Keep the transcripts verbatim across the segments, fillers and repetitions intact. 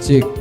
Cek.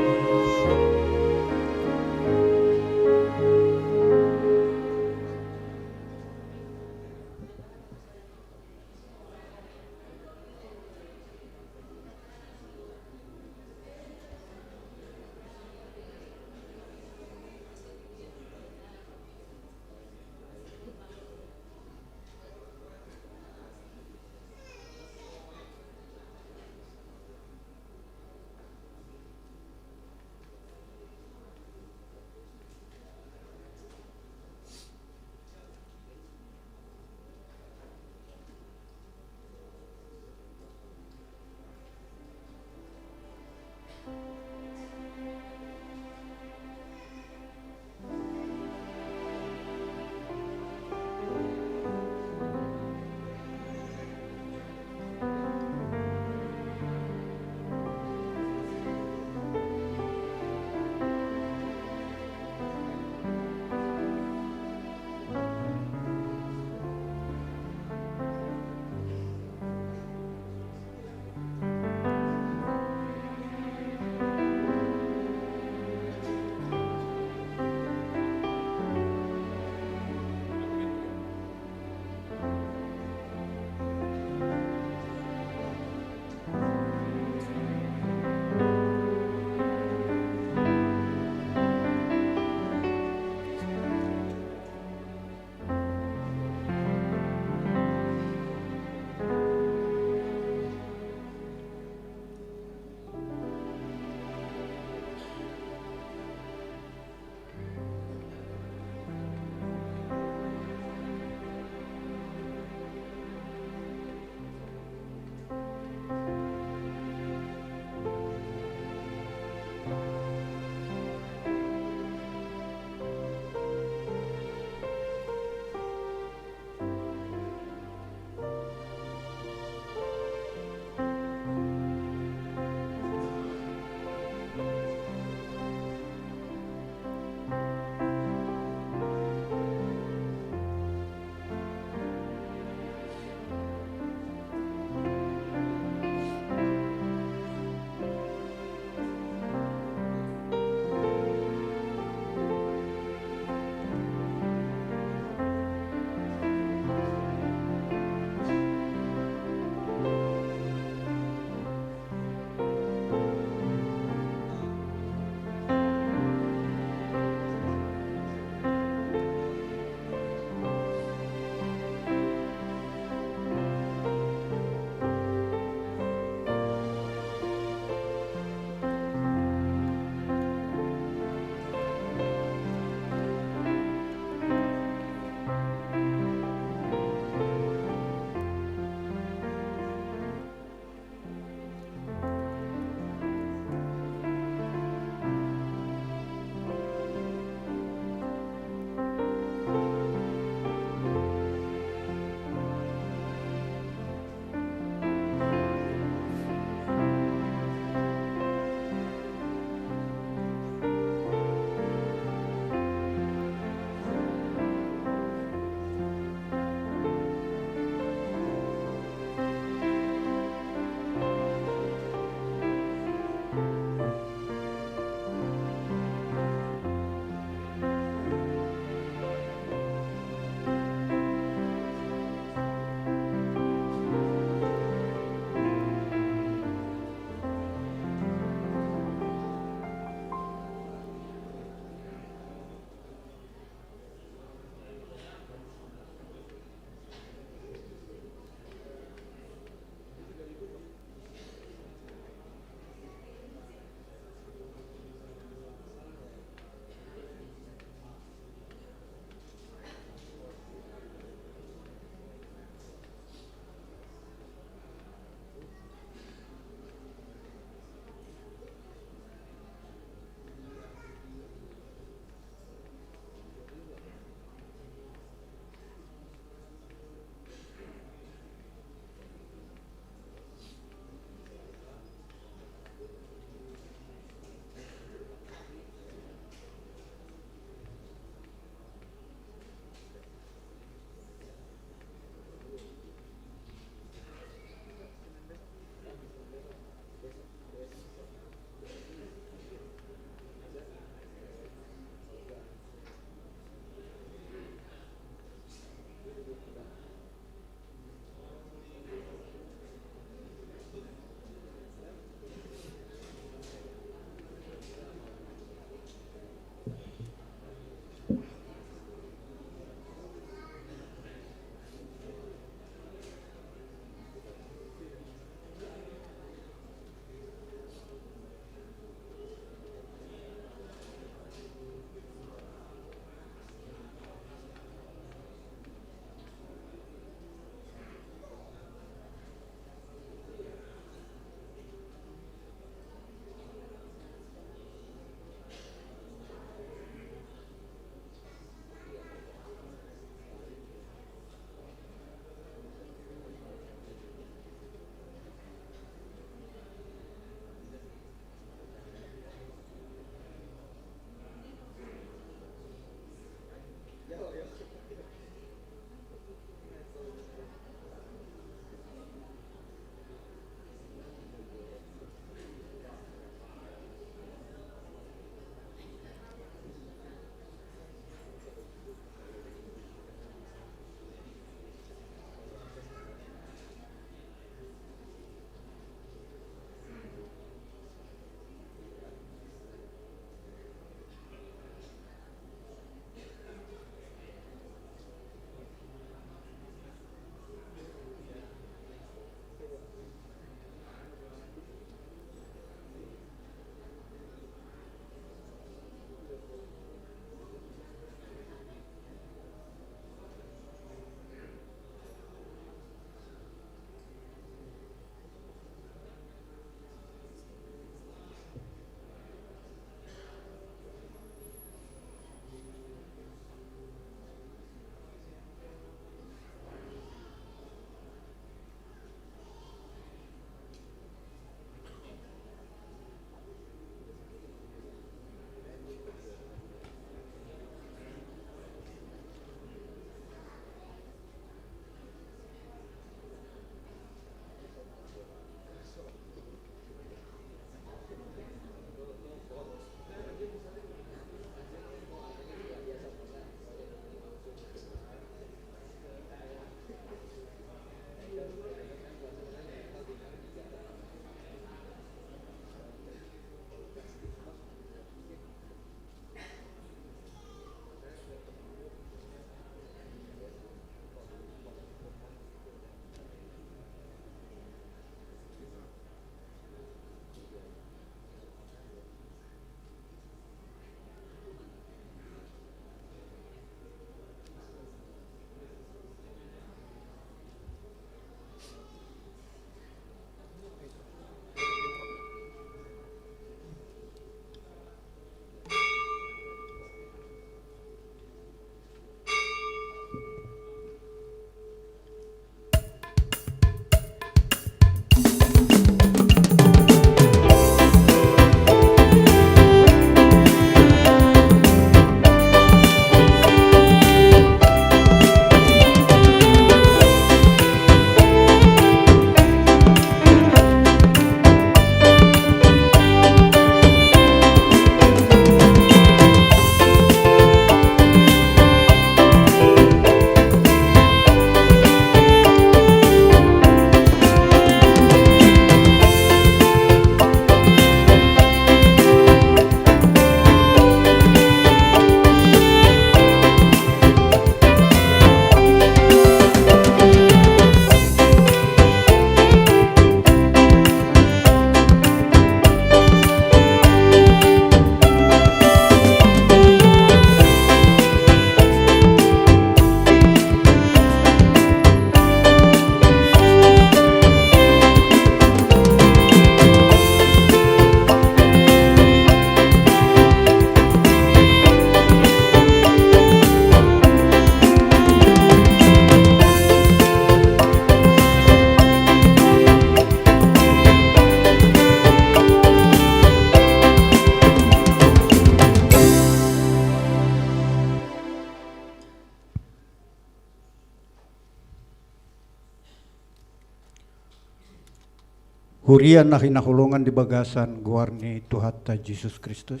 Huria na hinaholongan di bagasan goar ni Tuhanta Jesus Kristus.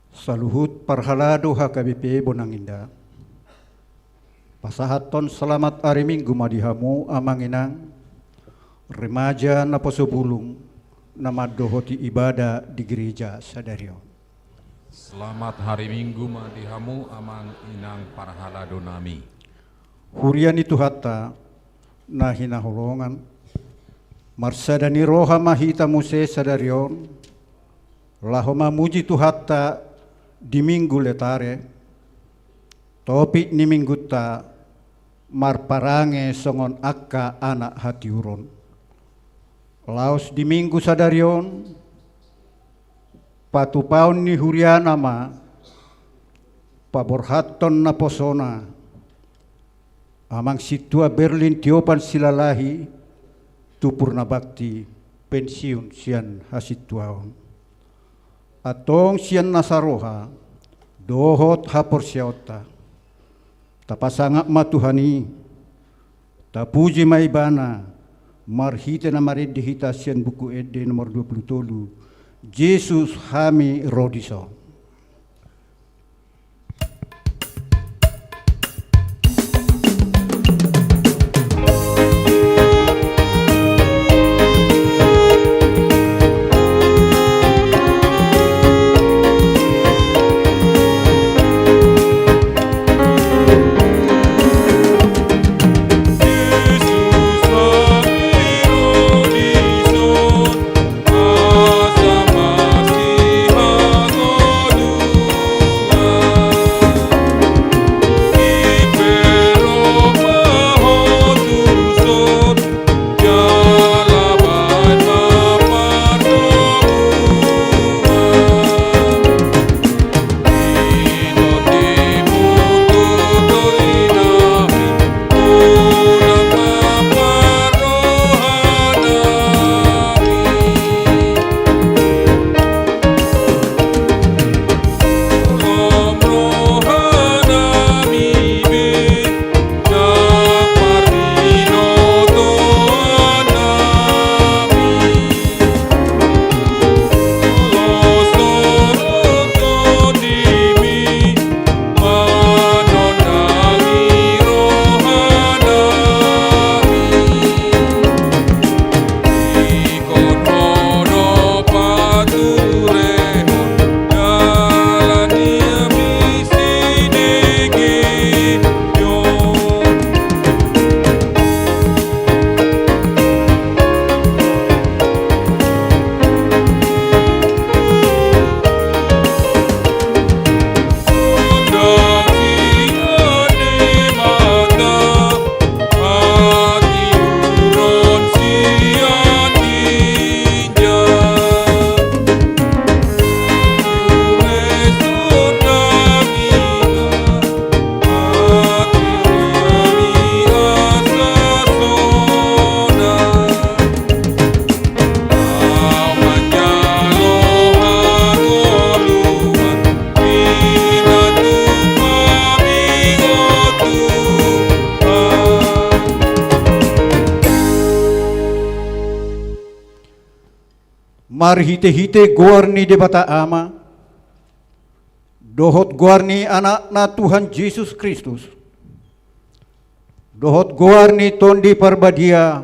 Saluhut parhalado H K B P Bonang Indah. Pasahathon selamat ari Minggu ma di hamu amang inang, remaja naposo bulung, na mandohoti ibadah di gereja sadari on. Selamat hari Minggu ma di hamu amang inang parhalado nami. Huria ni Tuhanta na hinaholongan, marsada ni roha ma hita muse sadari on, laho mamuji Tuhanta di Minggu Letare. Topik ni Minggunta, marparange songon angka anak hatiuron. Laos di Minggu sadari on, patupaon ni huriana ma paborhathon naposona, Amang Sintua Berlin Tiopan Silalahi, tu purna bakti pensiun sian hasintuaon. Antong sian nasa roha dohot haporseaonta, tapasangap ma Tuhan i, tapuji ma Ibana, marhite na marende hita sian Buku Ende nomor dua pulu tolu, Jesus hami ro dison. Marhitehite goar ni Debata Ama, dohot goar ni Anakna Tuhan Jesus Kristus, dohot goar ni Tondi Parbadia,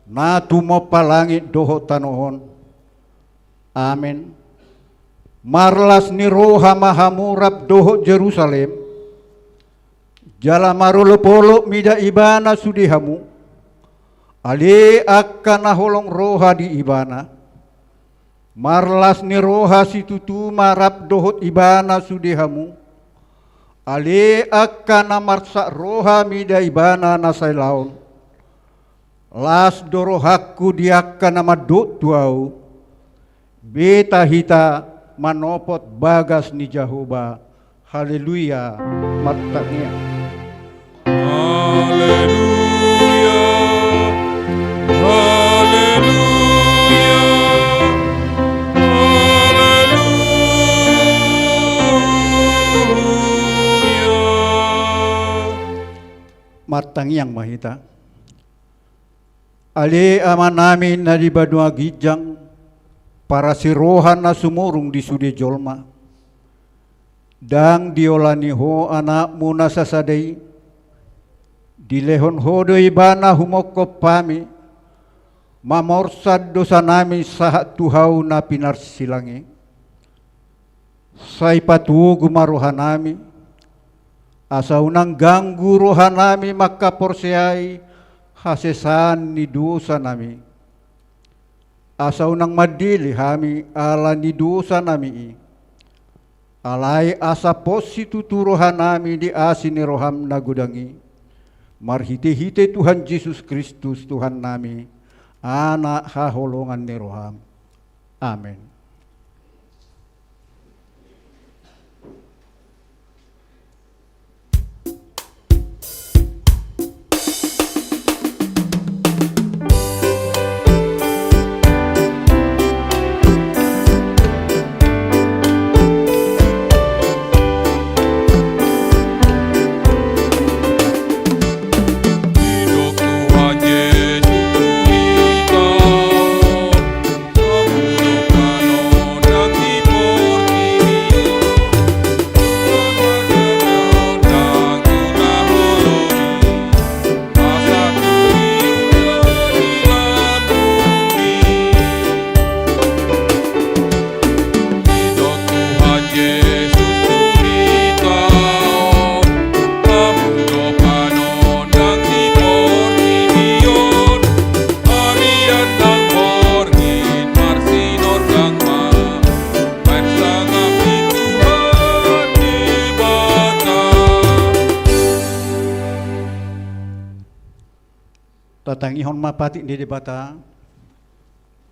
na tumompa langit dohot tano on. Amen. Marlas ni roha ma hamu rap dohot Jerusalem, jala marolopolop mida Ibana sude hamu, ale angka na holong roha di Ibana. Marlas ni roha situtu ma rap dohot Ibana sude hamu, ale angka na marsak roha mida Ibana na sailaon. Las do rohangku di angka na mandok tu ahu, beta hita manopot bagas ni Jahowa. Haleluya. Martangiang. Haleluya. Haleluya. Haleluya. Martangiang ma hita. Ale Amanami na di banua ginjang, parasi roha na sumurung di sude jolma, ndang diolani Ho Anakmu na sasada i, dilehon Ho do Ibana humongkop hami, mamorsan dosanami sahat tu hau na pinarsilang i. Sai patogu ma rohanami, asa unang ganggu rohanami mangkaporseai hasesaan ni dosanami. Asa unang mandele hami ala ni dosanami i. Alai asa pos situtu rohanami di asi ni roham na godang i. Marhitehite Tuhan Jesus Kristus Tuhannami, Anak haholongan ni roham. Amen. Tatangihon ma patik ni Debata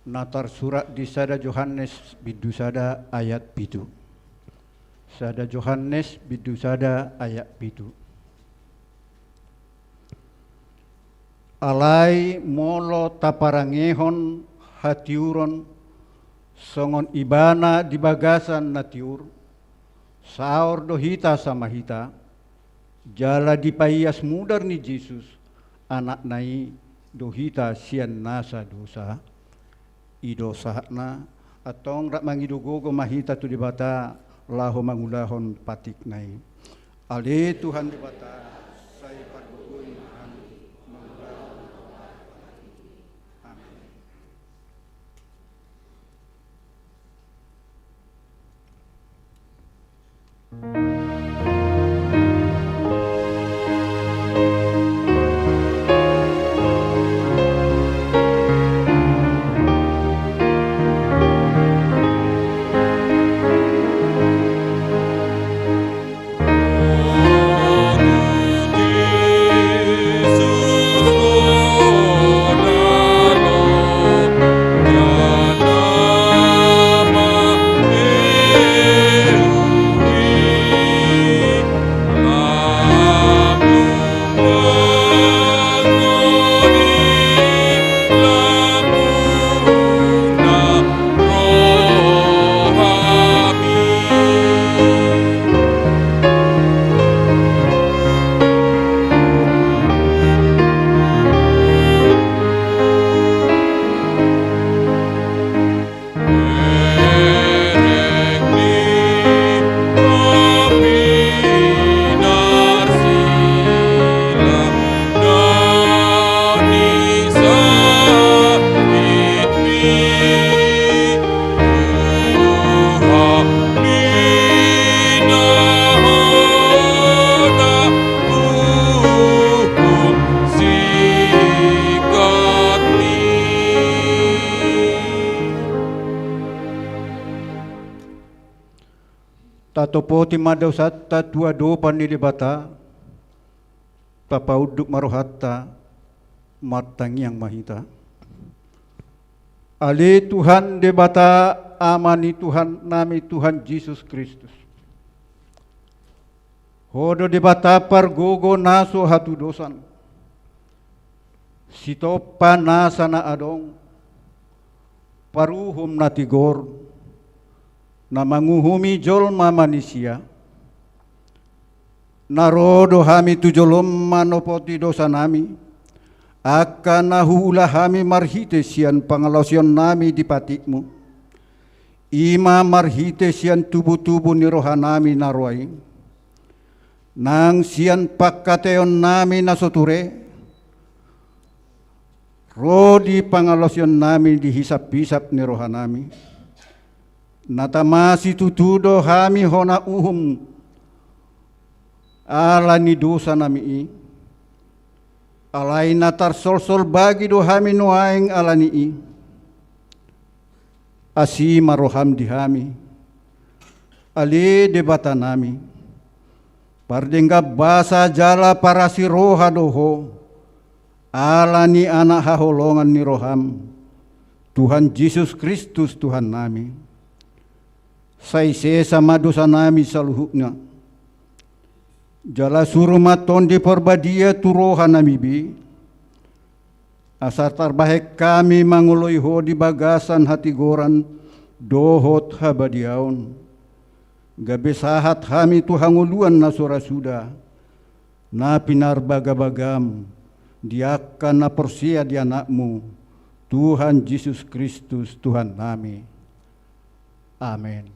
na tarsurat di sada Johannes bindu sada ayat pitu. Sada Johannes bindu sada ayat pitu. Alai molo taparangehon hatiuron songon Ibana di bagasan na tiur, saor do hita sama hita, jala dipaias mudar ni Jesus, Anakna i, do hita sian nasa dosa. I do sahatna. Antong rap mangido gogo ma hita tu Debata laho mangulahon patikna i. Ale Tuhan Debata, sai pargogoi ma hami mangulahon. Amen. Tatopoti ma dosanta tu adopan ni Debata, tapaunduk ma rohanta, martangiang ma hita. Ale Tuhan Debata, Ama ni Tuhannami Tuhan Jesus Kristus. Ho do Debata pargogo na so hatudosan. Sitompa nasa na adong, paruhum na tigor, na manguhumi jolma manisia. Na ro do hami tu jolom manopoti dosanami, Angka na huula hami marhite sian pangalaosionnami di patikmu, i ma marhite sian tubutubu ni rohanami na roa i, nang sian pangkataionnami na so ture, ro di pangalaosionnami di hisaphisap ni rohanami. Na tama situtu do hami hona uhum ala ni dosanami i, alai na tarsolsol bagi do hami nuaeng ala ni i. Asi ma roham di hami, ale Debatanami, pardenggan basa jala parasi roha do ho, ala ni Anak haholongan ni roham, Tuhan Jesus Kristus Tuhannami. Sai sesa ma dosanami saluhutna. Jala suru ma Tondi Parbadia tu rohanami be, asa tarbahen hami mangoloi ho di bagasan hatigoran dohot habadiaon, gabe sahat hami tu hangoluan na so ra suda, na pinarbagabagam di angka na porsea di Anakmu, Tuhan Jesus Kristus Tuhannami. Amen.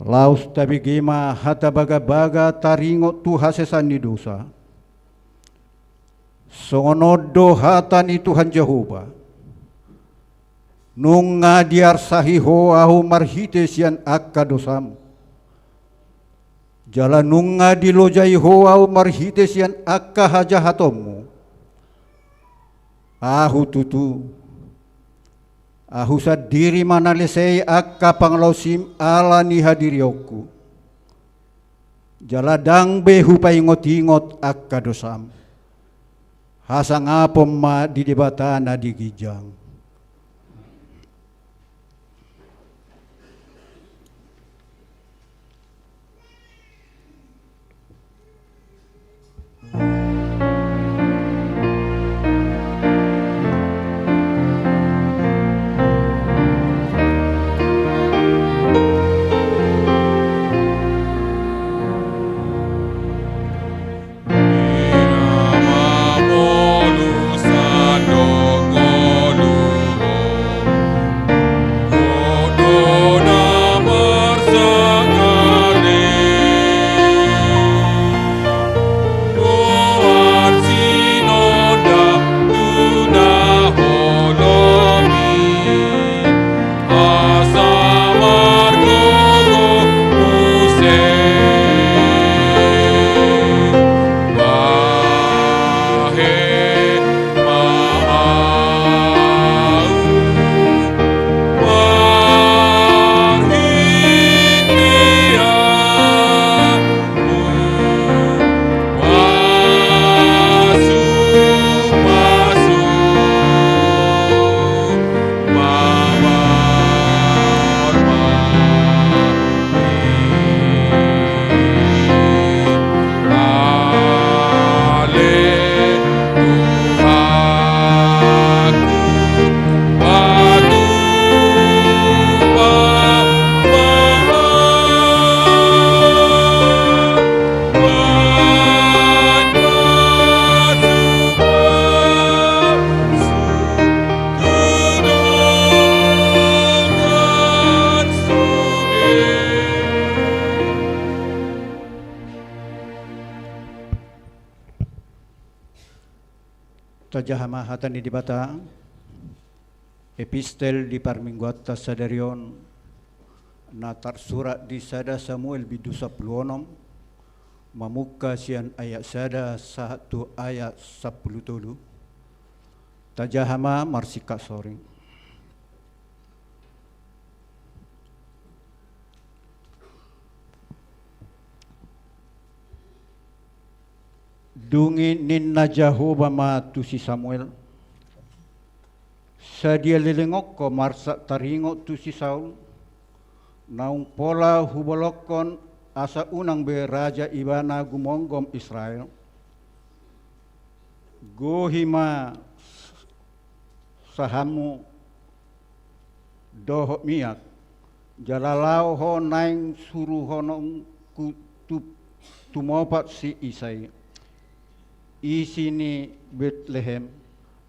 Laos tabege ma hata bagabaga taringot tu hasesaan ni dosa. Songon on do hata ni Tuhan Jahowa: Nunga diarsahi ho Ahu marhite sian angka dosam, jala nunga dilojai ho Ahu marhite sian angka hajahatonmu. Ahu tutu, Ahu sandiri ma na lesei angka pangalaosim ala ni hadirionku. Jala ndang be hupaingotingot angka dosam. Hasangapon ma di Debata na di ginjang. Tajaha ma hata ni Debata. Epistel di parmingguanta sadari on, na tarsurat di sada Samuel bindu sampulu onom, mamungka sian ayat sada sahat tu ayat sampulu tolu. Tajaha ma marsingkat soring. Dung i ninna Jahowa ma tu si Samuel: Sadia leleng on ho marsak taringot tu si Saul, naung pola hubolongkon asa unang be raja ibana gumomgom Israel? Gohi ma sahatmu dohot miak, jala laho ho naeng suruhononku tu, tumopat si Isai, isi ni Betlehem,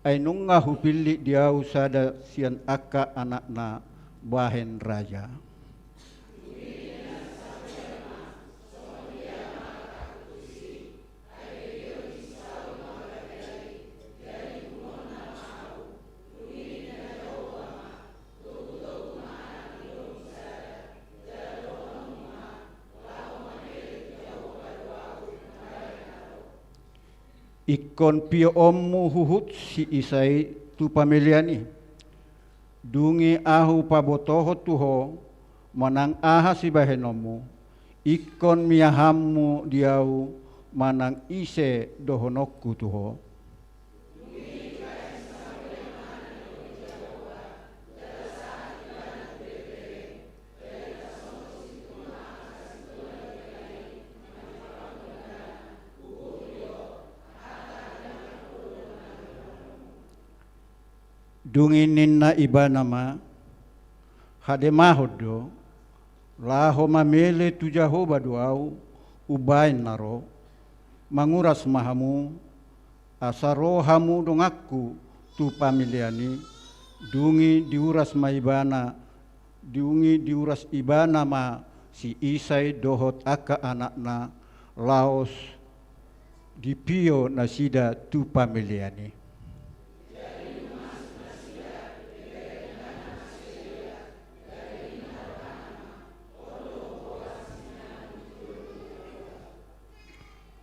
Ai nunga hupillit di ahu sada sian angka anakna bahen raja. Ingkon pioonmu huhut si Isai tu pamelean i. Dung i ahu pabotohon tu ho manang aha sibahenonmu, ingkon miahanmu di ahu manang ise dohononku tu ho. Dung i ninna ibana ma, hademahon do, laho mamele tu Jahowa do ahu, umbahen na ro, manguras ma hamu, asa ro hamu donganku tu pamelean i. Dung i diuras ma ibana, dung i diuras ibana ma si Isai dohot angka anakna, laos dipio nasida tu pamelean i.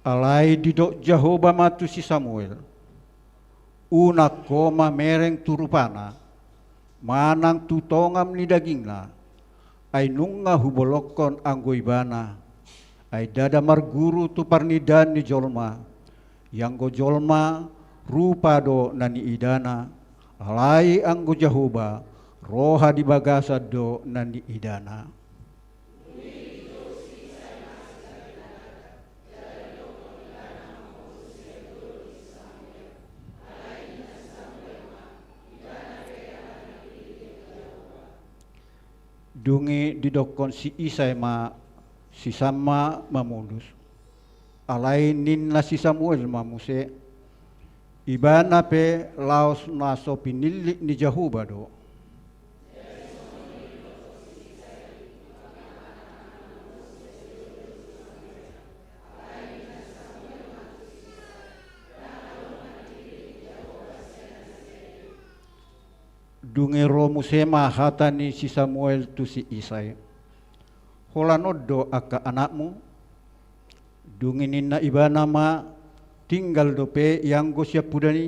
Alai didok Jahowa ma tu si Samuel, unang ho mamereng tu rupana, manang tu tongam ni dagingna, ai nunga hubolongkon anggo ibana, ai ndada marguru tu parnidaan ni jolma, ianggo jolma rupa do na niidana, alai anggo Jahowa roha di bagasan do na niidana. Dung i didokkon si Isai ma si Samma mamolus. Alai ninna si Samuel ma muse, ibana pe laos na so pinillit ni Jahowa do. Dung i ro muse ma hata ni si Samuel tu si Isai, holan on do angka anakmu? Dung i ninna ibana ma, tinggal dope ianggo siampudan i.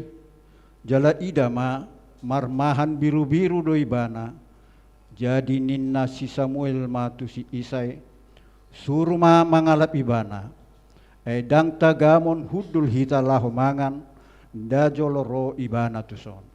Jala ida ma, marmahan birubiru do ibana. Jadi ninna si Samuel ma tu si Isai, suru ma mangalap ibana. Ai ndang tagamon hundul hita laho mangan, nda jolo ro ibana tuson.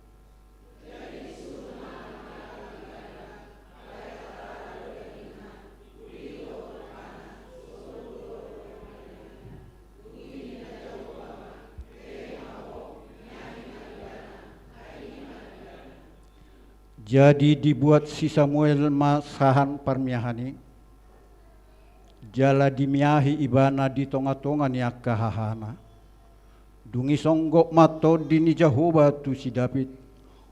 Jadi dibuat si Samuel ma sahan parmiahan i, jala dimiahi ibana di tongatonga ni angka hahana. Dung i songgop ma tondi ni Jahowa tu si David,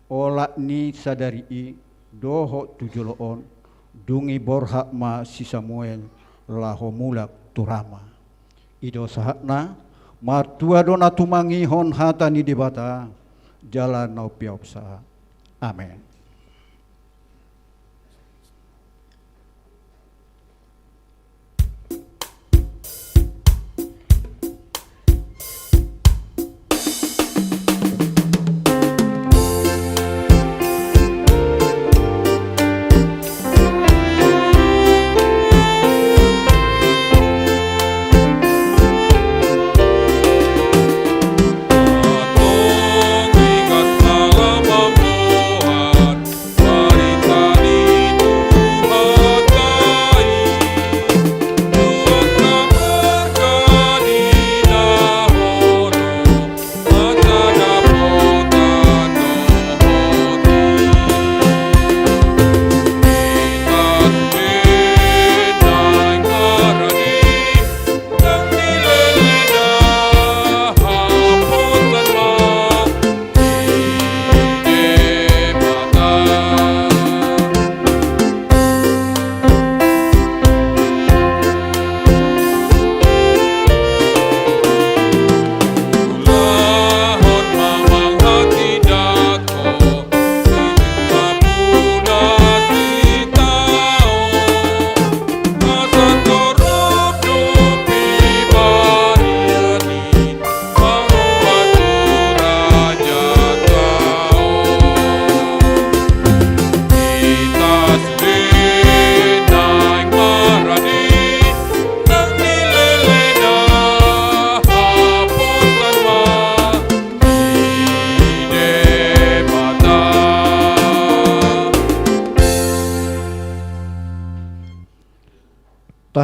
olat ni sadari i dohot tu jolo on. Dung i borhat ma si Samuel laho mulak tu Rama. I do sahatna. Martua do na tumangihon hata ni Debata, jala na umpeopsa. Amen.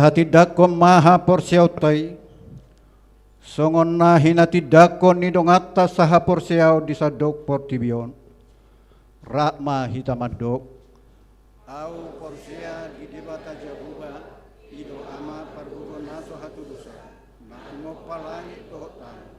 Hatindanghon ma haporseaonta i, songon na hinatindangkon ni donganta sahaporseaon di sandok portibi on. Rap ma hita mandok. Ahu porsea di Debata Jahowa, i do Ama pargogo na so hatudosan, na tumompa langit dohot tano.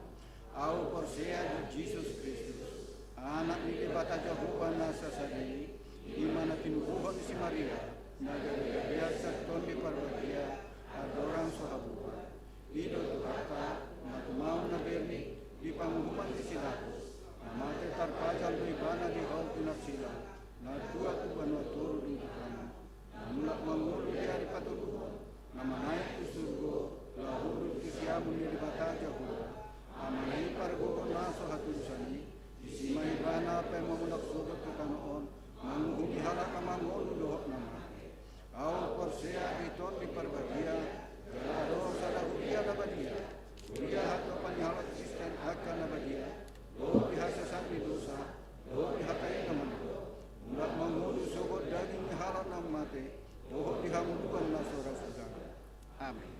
Ahu porsea di Jesus Kristus, Anak ni Debata Jahowa na sasada i, i ma na tinubuhon ni si Maria, na gabe gabean sian Tondi Parbadia, andorang so habuan. I do Tuhanta, na tumaon na berni di panguhuman ni si Pilatus, na mate tarpajal do ibana di hau pinarsilang, na tua tu banua toru do itutana, na mulak mangolu di ari patoluhon, na manaek tu surgo, laho duduk di siamun ni Debata Jahowa, Ama na i pargogo na so hatudosan i, disi ma ibana paima mulak sogot tu tano on, manguhumi halak na mangolu dohot na mate. Ahu porsea di Tondi Parbadia, jala adong sada huria na badia, huria hatopan ni halak Kristen angka na badia, dohot di hasesaan ni dosa, dohot di hata i na mandok, mulak mangolu sogot daging ni halak na mate, dohot di hangoluan na so ra godang. Amen.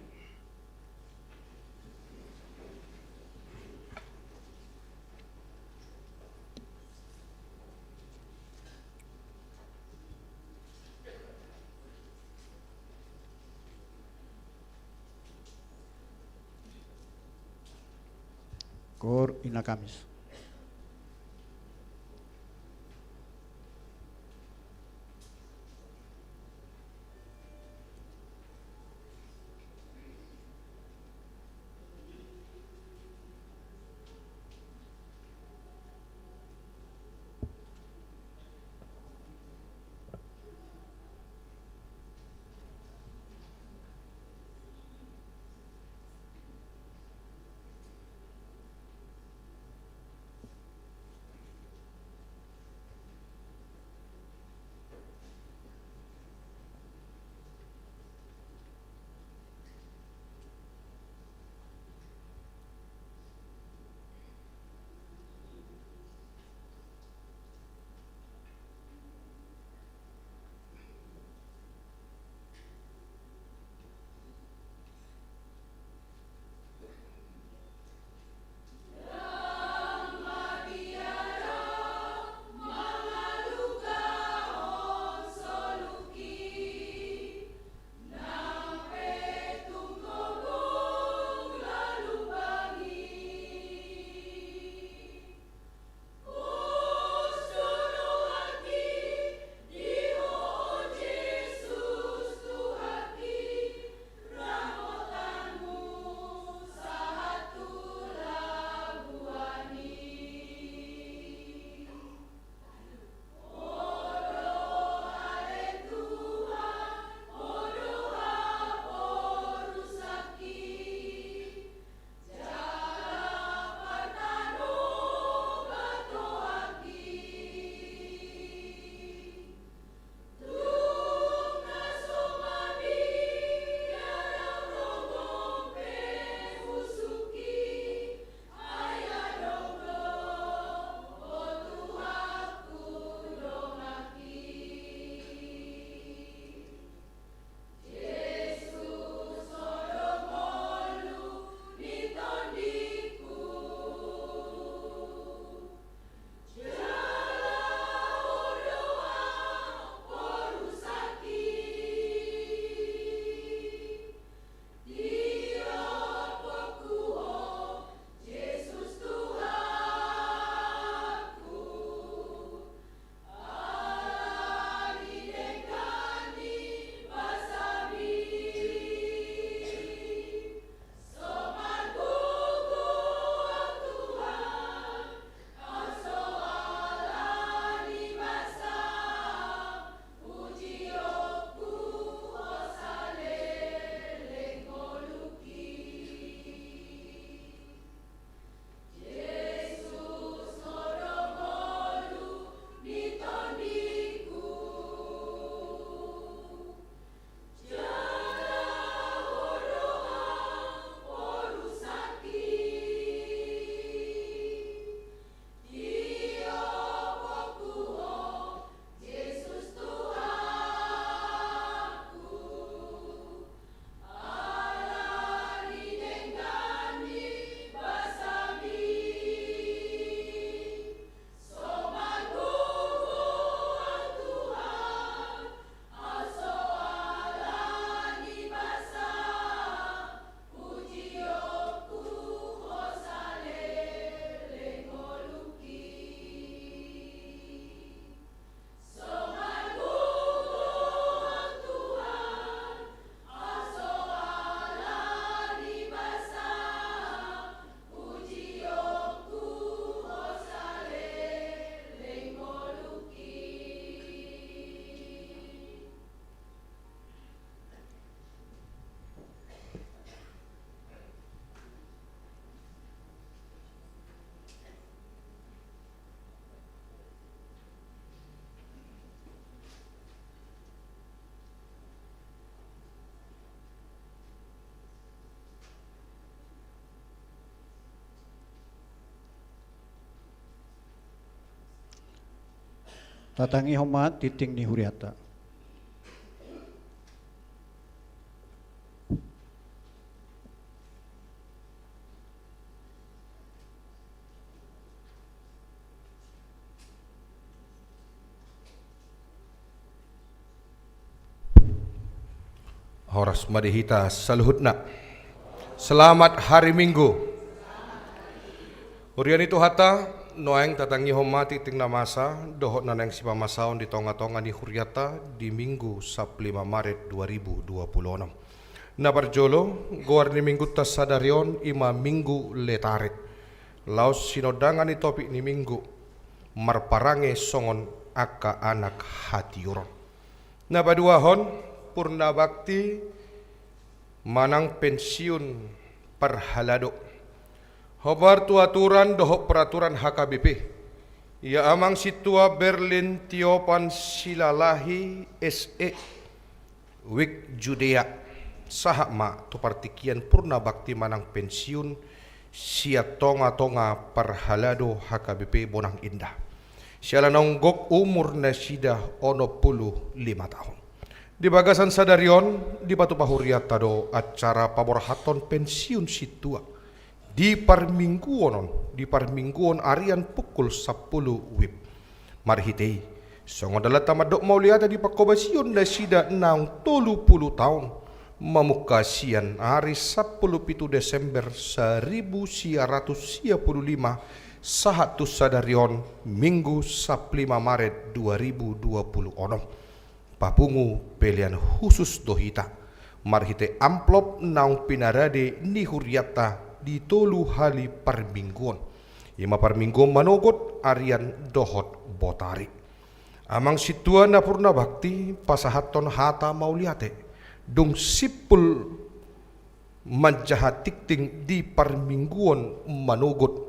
Koor ina Kamis. Tatangihon ma tingting ni hurianta. Horas ma di hita saluhutna. Selamat hari Minggu. Huria ni Tuhanta, nuaeng tatangihon ma tingting na masa dohot na naeng sipamasaon di tongatonga ni hurianta di Minggu sampulu lima Maret dua ribu dua puluh onom. Na parjolo, goar ni Minggunta sadari on i ma Minggu Letarik. Laos sinondangan ni topik ni Minggu, marparange songon angka anak hatiuron. Na paduahon, purnabakti manang pensiun parhalado. Hombar tu aturan dohot peraturan H K B P, ia Amang Sintua Berlin Tiopan Silalahi S E, Wijk Judea, sahat ma tu partingkian purnabakti manang pensiun sian tongatonga parhalado H K B P Bonang Indah. Siala naung gok umur nasida onom pulu lima taon. Di bagasan sadari on, dipatupa hurianta do acara paborhathon pensiun sintua. Di parmingguon on, di parmingguon arian pukul sampulu wib. Marhite i, songon dalanta mandok mauliate di panghobasion nasida naung tolu pulu taon, mamungka sian ari sampulu pitu Desember saribu sia ratus sia pulu lima, sahat tu sadari on Minggu sampulu lima Maret dua ribu dua pulu onom. Papungu pelean husus do hita, marhite amplop naung pinarade ni hurianta di tolu hali parmingguon. I ma parmingguon manogot, arian dohot botari. Amang Sintua na purnabakti, pasahathon hata mauliate. Dung simpul manjaha tingting di parmingguon manogot,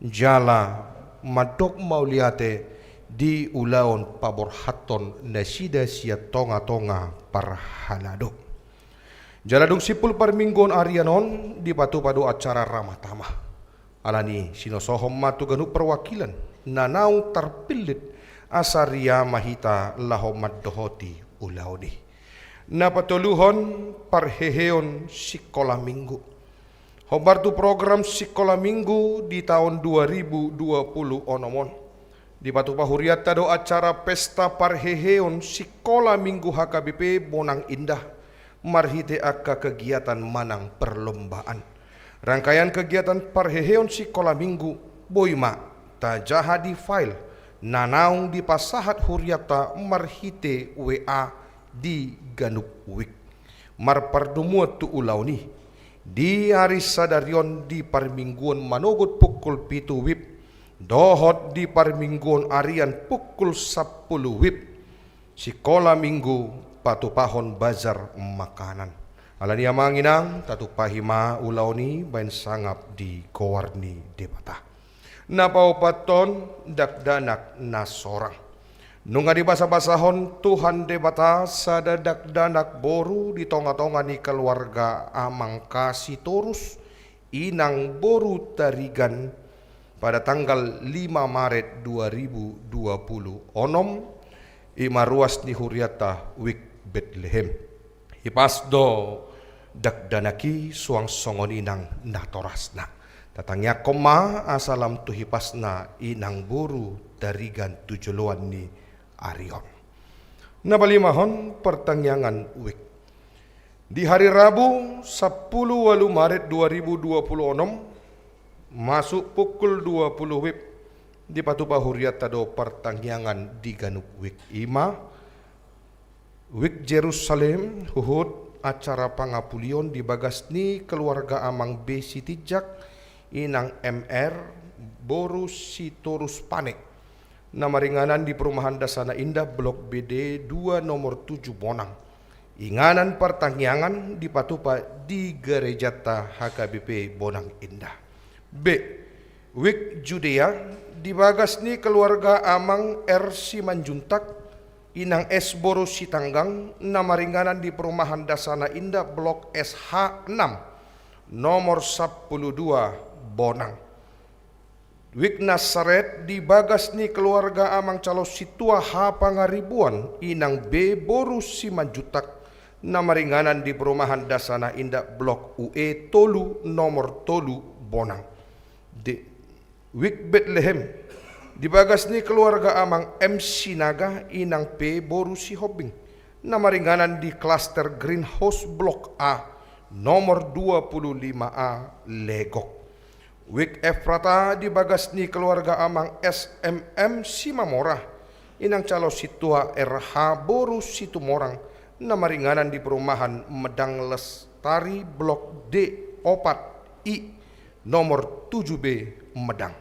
jala mandok mauliate di ulaon paborhathon nasida sian tongatonga parhalado. Jala dung simpul parmingguon arian on, dipatupa do acara ramatama. Alani i, sinosohon ma tu ganup perwakilan na naung tarpillit, asa ria ma hita laho mandohoti ulaon i. Na patoluhon, parheheon sikola minggu. Hombar tu program sikola minggu di taon dua ribu dua pulu onom on, dipatupa hurianta do acara pesta parheheon sikola minggu H K B P Bonang Indah, marhite angka kegiatan manang perlombaan. Rangkaian kegiatan parheheon sikola minggu boi ma tajaha di file na naung dipasahat hurianta marhite W A di ganup wijk. Marpardomuan tu ulaon i, di ari sadari on di parmingguon manogot pukul pitu wib, dohot di parmingguon arian pukul sampulu wib, sikola minggu patupahon bazar makanan. Alani i, Amang Inang, tatumpahi ma ulaon i baen sangap di goar ni Debata. Na paopathon, dakdanak na sorang. Nunga dibasabasahon Tuhan Debata sada dakdanak boru di tongatonga ni keluarga Amang Kasitorus, Inang boru Tarigan, pada tanggal lima Maret dua ribu dua pulu onom, i ma ruas ni hurianta Wijk Betlehem. Hipas do dakdanak i suang songon inang natorasna. Tatangiangkon ma asa lam tu hipasna inang boru Tarigan tu joloan ni ari on. Na palimahon, partangiangan wijk. Di hari Rabu, sampulu ualu Maret dua ribu dua pulu onom, masuk pukul dua pulu wib, dipatupa hurianta do partangiangan di ganup wijk, i ma Wijk Jerusalem, huhut acara pangapulion di bagas ni keluarga Amang B Sitinjak, Inang M R, boru Sitorus Pane, na maringanan di Perumahan Dasana Indah, Blok B D dua, nomor tujuh Bonang. Inganan partangiangan dipatupa di garejanta H K B P Bonang Indah. B. Wijk Judea, di bagas ni keluarga Amang R Simanjuntak, Inang S boru Sitanggang, na maringanan di Perumahan Dasana Indah, Blok S H enam, nomor sampulu dua, Bonang. Wijk Nasaret di bagas ni keluarga amang calon sintua Hapangaribuan, inang be boru Simanjuntak, na maringanan di perumahan Dasana Indah blok U E tolu nomor tolu Bonang. D. Wijk Betlehem di bagas ni keluarga amang M Sinaga, inang pe boru Sihombing, na maringanan di klaster Greenhouse blok A nomor dua puluh lima A Legok. Wijk Efrata di bagas ni keluarga amang S M M Simamora, inang calon sintua R H boru Situmorang, na maringanan di perumahan Medang Lestari blok D opat I nomor tujuh B Medang.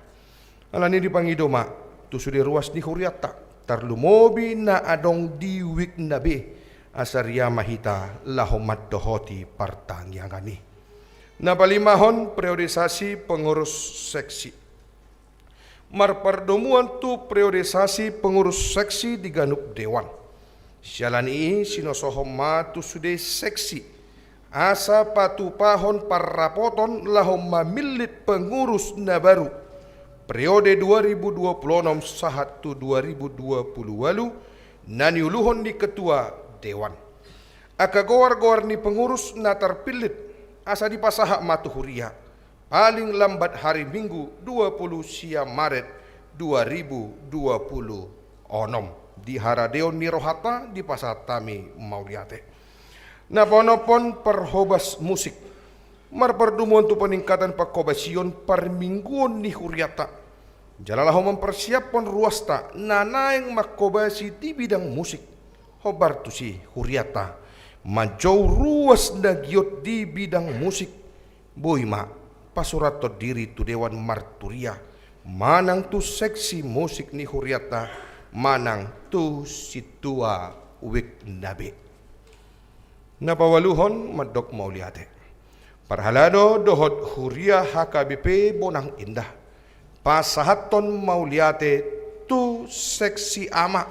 Alani i dipangido ma tu sude ruas ni hurianta, tarlumobi na adong di wijk na be, asa riama hita laho mandohoti partangiangan i. Na palimahon, periodisasi pengurus seksi. Marpardomuan tu periodisasi pengurus seksi di ganup dewan. Siala ni i sinosohon ma tu sude seksi, asa patupahon parrapoton laho mamillit pengurus na baru periode dua ribu dua puluh onom sahat tu dua ribu dua puluh ualu, na niuluhon ni ketua dewan. Angka goar-goar ni pengurus na tarpillit asa dipasahat ma tu huria, paling lambat hari Minggu dua puluh sia Maret dua ribu dua puluh onom. Di haradeon ni rohanta dipasahat hami mauliate. Na paonomhon, parhobas musik. Marpardomuan tu peningkatan panghobasion parmingguon ni hurianta, jala laho mamparsiaphon ruasta na naeng manghobasi di bidang musik. Hombar tusi hurianta manjou ruas na giot di bidang musik, boi ma pasurathon diri tu dewan marturia manang tu seksi musik ni hurianta manang tu sintua wijk na be. Na paualuhon, mandok mauliate. Parhalado dohot huria H K B P Bonang Indah, pasahathon mauliate tu seksi ama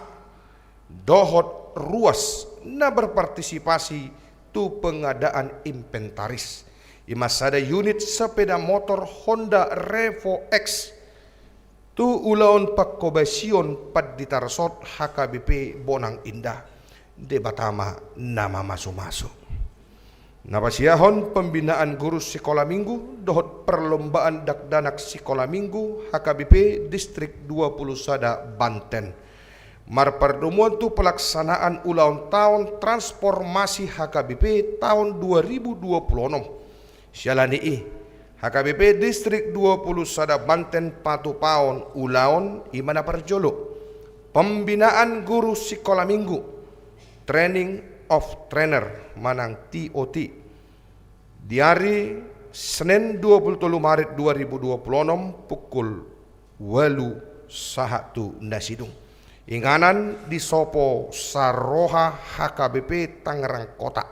dohot ruas na berpartisipasi tu pengadaan inventaris, i ma sada unit sepeda motor Honda Revo X, tu ulaon panghobasion pandita resort H K B P Bonang Indah. Debata ma na mamasumasu. Na pasiahon, pembinaan guru sikola minggu dohot perlombaan dakdanak sikola minggu H K B P Distrik dua puluh sada Banten. Marpardomuan tu pelaksanaan ulaon taon transformasi H K B P taon dua ribu dua puluh onom. Siala ni i, H K B P Distrik dua puluh sada Banten patupahon ulaon, i ma na parjolo, pembinaan guru sikola minggu, training of trainer manang T O T, di ari Senin dua puluh tolu Maret dua ribu dua puluh onom pukul ualu sahat tu na sidung. Inganan di Sopo Saroha H K B P Tangerang Kota.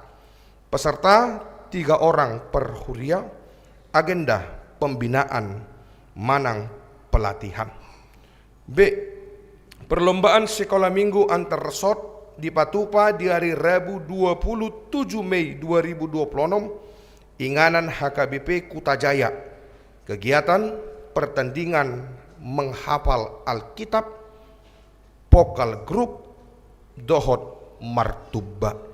Peserta tiga orang per huria. Agenda pembinaan manang pelatihan. B. Perlombaan sikola minggu antar resort dipatupa di ari Rabu dua puluh tujuh Mei dua ribu dua puluh onom, inganan H K B P Kuta Jaya. Kegiatan pertandingan menghafal Alkitab, vokal grup, dohot martumba.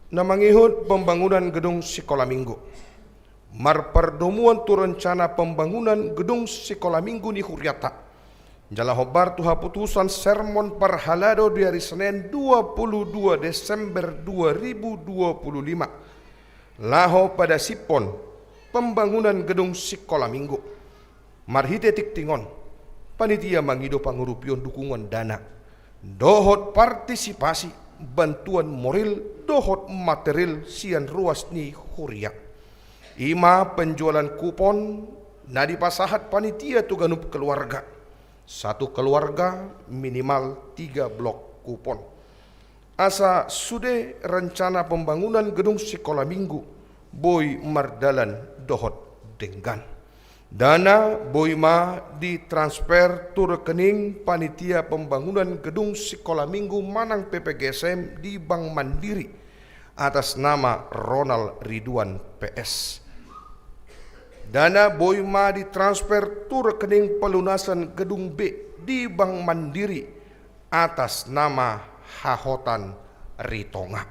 Na mangihut, pembangunan gedung sikola minggu. Marpardomuan tu rencana pembangunan gedung sikola minggu ni hurianta, jala hombar tu haputusan sermon parhalado di ari Senin dua puluh dua Desember dua ribu dua puluh lima, laho padasiphon pembangunan gedung sikola minggu. Marhite tingting on, panitia mangido pangurupion dukungan dana dohot partisipasi bantuan moral dohot material sian ruas ni huria. I ma penjualan kupon na dipasahat panitia tu ganup keluarga. Satu keluarga minimal tiga blok kupon. Asa sude rencana pembangunan gedung sikola minggu boi mardalan dohot denggan. Dana boi ma ditransfer tu rekening panitia pembangunan gedung sikola minggu manang P P G S M di Bank Mandiri, atas nama Ronald Ridwan P S. Dana boi ma ditransfer tu rekening pelunasan gedung B di Bank Mandiri atas nama Hahotan Ritonga.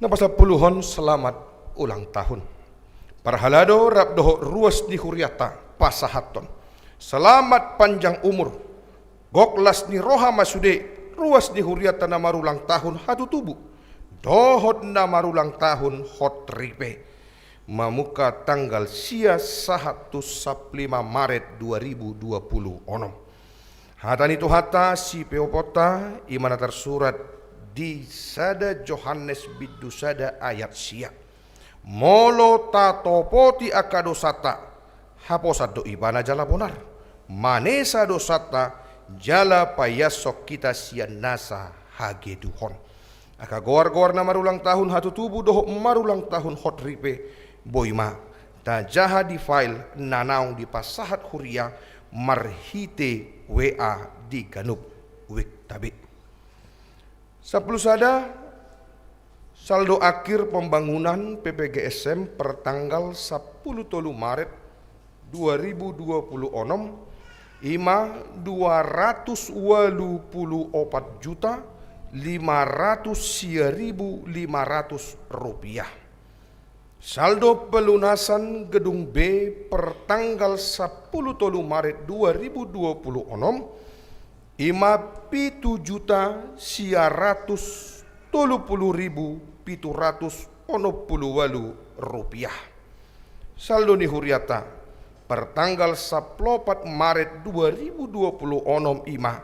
Na pasampuluhon, selamat ulang tahun. Parhalado rap dohot ruas ni huriata pasahathon selamat panjang umur, gok las ni roha ma sude ruas ni huriata na marulang tahun hatutubu dohot na marulang tahun hot ripe. Mamungka tanggal sia sahat tu sampulu lima Maret dua ribu dua puluh onom. Hata ni Tuhanta sipeoponta i ma na tarsurat di sada Johannes bindu sada ayat sia: Molo tatopoti angka dosanta, haposan do Ibana jala bonar, manesa dosanta, jala paiashon hita sian nasa hageduhon. Angka goar-goar na marulang tahun hatutubu dohot marulang tahun hot ripe, boi ma tajaha di file na naung dipasahat huria marhite W A di ganup wikta B. Sampulu sada, saldo akhir pembangunan P P G S M per tanggal sampulu tolu Maret dua ribu dua puluh onom, i ma dua ratus ualu pulu opat juta lima ratus sia ribu lima ratus rupiah. Saldo pelunasan gedung B per tanggal sampulu tolu Maret dua ribu dua puluh onom, i ma pitu juta sia ratus tolu pulu ribu pitu ratus onom pulu ualu rupiah. Saldo ni huriata per tanggal sampulu opat Maret dua ribu dua puluh onom, i ma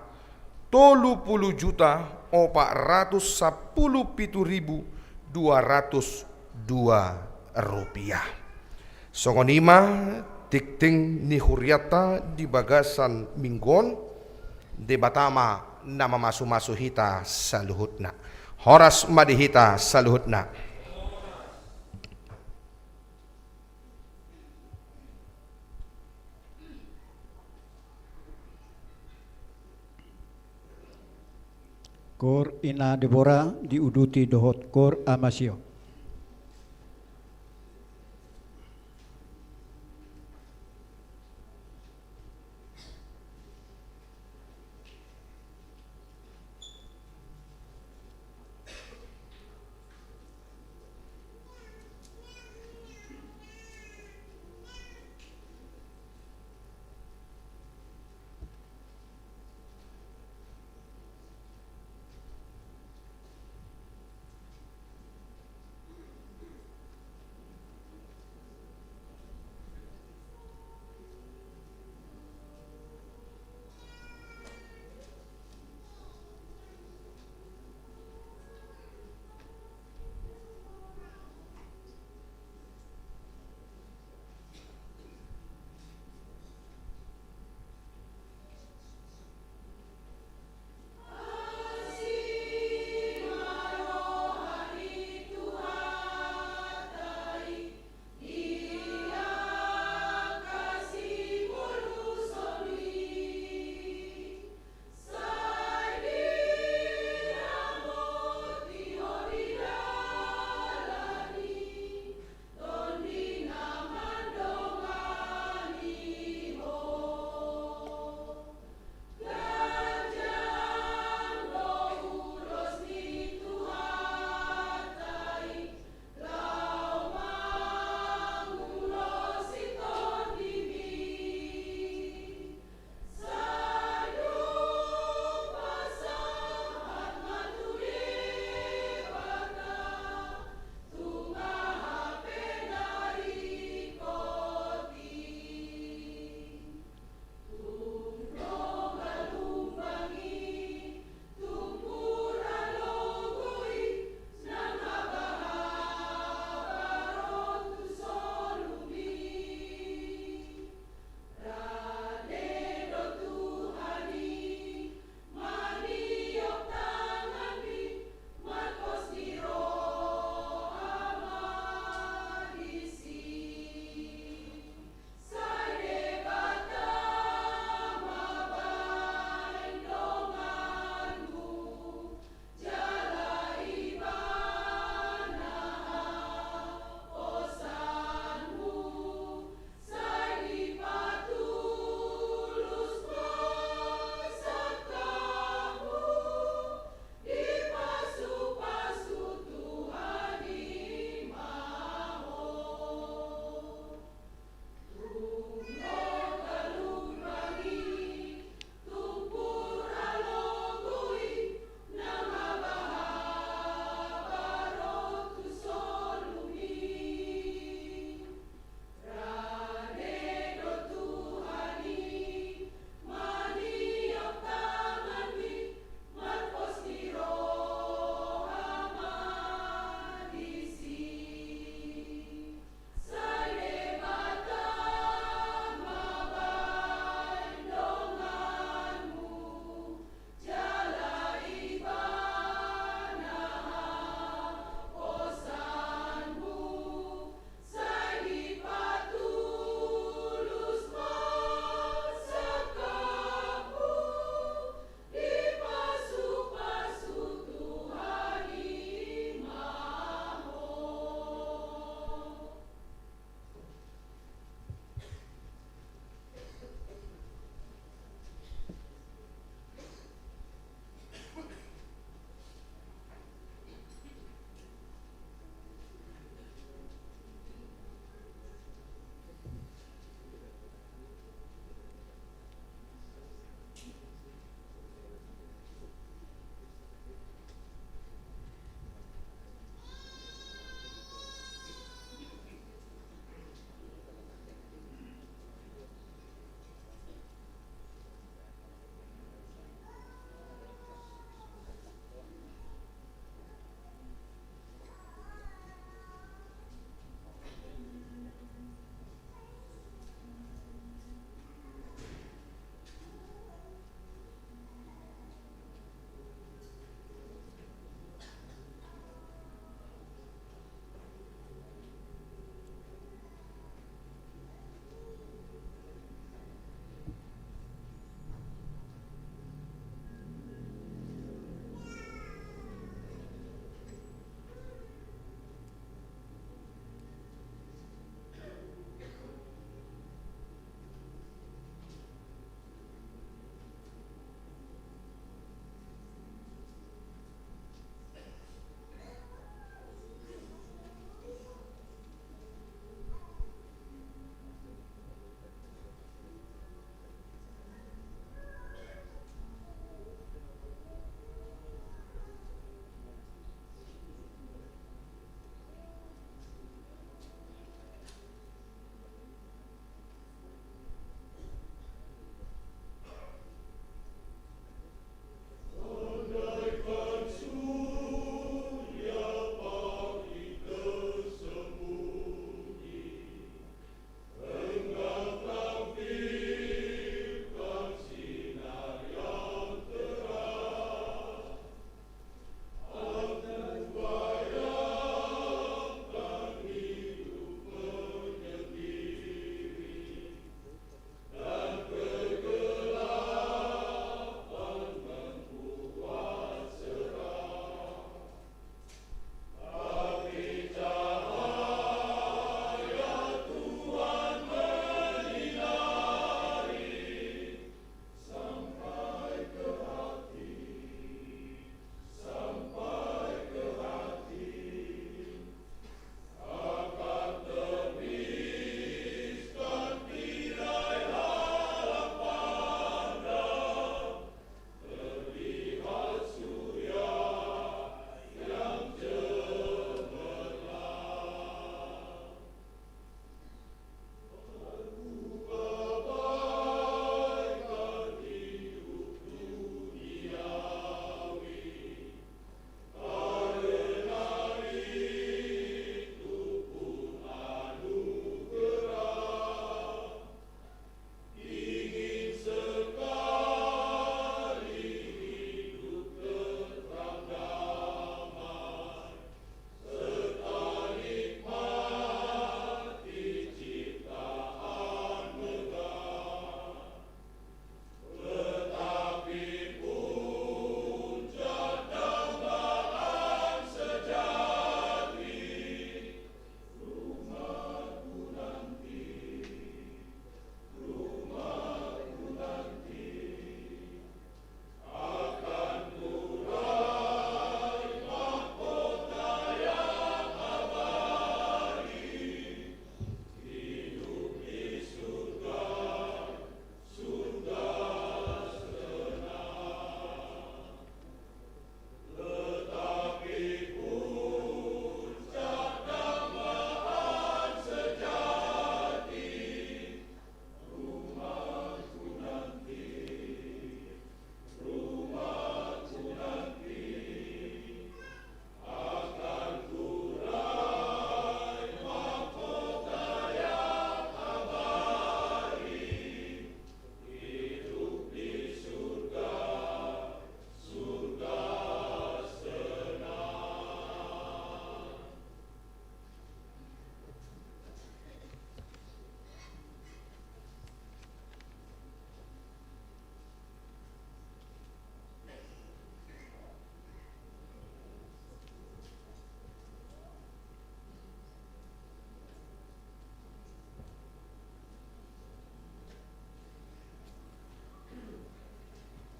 tolu pulu juta opat ratus sampulu pitu ribu dua ratus dua rupiah. Songon i ma tingting ni huriata di bagasan minggu on. Debata ma na mamasu-masu hita saluhutna. Horas ma di hita saluhutna. Koor Ina Debora diuduti dohot Koor Ama Sion.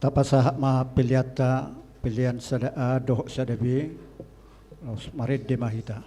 Tapasahat ma peleanta, pelean sada A dohot sada B, laos marende ma hita.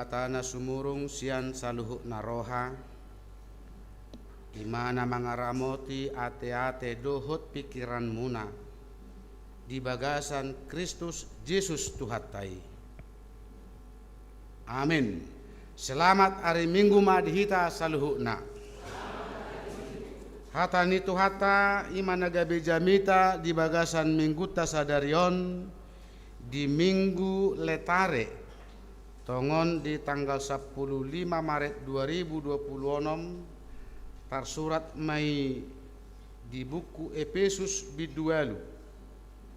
Debata na sumurung sian saluhutna roha, i ma na mangaramoti ateate dohot pingkiranmuna di bagasan Kristus Jesus Tuhanta i. Amin. Selamat ari Minggu ma di hita saluhutna. Hata ni Tuhanta i ma na gabe jamita di bagasan minggunta sadari on, di Minggu Letare, tongon di tanggal sampulu lima Maret dua ribu dua pulu onom, tarsurat ma i di buku Epesus bindu ualu.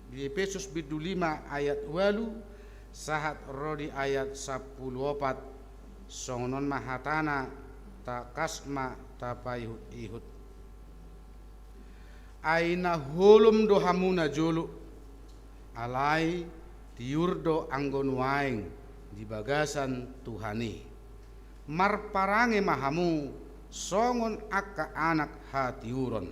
Di Epesus bindu lima ayat ualu, sahat ro di ayat sampulu opat, songon on ma hatana, tangkas ma tapaihutihut. Ai na holom do hamu najolo, alai tiur do anggo nuaeng di bagasan Tuhan i. Marparange ma hamu songon angka anak hatiuron.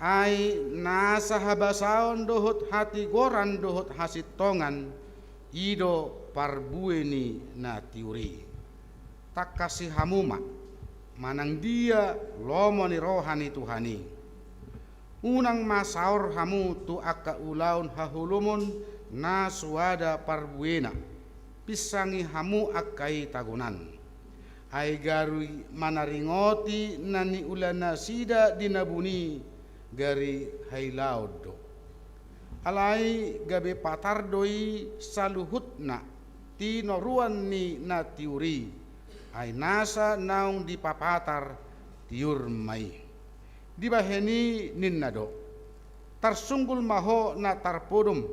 Ai nasa habasaon dohot hatigoran dohot hasintongan, i do parbue ni na tiur i. Tangkasi hamu ma, manang dia lomo ni roha ni Tuhan i. Unang ma saor hamu tu angka ulaon haholomon na suada parbuena. Pinsangi hamu angka i tagonan. Ai gari manaringoti na niula nasida di na buni, gari hailaon do. Alai gabe patar do i saluhutna tinoruan ni na tiur i. Ai nasa naung dipapatar, tiur ma i. Dibahen i ninna do: Tarsunggul ma ho na tarpodom,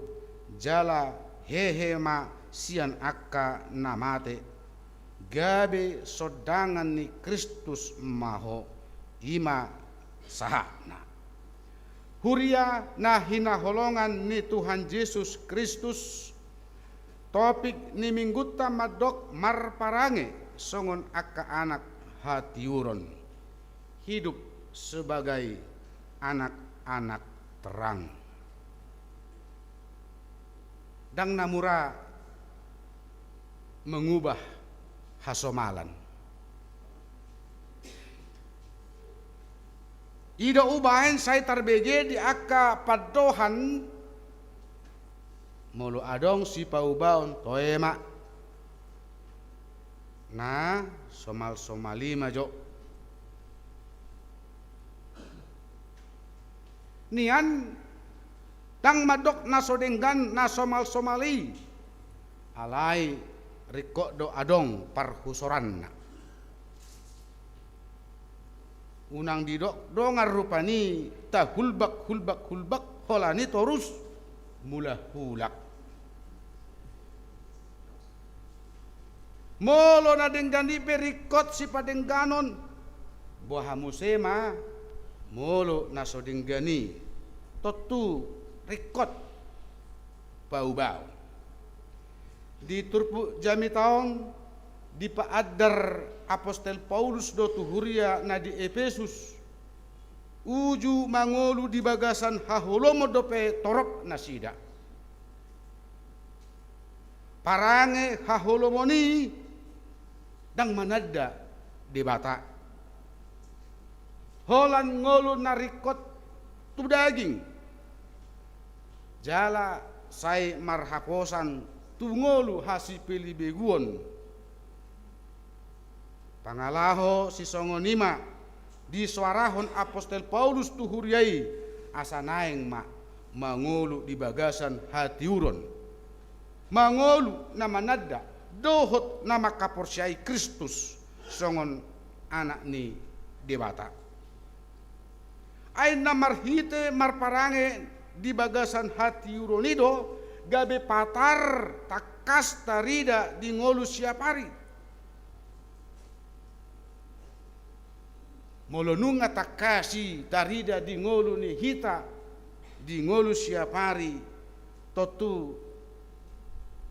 jala hehe ma sian angka na mate. Gabe sondangan ni Kristus ma ho, i ma sahatna. Huria na hinaholongan ni Tuhan Jesus Kristus, topik ni minggunta mandok marparange songon angka anak hatiuron. Hidup sebagai anak-anak terang. Ndang na mura mengubah hasomalan. I do umbahen sai tarbege di angka pandohan. Molo adong sipaubaon, toe ma. Na somalsomal i ma jo. Nian ndang mandok na so denggan na somalsomal i. Alai ringkot do adong parhusoranna. Unang didok dongan rupani tahulbak, hulbak, hulbak, holan i torus mulak, hulak. Molo na denggan i pe ringkot sipadengganon, boha muse ma molo na so denggan i, tontu ringkot paubaon. Di turpuk jamita on, dipaandar apostel Paulus do tu huria na di Epesus, uju mangolu di bagasan haholomon dope torop nasida. Parange haholomon i ndang mananda Debata. Holan ngolu na ringkot tu daging, jala sai marhaposan tu ngolu hasipelebeguon. Pangalaho sisongon i ma disoarahon apostel Paulus tu huria i, asa naeng ma mangolu di bagasan hatiuron. Mangolu na mananda dohot na mangkaporseai Kristus songon anak ni Debata. Ai na marhite marparange di bagasan hatiuron i do gabe patar tangkas tarida di ngolu siap ari. Molo nunga tangkas i tarida di ngolu ni hita di ngolu siap ari, tontu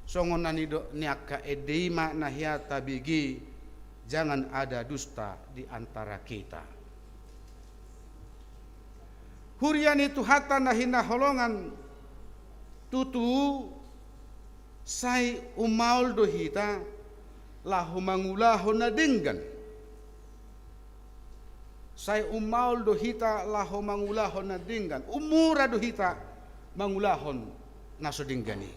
songon na nidok ni angka ende i ma na hea tabege, jangan ada dusta di antara kita. Huria ni Tuhanta na hinaholongan, tutu sai umaol do hita, laho mangulahon na denggan. Sai ummaol do hita laho mangulahon na denggan. Ummura do hita mangulahon na so denggan i.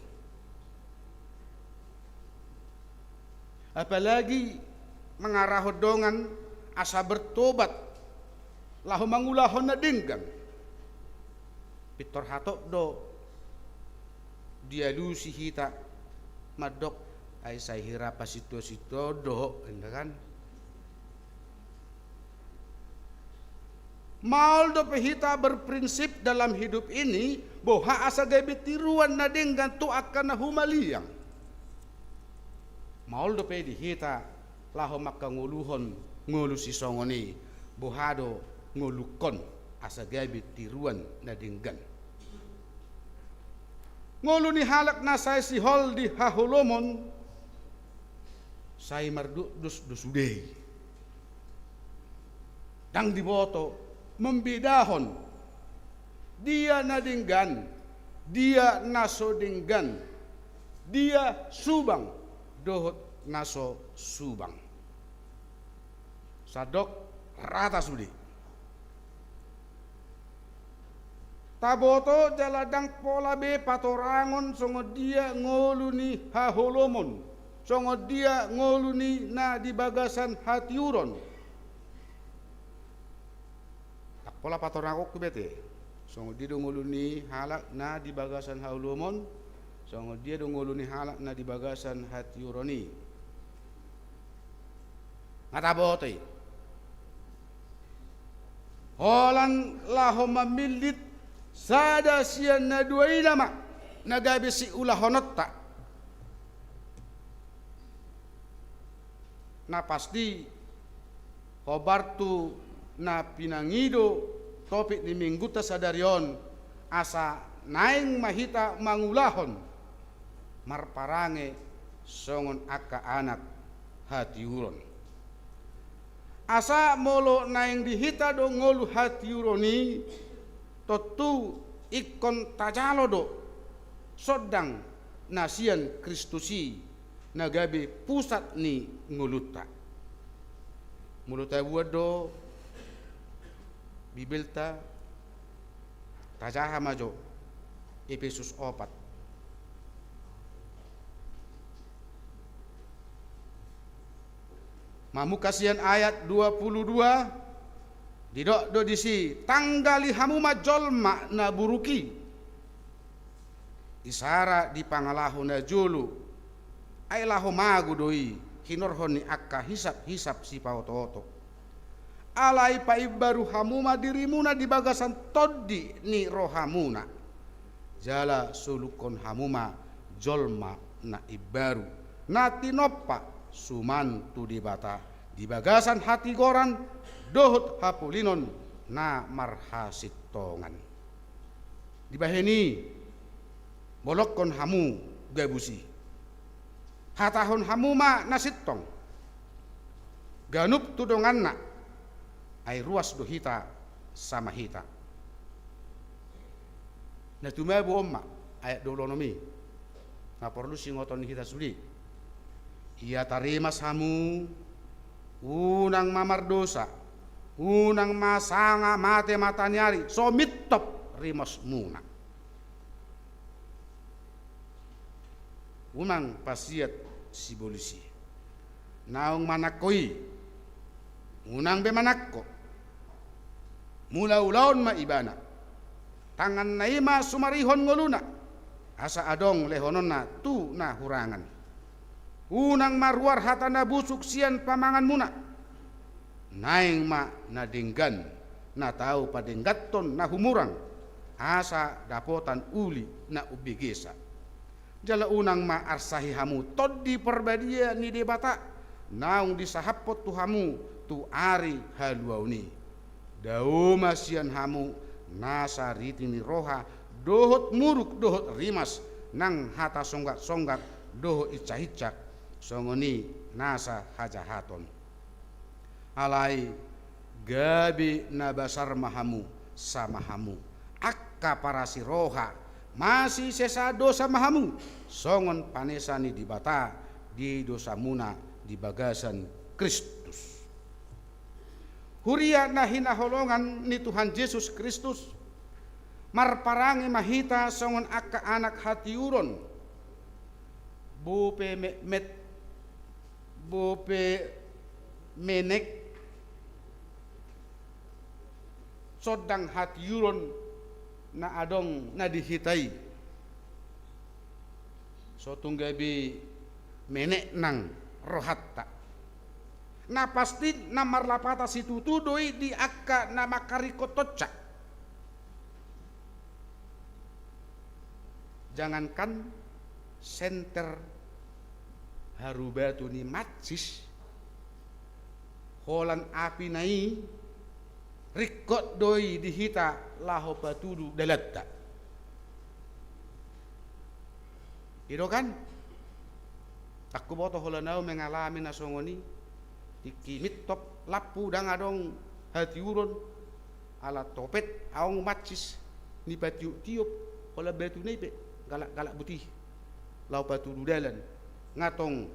Apalagi mangarahon dongan asa bertobat laho mangulahon na denggan. Pintor hatop do dialusi hita mandok, ai sai hira pasintua-sintua do, inda kan? Maol dope hita berprinsip dalam hidup ini, boha asa gabe tiruan na denggan tu angka na humaliang. Maol dope di hita laho mangkangoluhon ngolu sisongon i, boha do ngolungkon asa gabe tiruan na denggan. Ngolu ni halak na sai sihol di haholomon, sai mardukdus do sude i. Ndang diboto membedahon dia na denggan, dia na so denggan, dia subang dohot na so subang. Sandok rata sude. Taboto jala ndang pola be patorangon songon dia ngolu ni haholomon, songon dia ngolu ni na di bagasan hatiuron. Ndang pola patorangonku be ate. Songon dia do ngolu ni halak na di bagasan haholomon, songon dia do ngolu ni halak na di bagasan hatiuron i. Nga taboto i. Holan laho mamillit sada sian na dua i nama na gabe siulahononta. Na pasti, hombar tu na pinangido topik ni minggunta sadari on, asa naeng ma hita mangulahon marparange songon angka anak hatiuron. Asa molo naeng di hita do ngolu hatiuron i, tontu ingkon tajalo do sondang na sian Kristus i na gabe pusat ni ngolunta. Molo tabuat do Bibelta, tajaha ma jo Epesus opat. Mamungka sian ayat dua pulu dua, didok do disi, tanggali hamu ma jolma na buruk i. Isara di pangalaho na jolo, ai laho mago do i hinorhon ni angka hisap-hisap sipaoto-oto. Alai paimbaru hamu ma dirimuna di bagasan tondi ni rohamuna. Jala solukkon hamu ma jolma na imbaru, na tinompa suman tu Debata di bagasan hatigoran dohot hapolinon na marhasintongan. Dibahen i, bolongkon hamu gabus i. Hatahon hamu ma na sintong ganup tu donganna, ai ruas do hita sama hita. Na tumabo on ma ayat dua pulu onom i. Nga porlu singoton ni hita sude. Ia tarimas hamu, unang ma mardosa, unang ma sanga mate mataniari, so mintop rimasmuna. Unang pasiat sibolis i. Naung manangko i, unang be manangko. Mulaulaon ma ibana. Tanganna i ma sumarihon ngoluna, asa adong lehononna tu na hurangan. Unang ma ruar hata na busuk sian pamanganmuna. Naeng ma na denggan, na tau padengganhon na humurang, asa dapotan uli na umbegesa. Jala unang ma arsahi hamu Tondi Parbadia ni Debata, naung disahaphon tu hamu tu ari haluaon i. Dao ma sian hamu nasa riti ni roha, dohot muruk dohot rimas, nang hata songgatsonggat dohot insahinsak, songon i nasa hajahaton. Alai gabe na basar ma hamu sama hamu, angka parasi roha, masisesa dosa ma hamu, songon panesa ni Debata di dosamuna di bagasan Kristus. Huria na hinaholongan ni Tuhan Jesus Kristus, marparange ma hita songon angka anak hatiuron, bope metmet, bope menek, sondang hatiuron na adong na di hita i. So tung gabe menek nang rohanta. Na pasti na marlapatan situtu do i di angka na mangkaringkothonsa. Jangankan senter haru batu ni matsis, holan apina i ringkot do i di hita laho patudu dalanta. I do kan? Ndang huboto holan ahu mengalami na songon i. Tingki mintop lampu ndang adong hatiuron, ala topet aong matsis ni patiop-tiop, holan batuna i pe galak-galak buti laho patudu dalan, nga tong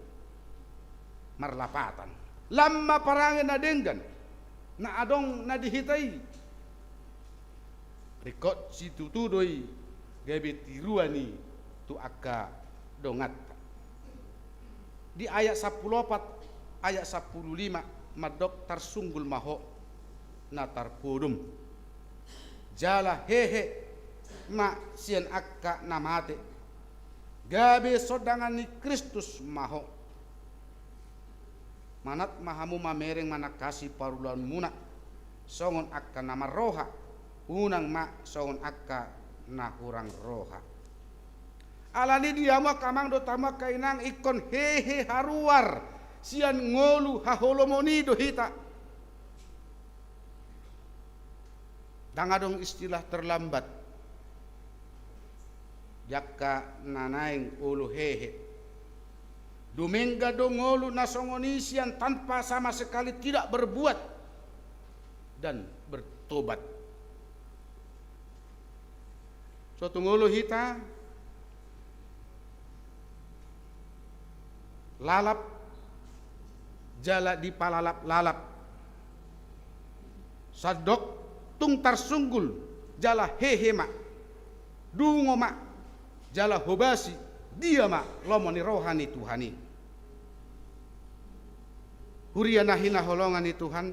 marlapatan. Lam ma parange na denggan na adong na di hita i, ringkot situtu do i gabe tiruan i tu angka donganta. Di ayat sampulu opat, ayat sampulu lima, mandok tarsunggul ma ho na tarpodom, jala hehe ma sian angka na mate, gabe sondangan ni Kristus ma ho. Manat ma hamu mamereng manangkasi parulaonmuna, songon angka na marroha, unang ma songon angka na hurang roha. Alani i di hamu angka amang dohot hamu angka inang, ingkon hehe haruar sian ngolu haholomon i do hita. Ndang adong istilah terlambat di angka na naeng olo hehe. Dumenggan do ngolu na songon i sian tanpa sama sekali tidak berbuat dan bertobat. So tung olo hita lalap jala dipalalap-lalap. Sandok tung tarsunggul jala hehe ma, dungo ma, jala hobasi dia ma lomo ni roha ni Tuhan i. Huria na hinaholongan ni Tuhan,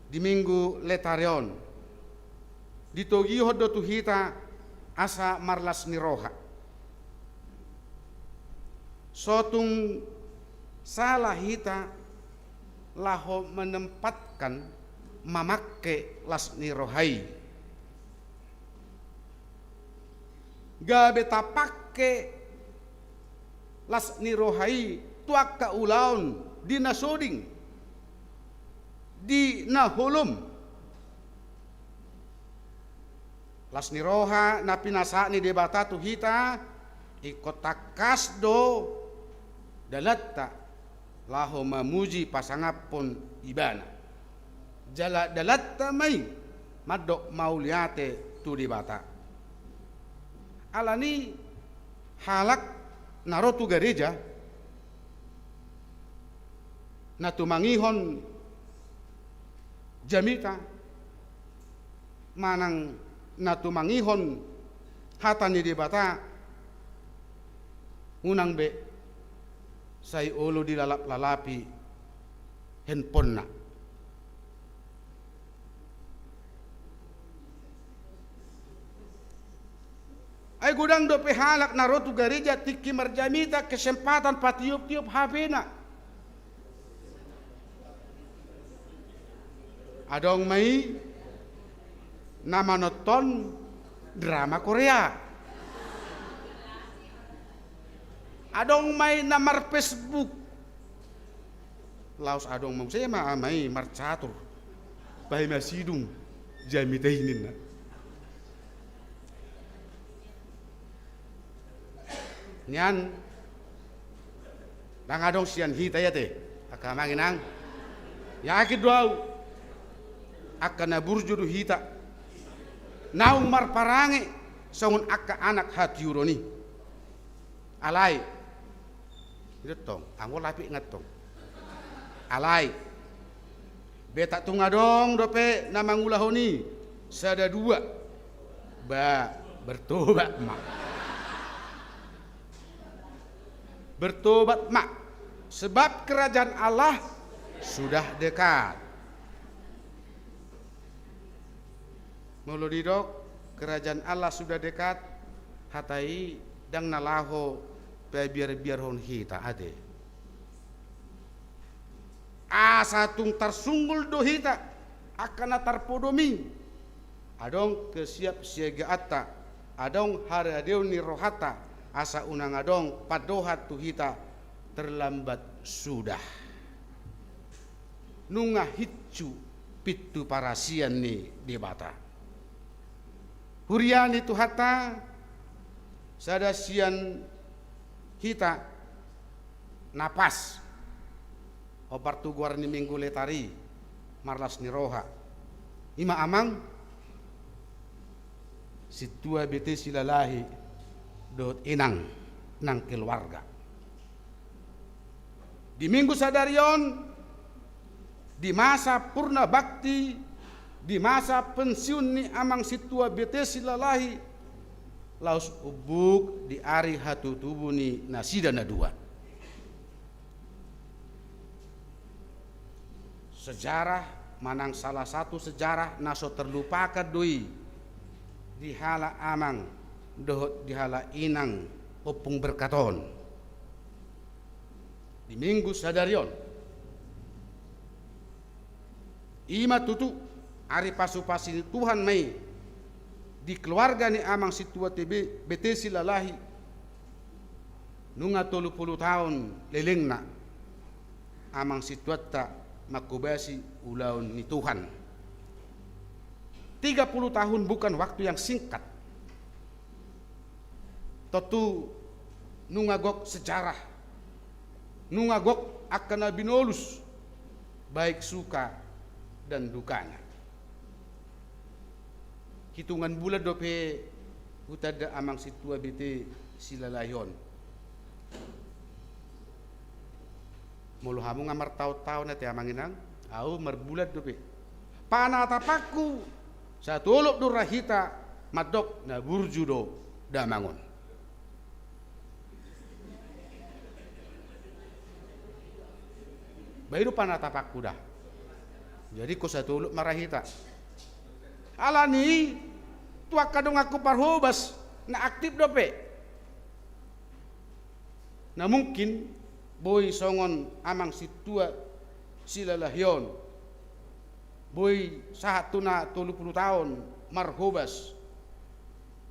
di Minggu Letare on ditogihon do tu hita asa marlas ni roha. So tung salah hita laho menempatkan, mamangke las ni roha i, gabe tapangke las ni roha i tu angka ulaon di na soding, di na holom. Las ni roha na pinasahat ni Debata tu hita, ingkon tangkas do dalanta laho mamuji pasangaphon Ibana. Jala dalanta ma i mandok mauliate tu Debata. Alani i halak na ro tu gareja, na tumangihon jamita, manang na tumangihon hata ni Debata, unang be sai olo dilalap-lalapi handphonena. Ai godang dope halak na ro tu gareja tingki marjamita kesempatan patiop-tiop H P-na. Adong ma i na manonton drama Korea. Adong ma i na mar-Facebook. Laos adong ma muse ma ama i marcatur. Bahen ma sidung jamita i ninna. Nian, ndang adong sian hita i ate, angka amang inang. Yakin do ahu, angka na burju do hita, naung marparange songon angka anak hatiuron i. Alai Ido tong, anggo lapik nga tong. Alai. Beta tung adong dope na mangulahon i, sada dua. Ba, bertobat ma. Bertobat ma. Sebab kerajaan Allah sudah dekat. Molo didok kerajaan Allah sudah dekat, hata i ndang na laho pabiar-biarhon hita ate. Asa tung tarsunggul do hita, angka na tarpodom i. Adong kesiapsiagaanta, adong haradeon ni rohanta, asa unang adong pandohan tu hita terlambat sudah. Nunga hinsu pintu parasian ni Debata. Huria ni Tuhanta, sada sian hita na pas hombar tu goar ni Minggu Letari, marlas ni roha. Ima amang, Sintua B T Silalahi dohot inang nang keluarga. Di Minggu sadari on, di masa purna bakti, di masa pensiun ni amang Sintua B T Silalahi, laos umbuk di ari hatutubu ni nasida na dua. Sejarah manang salah satu sejarah na so terlupakan do i di halak amang dohot di halak inang Ompung Berkat on. Di Minggu sadari on, ima tutu ari pasupasi ni Tuhan ma i di keluarga ni amang Sintua B T Silalahi. Nunga tolu pulu taon lelengna amang sintuanta manghobasi ulaon ni Tuhan. Tiga puluh tahun bukan waktu yang singkat. Tontu nunga gok sejarah, nunga gok angka na binolus, baik suka dan dukanya. Hitungan bulan dope hutanda amang Sintua B T Silalahi on. Molo hamu nga martaon-taon ate amang inang, au marbulan dope. Panatapanku, satolop do ra hita mandok na burju do damang on. Ba i do panatapanku da. Jadi ingkon satolop ma ra hita. Alani i, tu angka donganku parhobas na aktif dope. Na mungkin boi songon amang Sintua Silalahi on, boi sahat tu na tolu pulu taon marhobas.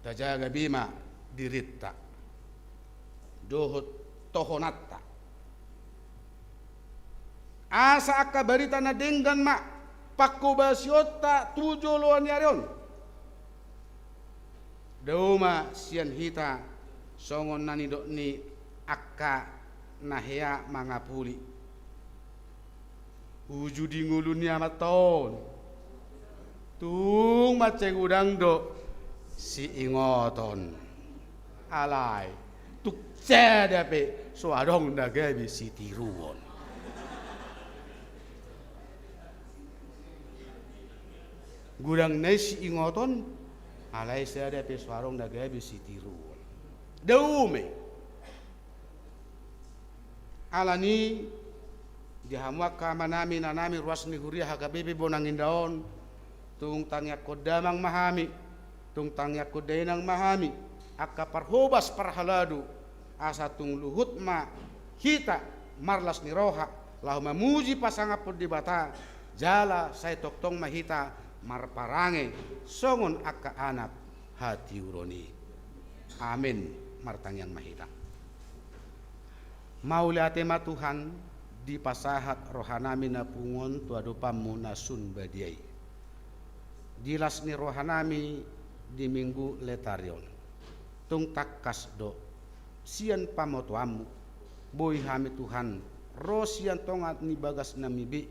Tajaga be ma dirinta dohot tohonanta. Asa angka barita na denggan ma panghobasionta tu joloan ni ari on. Dao ma sian hita songon na nidok ni angka na hea mangapuli. Uju di ngolu ni amanta on. Tung mansai godang do siingoton. Alai tung sada pe so adong na gabe sitiruon. Godang na i siingoton, alai sada pe so adong na gabe sitiruon. Dao ma i. Alani i, di hamu angka amanami, inanami, ruas ni huria H K B P Bonang Indah on, tung tangiangkon damang ma hami, tung tangiangkon dainang ma hami, angka parhobas parhalado, asa tung luhut ma hita marlas ni roha, laho mamuji pasangaphon Debata, jala sai tongtong ma hita marparange songon angka anak hatiuron i. Amen. Martangiang ma hita. Mauliate ma Tuhan, dipasahat rohanami na pungu on tu adopanMu na sun badia i. Di las ni rohanami di Minggu Letari on, tung tangkas do sian pamotoanMu, boi hami Tuhan ro sian tonga ni bagasnami be,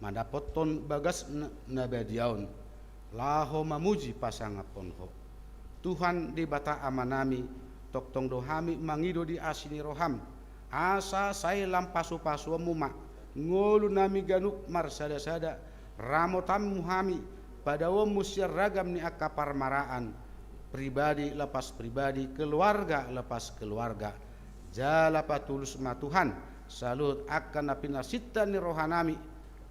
mandapothon bagas na, na badia on, laho mamuji pasangaphon Ho. Tuhan Debata Amanami, tongtong do hami mangido di asi ni rohaM, Asa sai lam pasu-pasuonmu ma ngolunami ganup marsada-sada, ramotanmu hami, padaoonmu sian ragam ni angka parmaraan, pribadi lepas pribadi, keluarga lepas keluarga. Jala patulus ma Tuhan saluhut angka na pinasinta ni rohanami,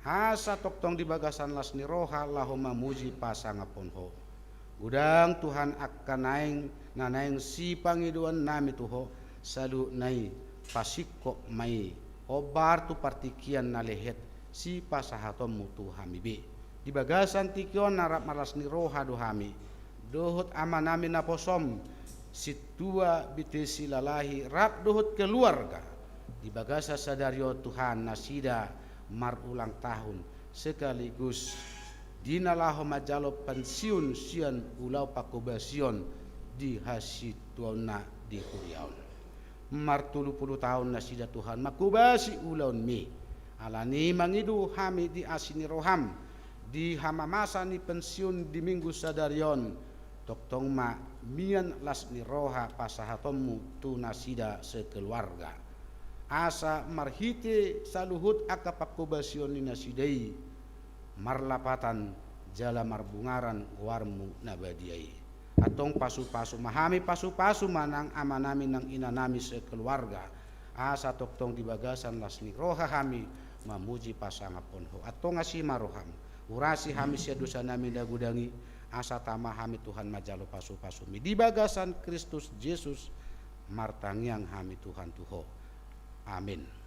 asa tongtong di bagasan las ni roha laho mamuji pasangaphon Ho. Godang Tuhan angka naeng, na naeng sipangidoannami tu Ho, saluhutna i pasingkop ma i, hombar tu partingkian na lehet, sipasahatonmu tu hami be. Di bagasan tingki on na rap marlas ni roha do hami dohot amanami naposom, Sintua Binti Silalahi, rap dohot keluarga. Di bagasan sadari on Tuhan, nasida marulang tahun, sekaligus di na laho manjalo pensiun sian ulaon pangkobasion di hasintuaonna di huria on. Martolupulu taon nasida Tuhan mangkobasi ulaonmi. Alani i mangido hami di asi ni roham, di hamamasa ni pensiun di Minggu sadari on, tongtong ma mian las ni roha pasahatonmu tu nasida sekeluarga. Asa marhite saluhut angka pangkobasion ni nasida i, marlapatan jala marbungaran goarmu na badia i. Antong pasu-pasu ma hami, pasu-pasu ma nang amanami nang inanami sekeluarga. Asa tongtong di bagasan las ni roha hami mamuji pasangaphon Ho. Antong asi ma roham, urasi hami sian dosanami na godang i, asa tama hami Tuhan manjalo pasu-pasumi. Di bagasan Kristus Jesus martangiang hami Tuhan tu Ho. Amin.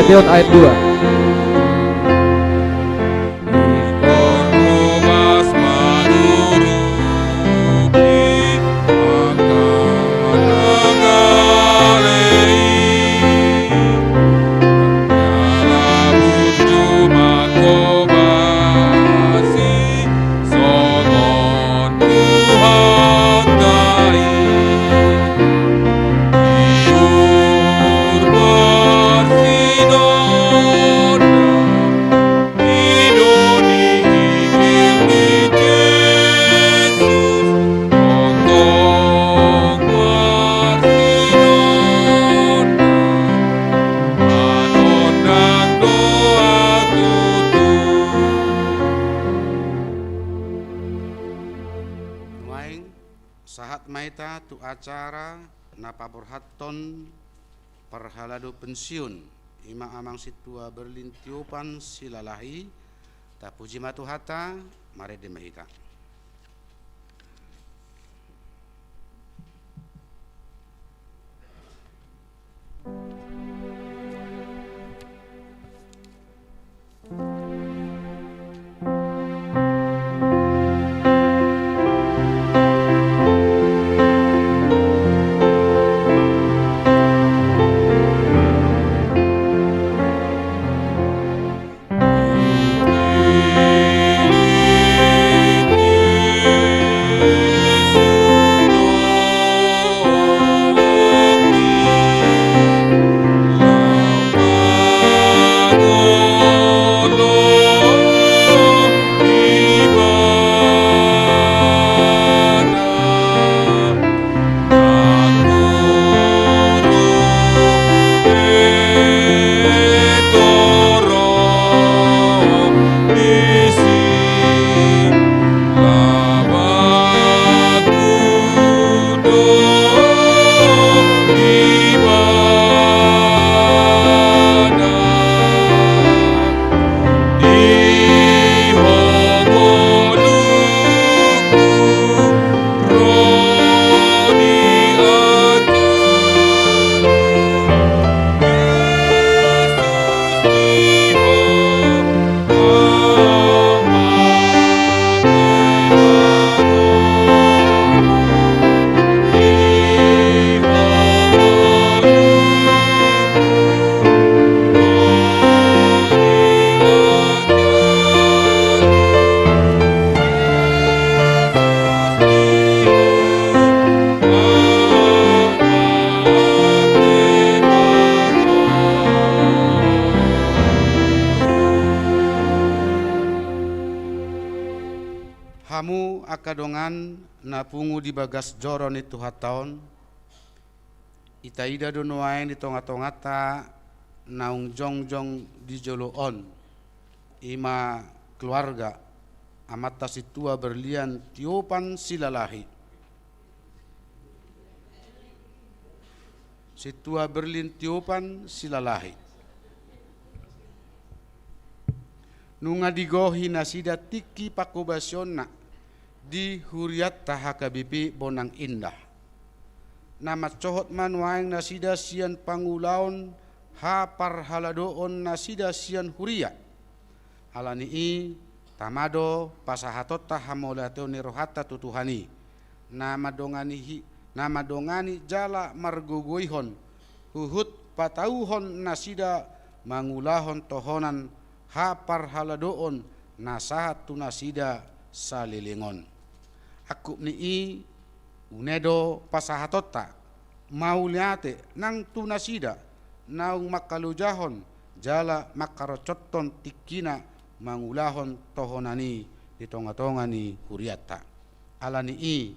Leon ayat dua. Nuaeng, sahat ma hita tu acara na paborhathon parhalado pensiun, i ma Amang Sintua Berlin Tiopan Silalahi. Tapuji ma Tuhanta, marende ma hita. Hamu angka dongan na pungu di bagas joro ni Tuhanta on, itaida do nuaeng di tongatonganta naung jongjong di jolo on, i ma keluarga Amanta Sintua Berlian Tiopan Silalahi. Sintua Berlin Tiopan Silalahi. Nunga digohi nasida tingki pangkobasionna di hurianta H K B P Bonang Indah. Na mansohot ma nuaeng nasida sian pangulaon haparhaladoon nasida sian huria. Ala ni i, tama do pasahatonta hamauliateon ni rohanta tu Tuhan i, na mandongani hi-, na mandongani jala margogoihon, huhut patauhon nasida mangulahon tohonan haparhaladoon na sahat tu nasida saleleng on. Angkup ni i, une do pasahatonta mauliate nang tu nasida naung mangkalojahon jala mangkarocothon tingkina mangulahon tohonan i di tongatonga ni hurianta. Ala ni i,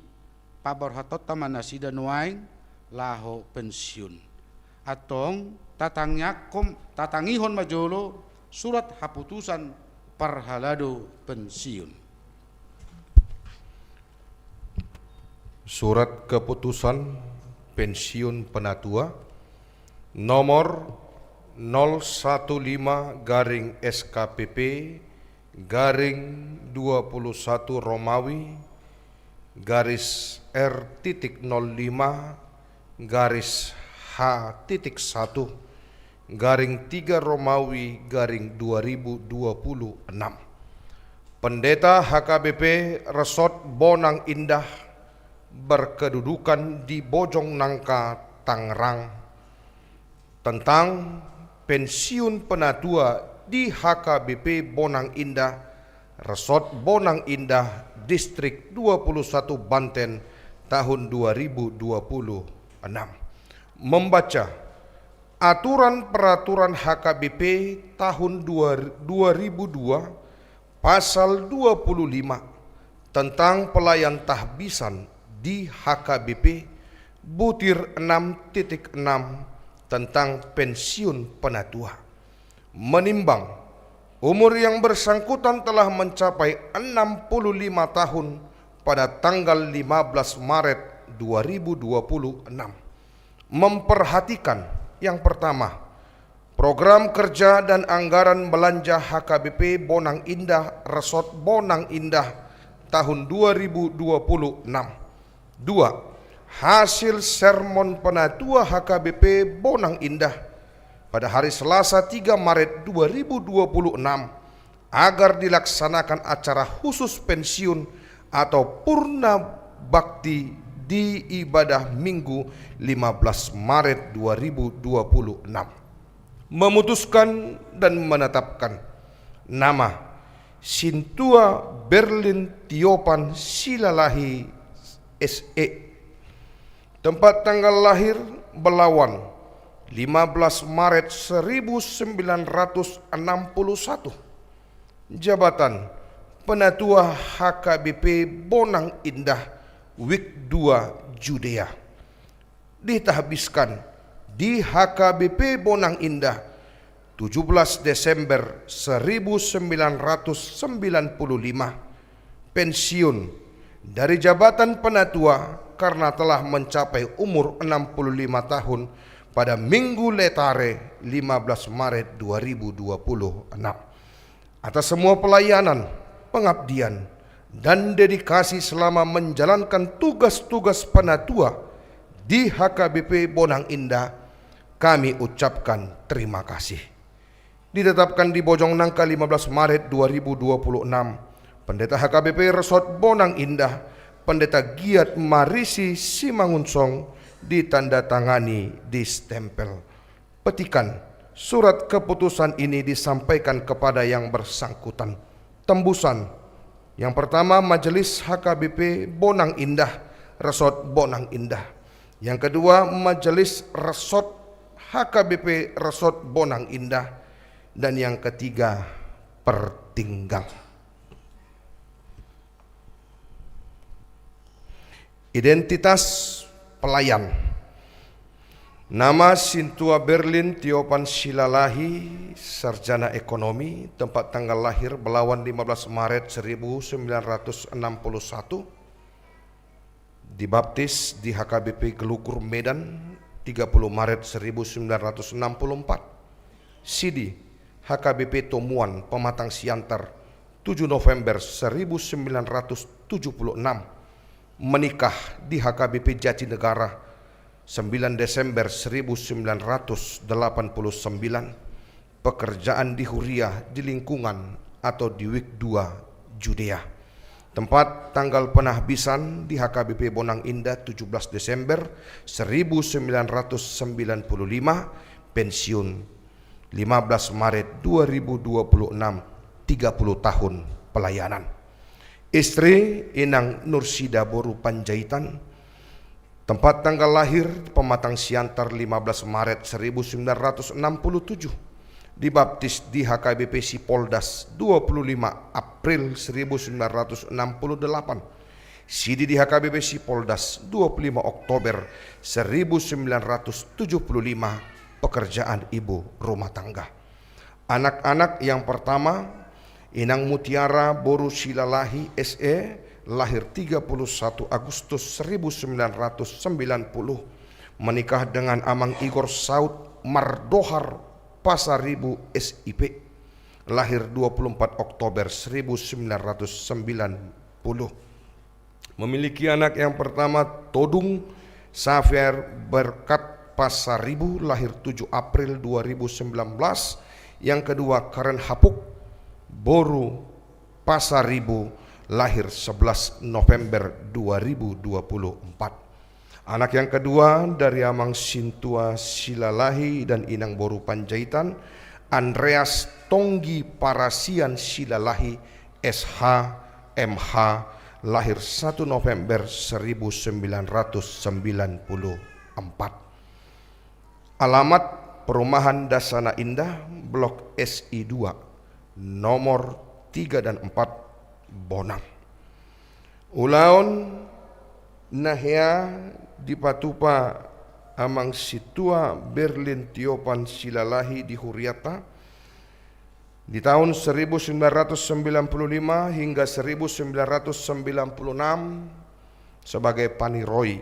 paborhatonta ma nasida nuaeng laho pensiun. Antong, tatangiangkon, tatangihon ma jolo surat haputusan parhalado pensiun. Surat keputusan pensiun penatua nomor nol satu lima garing S K P P garing dua puluh satu Romawi garis R titik nol lima garis H titik satu garing tiga Romawi garing dua ribu dua puluh enam. Pendeta H K B P Resort Bonang Indah berkedudukan di Bojong Nangka, Tangerang, tentang pensiun penatua di H K B P Bonang Indah, Resort Bonang Indah, Distrik dua puluh satu Banten, tahun dua ribu dua puluh enam. Membaca aturan peraturan H K B P tahun dua, dua ribu dua, pasal dua puluh lima, tentang pelayan tahbisan di H K B P, butir enam titik enam, tentang pensiun penatua. Menimbang umur yang bersangkutan telah mencapai enam puluh lima tahun pada tanggal lima belas Maret dua ribu dua puluh enam. Memperhatikan, yang pertama, program kerja dan anggaran belanja H K B P Bonang Indah, Resort Bonang Indah, tahun dua ribu dua puluh enam. Dua, hasil sermon penatua H K B P Bonang Indah pada hari Selasa tiga Maret dua ribu dua puluh enam, agar dilaksanakan acara khusus pensiun atau purna bakti di ibadah Minggu lima belas Maret dua ribu dua puluh enam. Memutuskan dan menetapkan nama Sintua Berlin Tiopan Silalahi, S E. Tempat tanggal lahir, Belawan, lima belas Maret seribu sembilan ratus enam puluh satu. Jabatan, Penatua H K B P Bonang Indah, Wik dua, Judea. Ditahbiskan di H K B P Bonang Indah, tujuh belas Desember seribu sembilan ratus sembilan puluh lima. Pensiun dari jabatan penatua karena telah mencapai umur enam puluh lima tahun pada Minggu Letare, lima belas Maret dua ribu dua puluh enam. Atas semua pelayanan, pengabdian, dan dedikasi selama menjalankan tugas-tugas penatua di H K B P Bonang Indah, kami ucapkan terima kasih. Ditetapkan di Bojong Nangka lima belas Maret dua ribu dua puluh enam, Pendeta H K B P Resort Bonang Indah, Pendeta Giat Marisi Simangunsong, ditandatangani, distempel. Petikan, surat keputusan ini disampaikan kepada yang bersangkutan. Tembusan, yang pertama, Majelis H K B P Bonang Indah, Resort Bonang Indah. Yang kedua, Majelis Resort H K B P Resort Bonang Indah. Dan yang ketiga, Pertinggal. Identitas pelayan. Nama, Sintua Berlin Tiopan Silalahi, sarjana ekonomi, tempat tanggal lahir, Belawan, lima belas Maret seribu sembilan ratus enam puluh satu. Dibaptis di H K B P Gelugur, Medan, tiga puluh Maret seribu sembilan ratus enam puluh empat. Sidi, H K B P Tomuan, Pematang Siantar, tujuh November seribu sembilan ratus tujuh puluh enam. Menikah di H K B P Jatinegara, sembilan Desember seribu sembilan ratus delapan puluh sembilan. Pekerjaan di huria, di lingkungan atau di Wik dua, Judea. Tempat tanggal penahbisan di H K B P Bonang Indah, tujuh belas Desember seribu sembilan ratus sembilan puluh lima, pensiun lima belas Maret dua ribu dua puluh enam, tiga puluh tahun pelayanan. Istri, Inang Nursida boru Panjaitan. Tempat tanggal lahir, Pematang Siantar, lima belas Maret seribu sembilan ratus enam puluh tujuh. Dibaptis di H K B P Sipoldas, dua puluh lima April seribu sembilan ratus enam puluh delapan. Sidi di H K B P Sipoldas, dua puluh lima Oktober seribu sembilan ratus tujuh puluh lima. Pekerjaan ibu rumah tangga. Anak-anak, yang pertama, Inang Mutiara boru Silalahi, S E, lahir tiga puluh satu Agustus seribu sembilan ratus sembilan puluh, menikah dengan Amang Igor Saud Mardohar Pasaribu, S I P, lahir dua puluh empat Oktober seribu sembilan ratus sembilan puluh. Memiliki anak, yang pertama, Todung Xavier Berkat Pasaribu, lahir tujuh April dua ribu sembilan belas. Yang kedua, Karen Hapuk, boru Pasaribu, lahir sebelas November dua ribu dua puluh empat. Anak yang kedua dari Amang Sintua Silalahi dan Inang Boru Panjaitan, Andreas Tonggi Parasian Silalahi, S H, M H, lahir satu November seribu sembilan ratus sembilan puluh empat. Alamat: Perumahan Dasana Indah, Blok S I dua, nomor tiga dan empat, Bonang. Ulaon na hea dipatupa Amang Sintua Berlin Tiopan Silalahi di hurianta di tahun seribu sembilan ratus sembilan puluh lima hingga seribu sembilan ratus sembilan puluh enam sebagai paniroi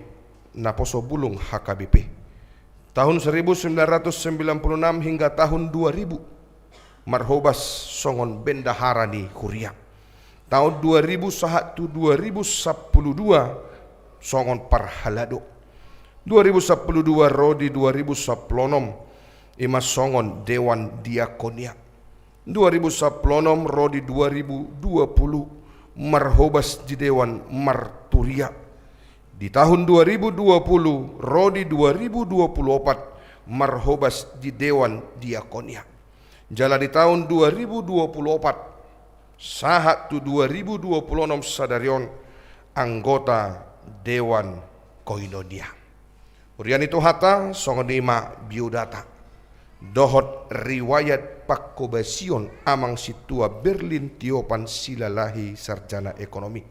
naposo bulung H K B P. Tahun seribu sembilan ratus sembilan puluh enam hingga tahun dua ribu, marhobas songon bendahara ni huria. Taon dua ribu sahat tu dua ribu sampulu dua songon parhalado. Dua ribu sampulu dua ro di dua ribu sampulu onom, ima songon dewan diakonia. Dua ribu sampulu onom ro di dua ribu dua puluh, marhobas di dewan marturia. Di tahun dua ribu dua puluh ro di dua ribu dua puluh opat, marhobas di dewan diakonia. Jala di taon dua ribu dua puluh opat sahat tu dua ribu dua puluh onom sadari on, anggota dewan koinonia. Huria ni Tuhanta, songon i ma biodata dohot riwayat pangkobasion Amang Sintua Berlin Tiopan Silalahi, sarjana ekonomi,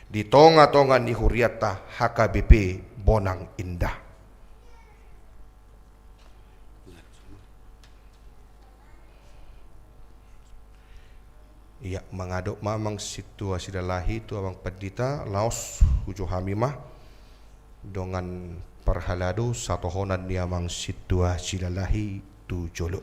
di tonga-tonga ni hurianta H K B P Bonang Indah. Ia, mangadop ma Amang Sintua Silalahi tu Amang Pandita, laos hujo hami ma dongan parhalado satohonan ni Amang Sintua Silalahi tu jolo.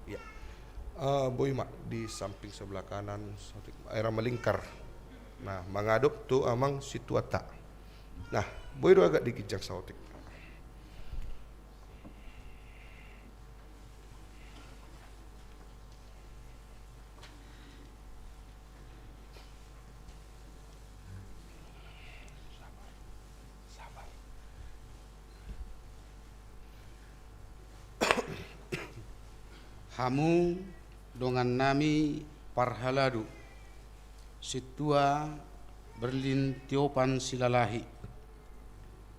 Ia. Eh, boi ma di samping sebelah kanan, saotik, eh, ra melingkar. Nah, mangadop tu Amang Sintuanta. Nah, boi do agak di ginjang saotik. Hamu dongannami parhalado, Sintua Berlin Tiopan Silalahi.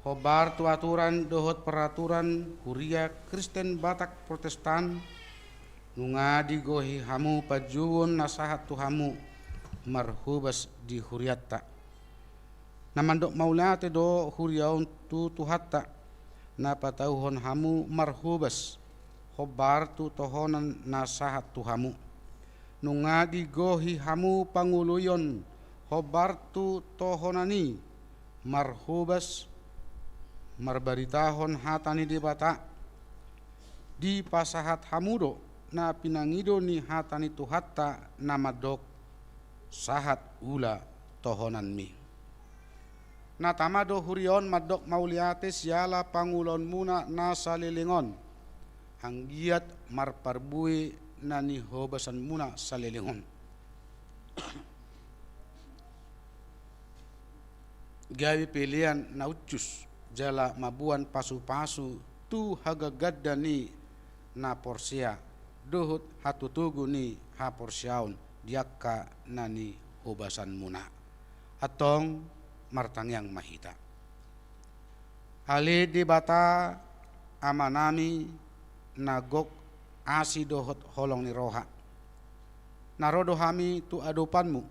Hombar tu aturan dohot peraturan Huria Kristen Batak Protestan, nunga digohi hamu panjouon na sahat tu hamu marhobas di hurianta. Na mandok mauliate do huria on tu Tuhanta, na patauhon hamu marhobas hombar tu tohonan na sahat tu hamu. Nunga digohi hamu pangoloion hombar tu tohonan i marhobas marbaritahon hata ni Debata. Dipasahat hamu do na pinangido ni hata ni Tuhanta na mandok: Sahat ula tohonanmi. Na tama do huria on mandok mauliate siala pangulaonmuna na saleleng on, anggiat marparbue na nihobasanmuna saleleng on. Gabe pelean na uncus jala mamboan pasupasu tu hagaganda ni na porsea dohot hatotogu ni haporseaon di angka na nihobasanmuna. Antong martangiang ma hita. Ale Debata Amanami na gok asi dohot holong ni roha, na ro do hami tu adopanmu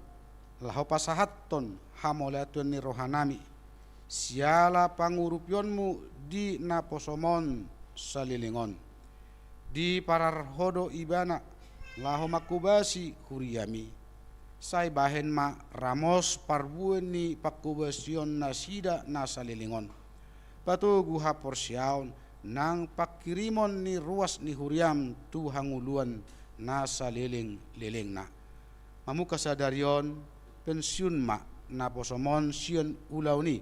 laho pasahathon hamauliateon ni rohanami siala pangurupionmu di naposom on saleleng on. Diparar Ho do Ibana laho manghobasi huriami. Sai bahen ma ramos parbue ni panghobasion nasida na saleleng on. Patogu haporseaon nang pangkirimon ni ruas ni huriaM tu hangoluan na saleleng-lelengna. Mamungka sadari on, pensiun ma naposoM on sian ulaon i.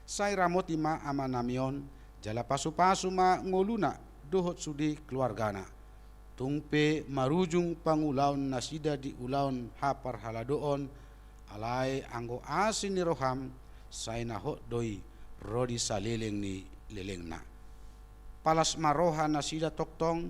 Sai ramoti ma amanami on, jala pasu-pasu ma ngoluna dohot sude keluargana. Tung pe marujung pangulaon nasida di ulaon haparhaladoon, alai anggo asi ni rohaM, sai na hot do i ro di saleleng ni lelengna. Palas ma roha nasida tongtong,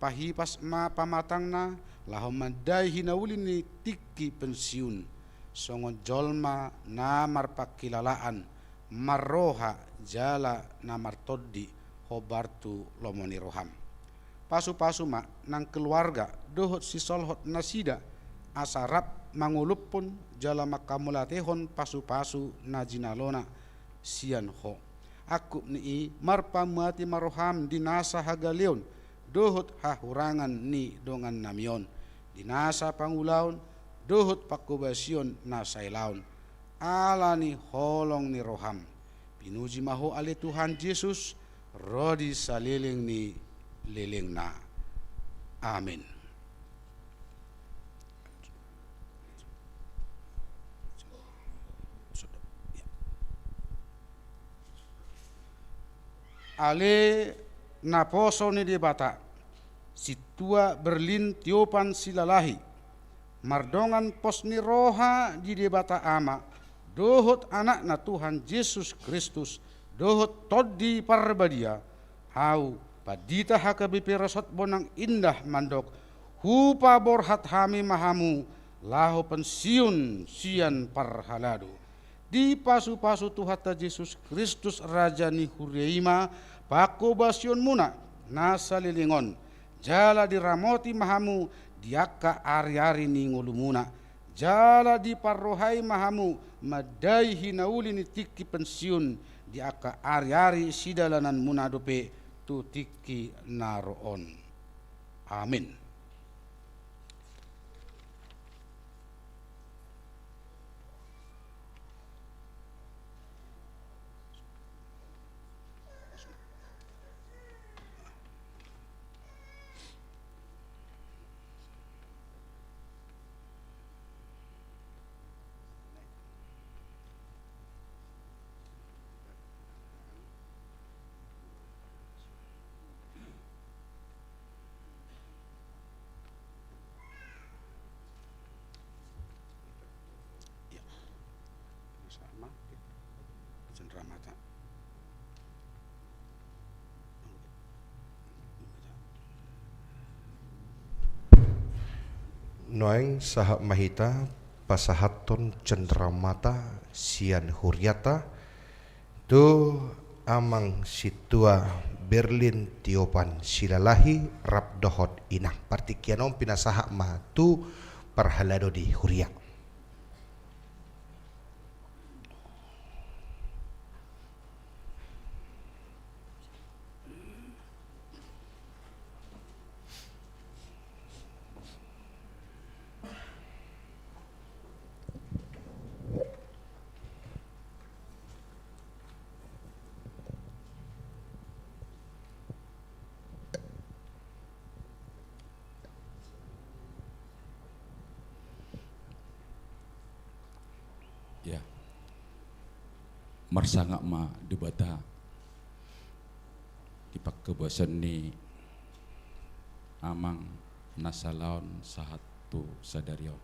pahipas ma pamatangna, laho mandai hinauli ni tingki pensiun, songon jolma na marpangkilalaan, marroha jala na martondi hombar tu lomo ni rohaM. Pasu-pasu ma nang keluarga dohot sisolhot nasida, asa rap mangolophon jala mangkamauliatehon pasu-pasu na jinalona sian Ho. Angkup ni i, marpamuati ma rohaM di nasa hagaleon dohot hahurangan ni dongannami on, di nasa pangulaon dohot panghobasion na sailaon. Ala ni holong ni rohaM, pinuji ma Ho ale Tuhan Jesus, ro di saleleng ni lelengna. Amen. Ale naposo ni Debata, Sintua Berlin Tiopan Silalahi, mardongan pos ni roha di Debata Ama dohot Anakna Tuhan Jesus Kristus dohot Tondi Parbadia, ahu, pandita H K B P Resort Bonang Indah mandok, hupaborhat hami ma hamu laho pensiun sian parhalado. Dipasu-pasu Tuhanta Jesus Kristus Raja ni huria i ma panghobasionmuna na saleleng on, jala diramoti ma hamu di angka ari-ari ni ngolumuna, jala diparrohai ma hamu mandai hinauli ni tingki pensiun di angka ari-ari sidalananmuna dope tu tingki na ro on. Amen. Ya. Sama. Cenderamata. Nuaeng sahat ma hita pasahathon cenderamata sian huriata tu Amang Sintua Berlin Tiopan Silalahi rap dohot inang. Partingkian on pinasahat ma tu parhalado di huria. Ya. Marsangap ma Debata di panghobasion ni amang na salaon sahat tu sadari on.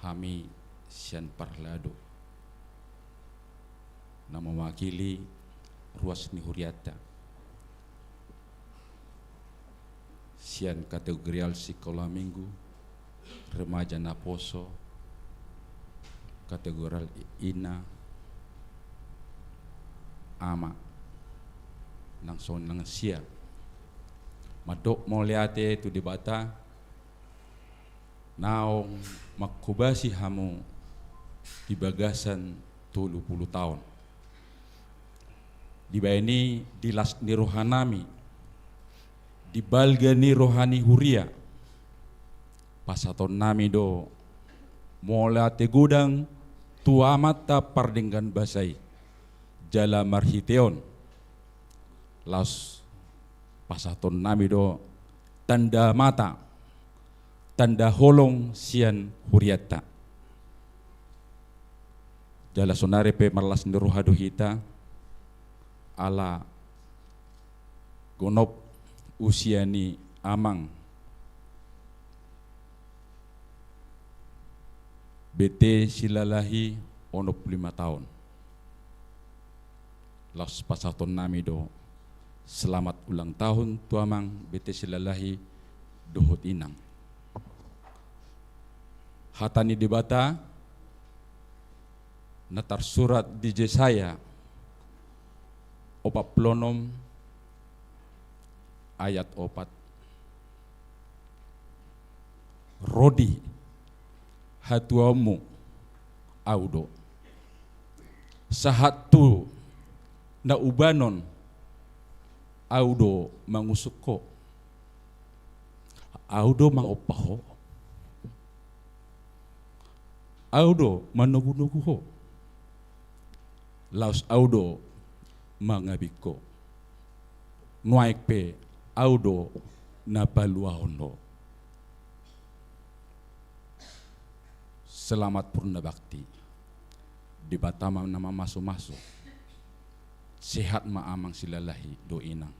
Hami sian parhalado na mewakili ruas ni huriata sian kategorial sikola minggu, remaja naposo, kategorial ina, ama, nang songon i nang sia, mandok mauliate tu Debata naung manghobasi hamu di bagasan tolu pulu taon. Dibaen i di las ni rohanami, di balga ni roha ni huria, pasahatonnami do mauliate godang tu Amanta Pardenggan Basa i, jala marhite on laos pasahatonnami do tanda mata, tanda holong sian hurianta. Jala sonari pe marlas ni roha do hita, ala gonop usia ni amang B T Silalahi onom pulu lima taon. Laos pasahatonnami do selamat ulang tahun tu amang B T Silalahi dohot inang. Hata ni Debata na tarsurat di Jesaya opat pulu onom ayat opat. Ro di hatuaonmu Ahu do. Sahat tu na ubanon Ahu do mangusung ho. Ahu do mangompa ho. Ahu do manogunogu ho. Laos Ahu do mangabing ho. Nuaeng pe Ahu do na paluahon ho. Selamat purna bakti. Debata ma na mamasumasu. Sehat ma amang Silalahi dohot inang.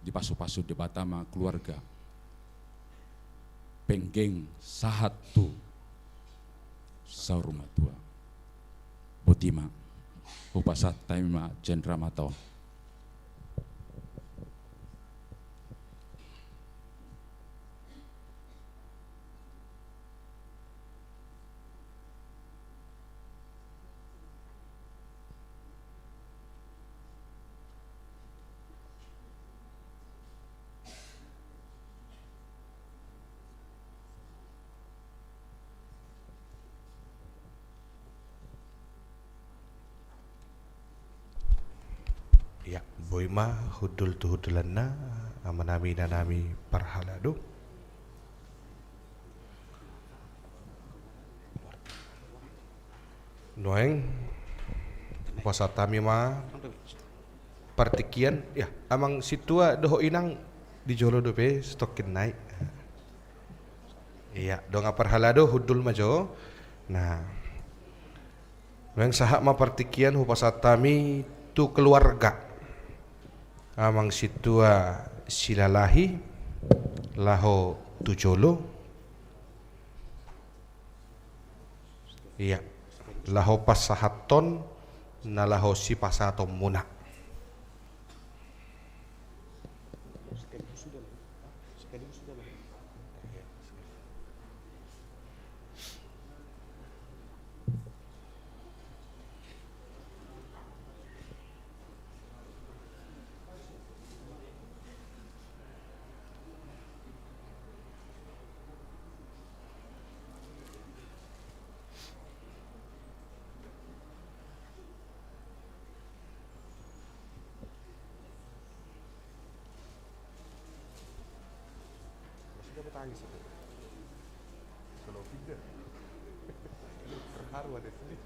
Dipasupasu Debata ma keluarga. Penggeng sahat tu saur matua. Boti ma. Hupasahat hami ma cenderamata on. Ia, boi ma hundul tu hundulanna, amanami, inanami parhalado. Nuaeng, hupasahat hami ma partingkian, ia, amang sintua dohot inang di jolo dope, satongkin nai. Ia, dongan parhalado, hundul ma jo. Nah. Nuaeng sahat ma partingkian hupasahat hami tu keluarga. Amang sintua Silalahi, laho tu jolo. Ia, laho pasahathon na laho sipasahatonmuna. Masih dapat tangis aku. Kalau pindah. Terharu ada sedih.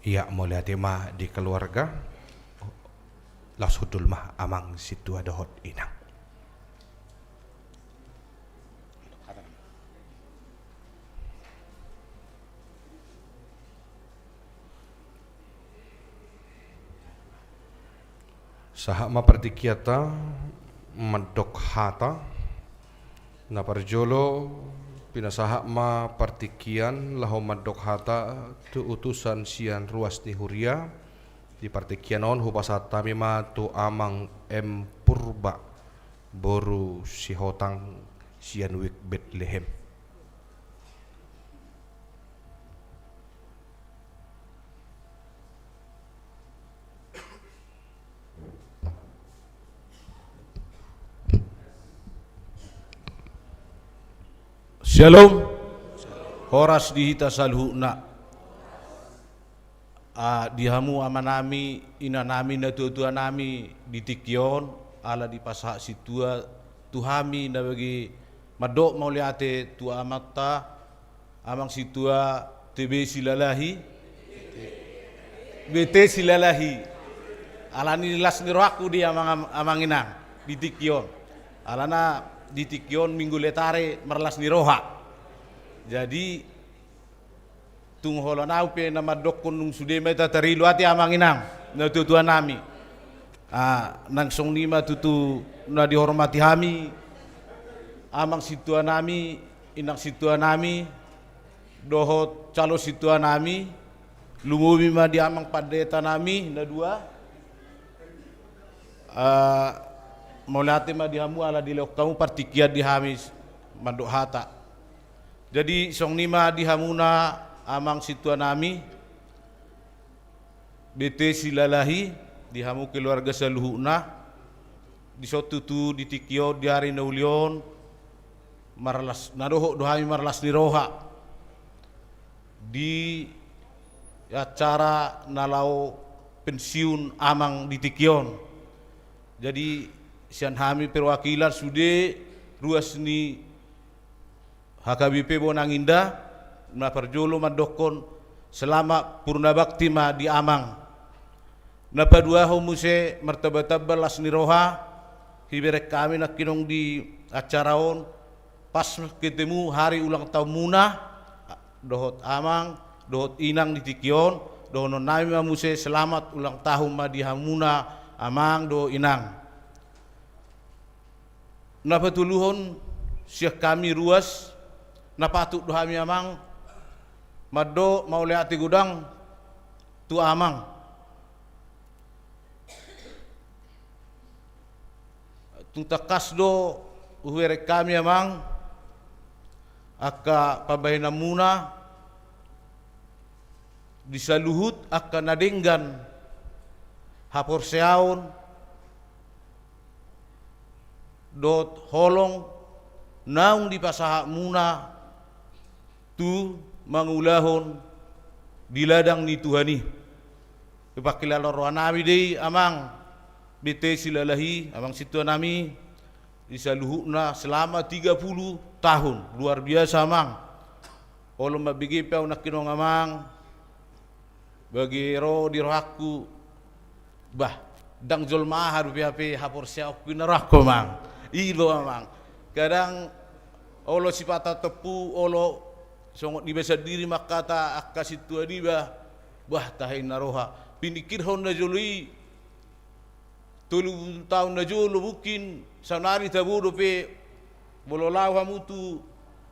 Ia, mauliate ma di keluarga. Laos hundul ma amang sintua dohot inang. Sahat ma partingkianta mandok hata. Na parjolo, pinasahat ma partingkian laho mandok hata tu utusan sian ruas ni huria. Di partingkian on hupasahat hami ma tu amang M Purba, boru Sihotang sian Wijk Betlehem. Shalom. Horas di hita saluhutna. Ah, di hamu amanami, inanami, natuatuanami di tingki on, ala dipasahat sintua tu hami na bagi mandok mauliate tu amanta, Amang Sintua T B Silalahi, B T Silalahi. Alani las ni rohangku di amang, amang inang di tingki on. Alana di tingki on Minggu Letare marlas ni roha. Jadi tung holan au pe na mandokkon nung sude ma hita tarilo ate amang inang, natuatuanami. Ah, nang songon i ma tutu na dihormati hami, amang sintuanami, inang sintuanami, dohot calo sintuanami, lumobi ma di amang pandetanami na dua. Ah, mauliate ma di hamu ala dilehon hamu partingkian di hami mandok hata. Jadi songon i ma di hamuna amang sintuanami, B T Silalahi, di hamu keluarga saluhutna, dison tutu di tingki on di ari na uli on, marlas, na dohot do hami marlas ni roha di acara na laho pensiun amang di tingki on. Jadi sian hami perwakilan sude ruas ni H K B P Bonang Indah, na parjolo mandokkon selamat purna bakti ma di amang. Na paduahon muse martamba-tamba las ni roha, hubereng hami nangkining di acara on, pas ketemu hari ulang tahunmuna, dohot amang, dohot inang di tingki on, dohononnami ma muse selamat ulang tahun ma di hamuna amang dohot inang. Na patoluhon sian hami ruas, na patut do hami amang mandok mauliate godang tu amang. Tung tangkas do hubereng hami amang angka pambahenanmuna di saluhut angka na denggan haporseaon dohot holong naung dipasahatmuna tu mangulahon di ladang ni Tuhan i. Di pangkilalaan rohanami do i amang B T Silalahi, amang sintuanami, di saluhutna selama tiga puluh tahun. Luar biasa amang. Olo mambege pe au nangkining amang, bage ro di rohangku, bah, ndang jolma aha dope, hape haporseaonku i na rohangku amang. I do amang. Kadang olo sipata tompu, olo songon iba sandiri mangkata angka sintua niba, bah, tahe na roha. Piningkirhon na jolo i, tolu pulu taon na jolo mungkin, saonari tabo dope, molo laho hamu tu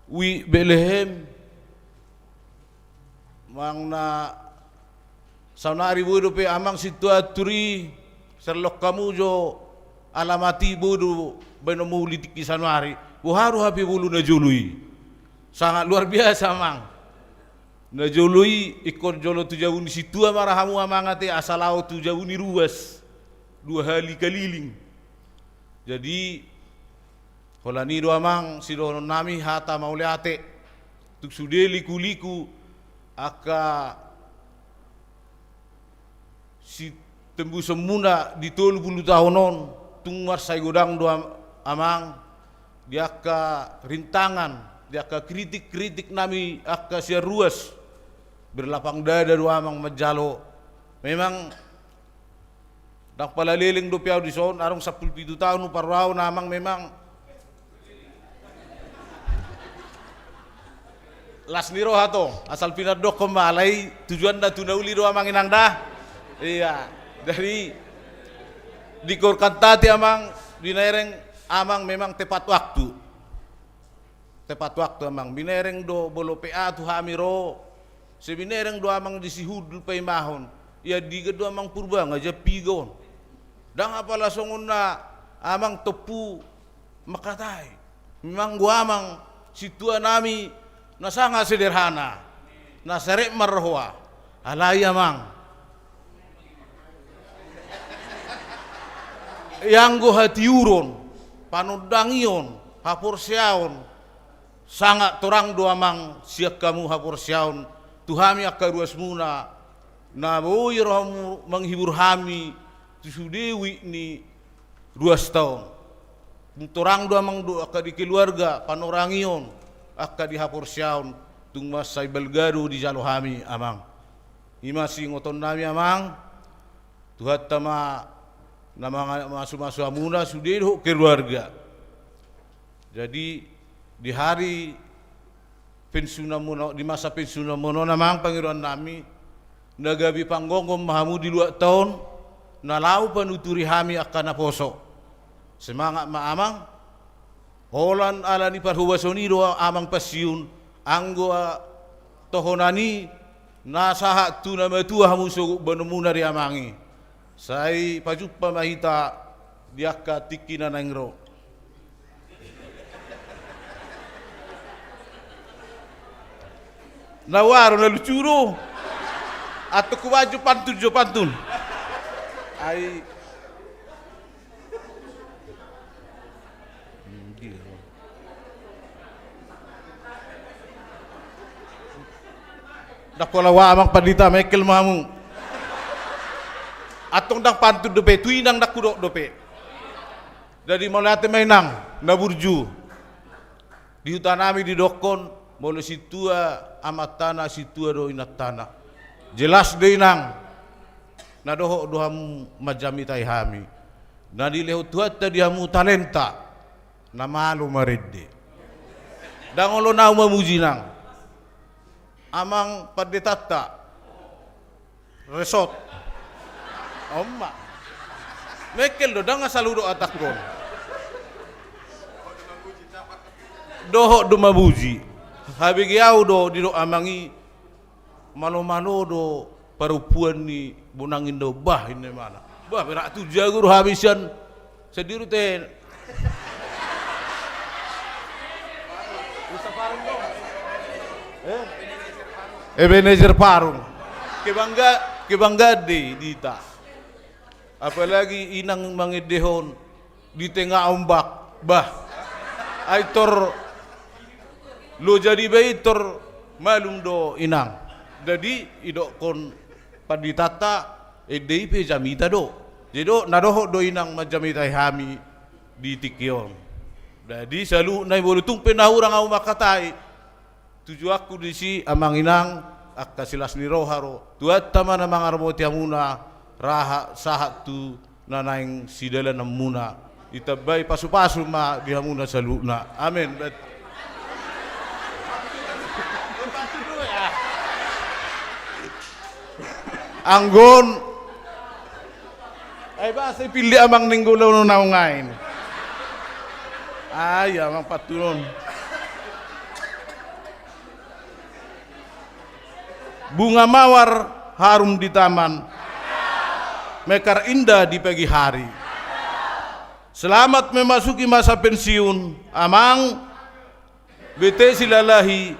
Wi Betlehem, manang na saonari boi dope amang sintua anturi, sallok hamu jo alamat i boi do baenonmu di tingki saonari. Boha do hape molo na jolo i. Sangat luar biasa amang. Na jolo i ingkon jolo tu jabu ni sintua ma ra hamu amang ate, asa laho tu jabu ni ruas. Dua hali kaliling. Jadi holan i do amang sidohononnami hata mauliate tu sude liku-liku angka sitembusonmuna di tolu pulu taon on, tung mansai godang do am-, amang, di angka rintangan, di angka kritik-kritik nami angka sian ruas, berlapang dada do amang manjalo. Memang ndang pala leleng dope au dison, adong sampulu pitu taon huparrohahon amang memang. Las ni roha tong, asal pinandokkon ma, alai tujuanna tu na uli do amang inang da. Iya. Jadi dikorkan tati amang, binereng amang memang tepat waktu. Tepat waktu amang, binereng do molo pe aha tu hami ro. Sai binereng do amang di sihundul paimahon. Ia diga do amang Purba nga jampiga on. Ndang apala songon na amang tompu mangkatai. Memang do amang sintua nami na sangat sederhana, na serep marroha. Alai amang, ianggo hatiuron, panondangion, haporseaon, Sangat torang do amang sian hamu haporseaon tu hami angka ruasmuna, na boi rohamu manghibur hami tu sude uik ni ruasta on. Tung torang do amang do angka di keluarga panorangion, angka di haporseaon, tung mansai balga do dijalo hami amang. I ma siingoton nami amang, Tuhanta ma na manga-, mamasu-masu hamuna sude dohot keluarga. Jadi di hari pensiunanmuna, di masa pensiunanmuna on amang, pangidoan nami na gabe panggomgom ma hamu di luatta on, na laho panuturi hami angka naposo. Semangat ma amang. Holan ala ni parhobason i do amang pensiun, anggo tohonan i na sahat tu na matua hamu sogot baonomuna di amang i. Sai pajumpa ma hita di angka tingki na naeng ro. Na waro na lucu do. Antong hubaen jo pantun, jo pantun. Ai. Ndang pola ua amang pandita, mengkel ma hamu. Antong ndang pantun dope, tu inang ndang hudok dope. Jadi mauliate ma inang na burju. Di huta nami didokkon, molo sintua amantana, sintua do inantana. Jelas do inang, na dohot do hamu manjamitai hami. Na nilehon Tuhanta di hamu talenta, na malo marende. Ndang olo na au mamuji inang. Amang panditanta. Resort. On ma. Mengkel do, ndang asal hudok hatangkon. Dohot do mamuji. Habege au do didok amang i, malo-malo do parompuan ni bonang inda on, bah, inna imana. Bah, berak tu jago do hami sian Sandiri te. Ebenezer Parung. Kebangga-, kebanggaan do i di hita. Apalagi inang mangendehon di tengah ombak. Bah. Ai tor loja diba i tor malum do inang. Jadi idokkon panditanta, ende i pe jamita do. Jadi do, na dohot do inang manjamitai hami di tingki on. Jadi saluhutna i, molo tung pe na hurang au manghatai, tujuanku disi amang inang, angka silas ni roha do. Tuhanta ma na mangaramoti hamuna, raha sahat tu na naeng sidalananmuna. Ditambai pasu-pasu ma di hamuna saluhutna. Amen. Anggo on. Ai bah, sai pillit amang ninggolon naung ain. Ai amang pantun on. Bunga mawar harum di taman, mekar indah di pagi hari. Selamat memasuki masa pensiun, Amang B T Silalahi,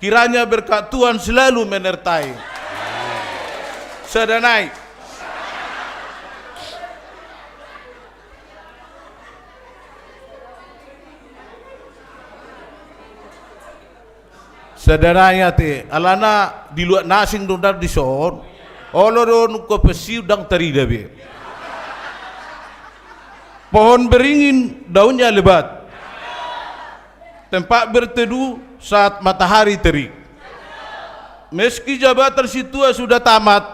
kiranya berkat Tuhan selalu menyertai. Sada nai. Sada nai ate, alana di luat na asing do ndang dison, olo do nunga pensiun ndang tarida be. Pohon beringin daunnya lebat, tempat berteduh saat matahari terik. Meski jabatan sintua sudah tamat,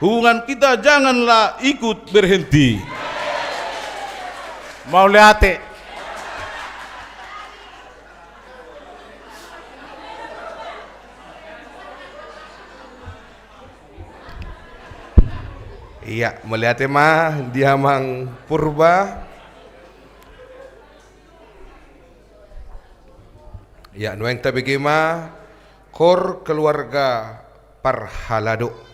hubungan kita janganlah ikut berhenti. Mauliate. Ia, mauliate ma di Amang Purba. Ia, nuaeng tabege ma Kor Keluarga Parhalado.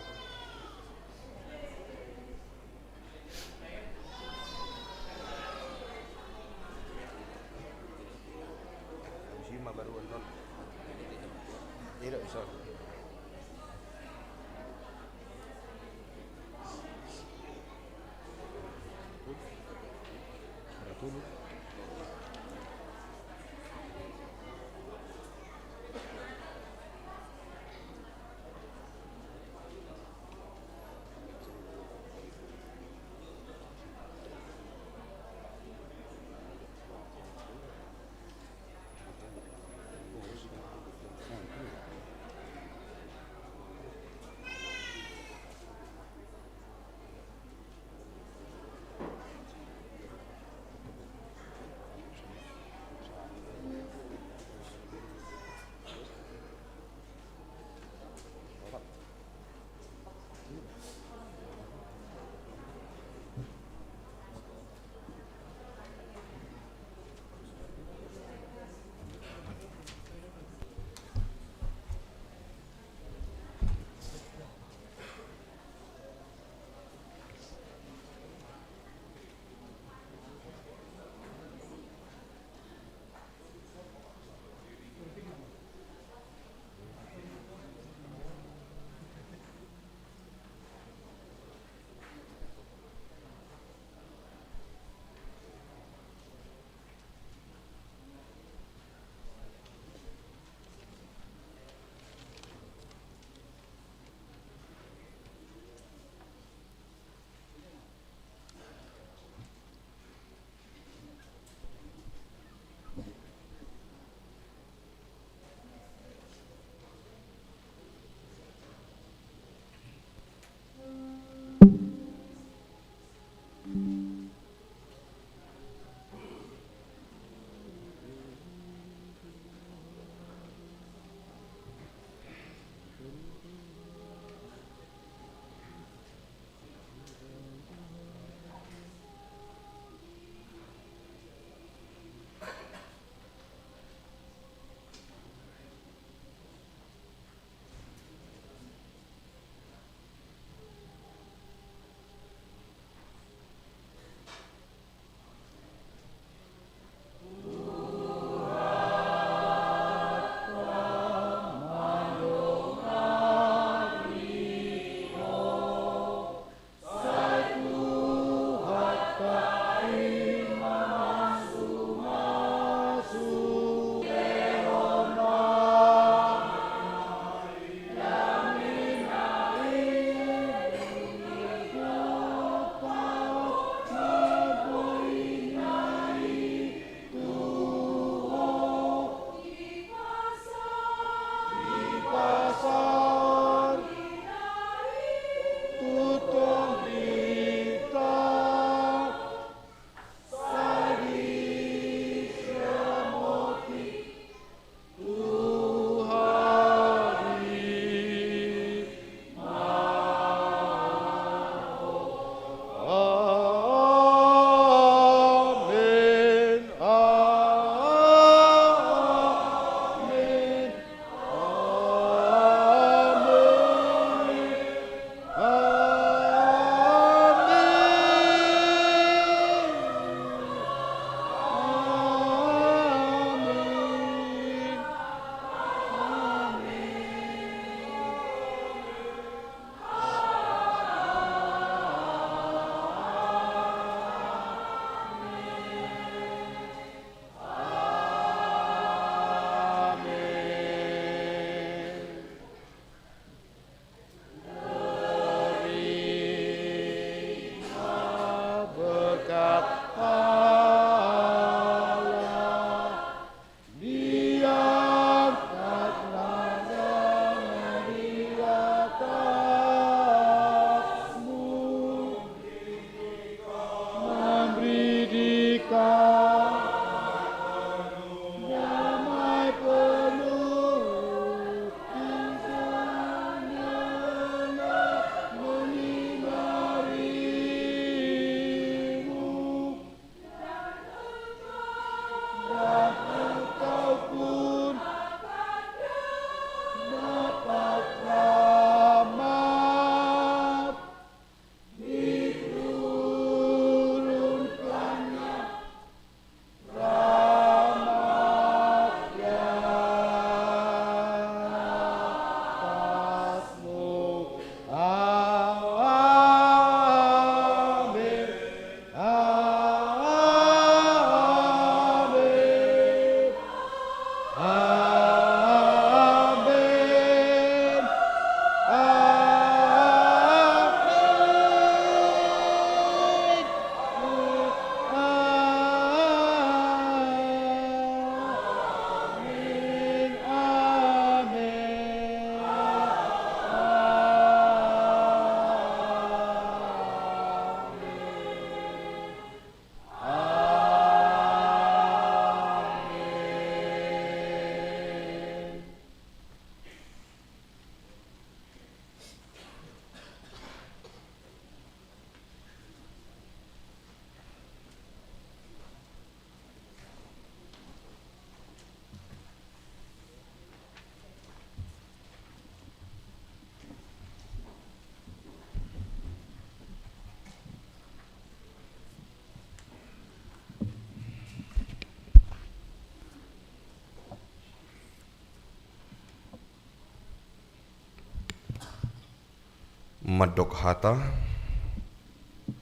Mandok hata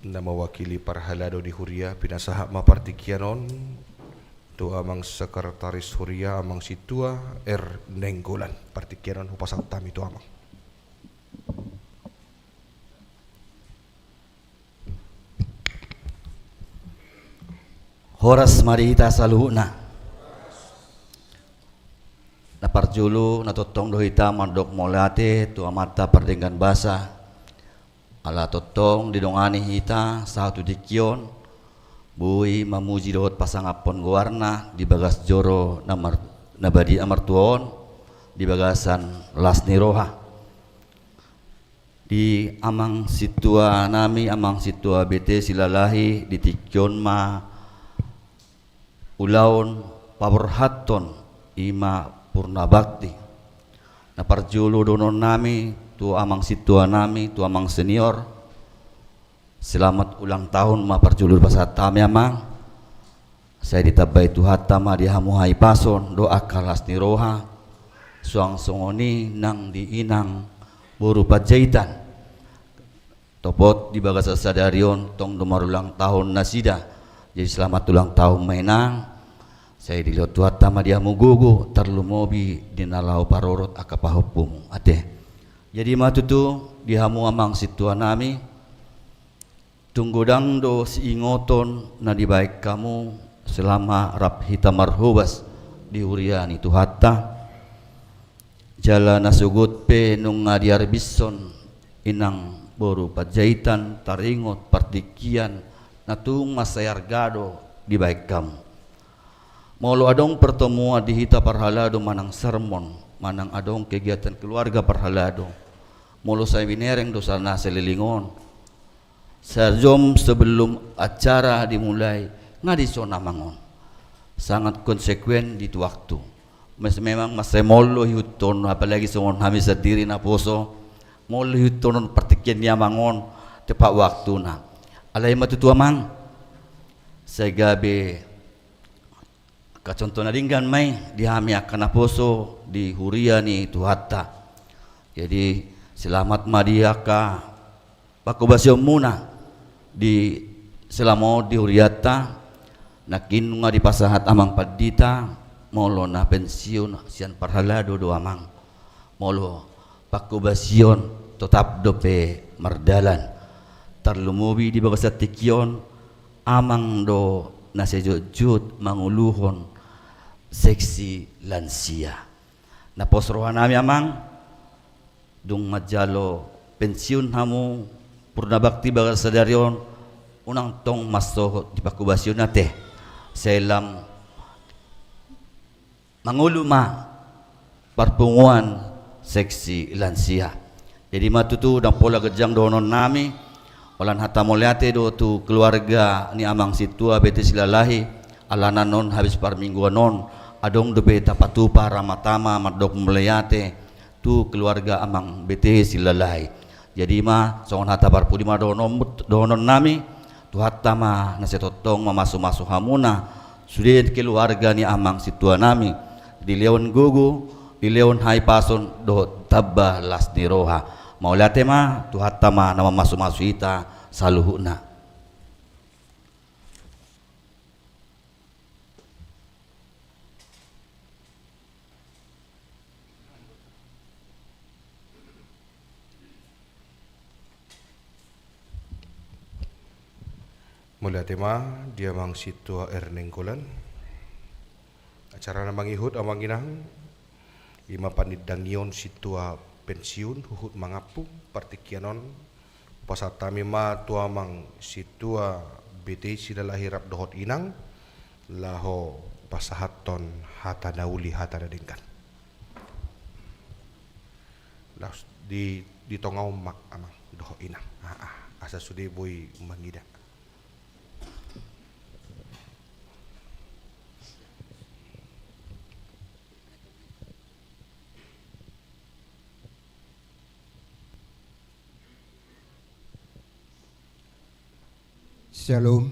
na mewakili parhalado ni huria, pinasahat ma partingkian on tu amang sekretaris huria, amang Sintua R Nainggolan. Partingkian on hupasahat hami tu amang. Horas ma di hita saluhutna. Na parjolo, na tongtong do hita mandok mauliate tu Amanta Pardenggan Basa, ala tongtong didongani hita sahat tu tingki on, boi mamuji dohot pasangaphon goarna di bagas joro na mar-, na badia martua on, di bagasan las ni roha. Di amang sintua nami, amang sintua B T Silalahi, di tingki on ma ulaon paborhathon, i ma purnabakti. Na parjolo dohonon nami tu amang sintua nami, tu amang senior, selamat ulang tahun ma parjolo dipasahat hami, amang. Sai ditambai Tuhanta ma di hamu hahipason dohot angka las ni roha, suang songon i nang di inang boru Panjaitan. Topot di bagasan sadari on tong do marulang tahun nasida. Jadi selamat ulang tahun ma, inang. Sai dilehon Tuhanta ma di hamu gogo, tarlumobi di na laho parorot angka pahompumu. Ate. Jadi ma tutu di hamu amang sintua nami, tung godang do siingoton na dibaen hamu selama rap hita marhobas di huria ni Tuhanta. Jala na sogot pe nunga diarbishon inang boru Panjaitan taringot partingkian na tung mansai arga do dibaen hamu. Molo adong pertemuan di hita parhalado manang sermon, manang adong kegiatan keluarga parhalado, molo sai binereng do sana seleling on, sajom sebelum acara dimulai, nga dison amang on. Sangat konsekuen di tu waktu. Mes-, memang mansai molo ihuthon, apalagi songon hami sandiri naposo, molo ihuthon on partingkian ni amang on tepat waktuna. Alai ma tutu, amang, sai gabe angka contoh na denggan ma i di hami angka naposo di huria ni Tuhanta. Jadi, selamat ma di angka panghobasionmuna di selama on di hurianta. Nangkin nunga dipasahat amang pandita, molo na pensiun sian parhalado do amang. Molo panghobasion totap dope mardalan. Tarlumobi di bagasan tingki on, amang do na sai jotjot manguluhon seksi lansia. Na pos rohanami, amang, dung manjalo pensiun hamu, purnabakti bagasan sadari on, unang tong mansohot di panghobasion, ate. Sai lam mangolu ma parpunguan seksi lansia. Jadi ma tutu ndang pola ganjang dohononnami, holan hata mauliate do tu keluarga ni Amang Sintua B T Silalahi, alana on habis parmingguan on adong dope tapatupa ramatama mandok mauliate tu keluarga Amang B T Silalahi. Jadi ma songon hata parpudi ma dohonon, dohononnami, Tuhanta ma na sai tongtong mamasumasu hamuna sude keluarga ni Amang Sintuanami, dilehon gogo, dilehon hahipason dohot tamba las ni roha. Mauliate ma, Tuhanta ma na mamasumasu hita saluhutna. Mauliate ma di Amang Sintua R Nainggolan. Acara na mangihut, Amang Inang, i ma panindangion sintua pensiun huhut mangampu. Partingkian on pasahat hami ma tu Amang Sintua B T Silalahi rap dohot Inang, laho pasahathon hata na uli, hata na denggan. Laos di, di tonga on ma Amang dohot Inang. Ah, ah, asa sude boi mangida. Syalom.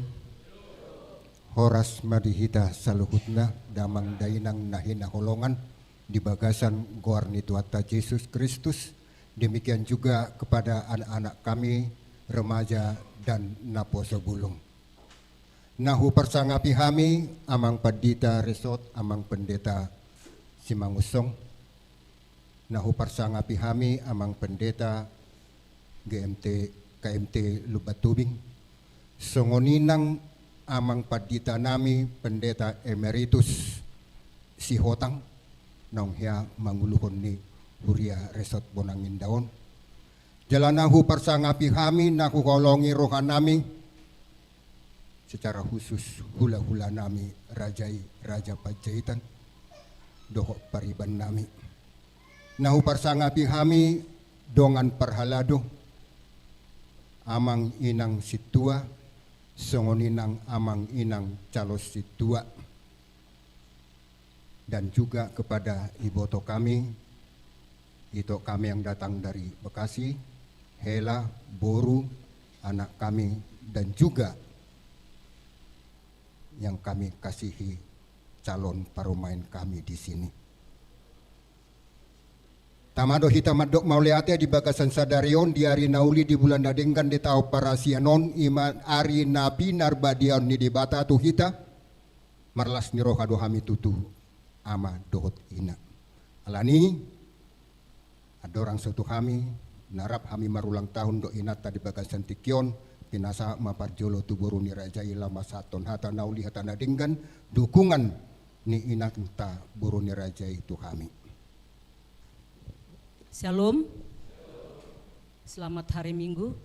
Horas ma di hita saluhutna, damang dainang na hinaholongan di bagasan goar ni Tuhanta Jesus Kristus, demikian juga kepada anak-anak kami, remaja dan naposo bulung. Na huparsangapi hami Amang Pandita Resort, Amang Pendeta Simangunsong. Na huparsangapi hami Amang Pendeta G M T, K M T Lumban Tobing. Songon i nang Amang Panditanami Pendeta Emeritus Sihotang, naung hea manguluhon ni Huria Resort Bonang Indah on. Jala na huparsangapi hami, na huholongi rohanami, secara khusus hulahulanami raja i, Raja Panjaitan, dohot paribannami. Na huparsangapi hami dongan parhalado, amang inang sintua, songon i nang amang inang calon sintua. Dan juga kepada iboto kami, ito kami yang datang dari Bekasi, hela, boru, anak kami, dan juga yang kami kasihi, calon parumaen kami di sini. Tama do hita mandok mauliate di bagasan sadari on, di ari na uli, di bulan na denggan, di taon parasian on, i ma ari na pinarbadiaon ni Debata tu hita. Marlas ni roha do hami tutu, ama dohot ina. Alani, andorang so tu hami, na rap hami marulang tahun dohot inanta di bagasan tingki on, pinasahat ma parjolo tu boru ni raja i laho masahathon hata na uli, hata na denggan, dukungan ni inanta boru ni raja i tu hami. Syalom. Selamat hari Minggu.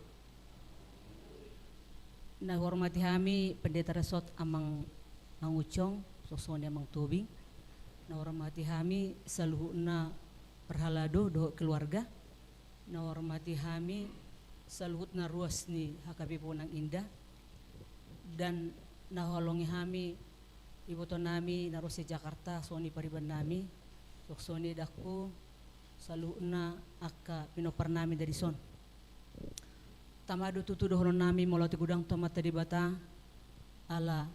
Na huhormati hami Pendeta Resort Amang Mangunsong, songon i Amang Tobing. Na huhormati hami saluhutna parhalado dohot keluarga. Na huhormati hami saluhutna ruas ni H K B P Bonang Indah. Dan na huholongi hami ibotonami na ruas i Jakarta, songon i paribannami, songon i dakku, saluhutna angka pinomparnami na dison. Tama do tutu dohononnami mauliate godang tu Amanta Debata, ala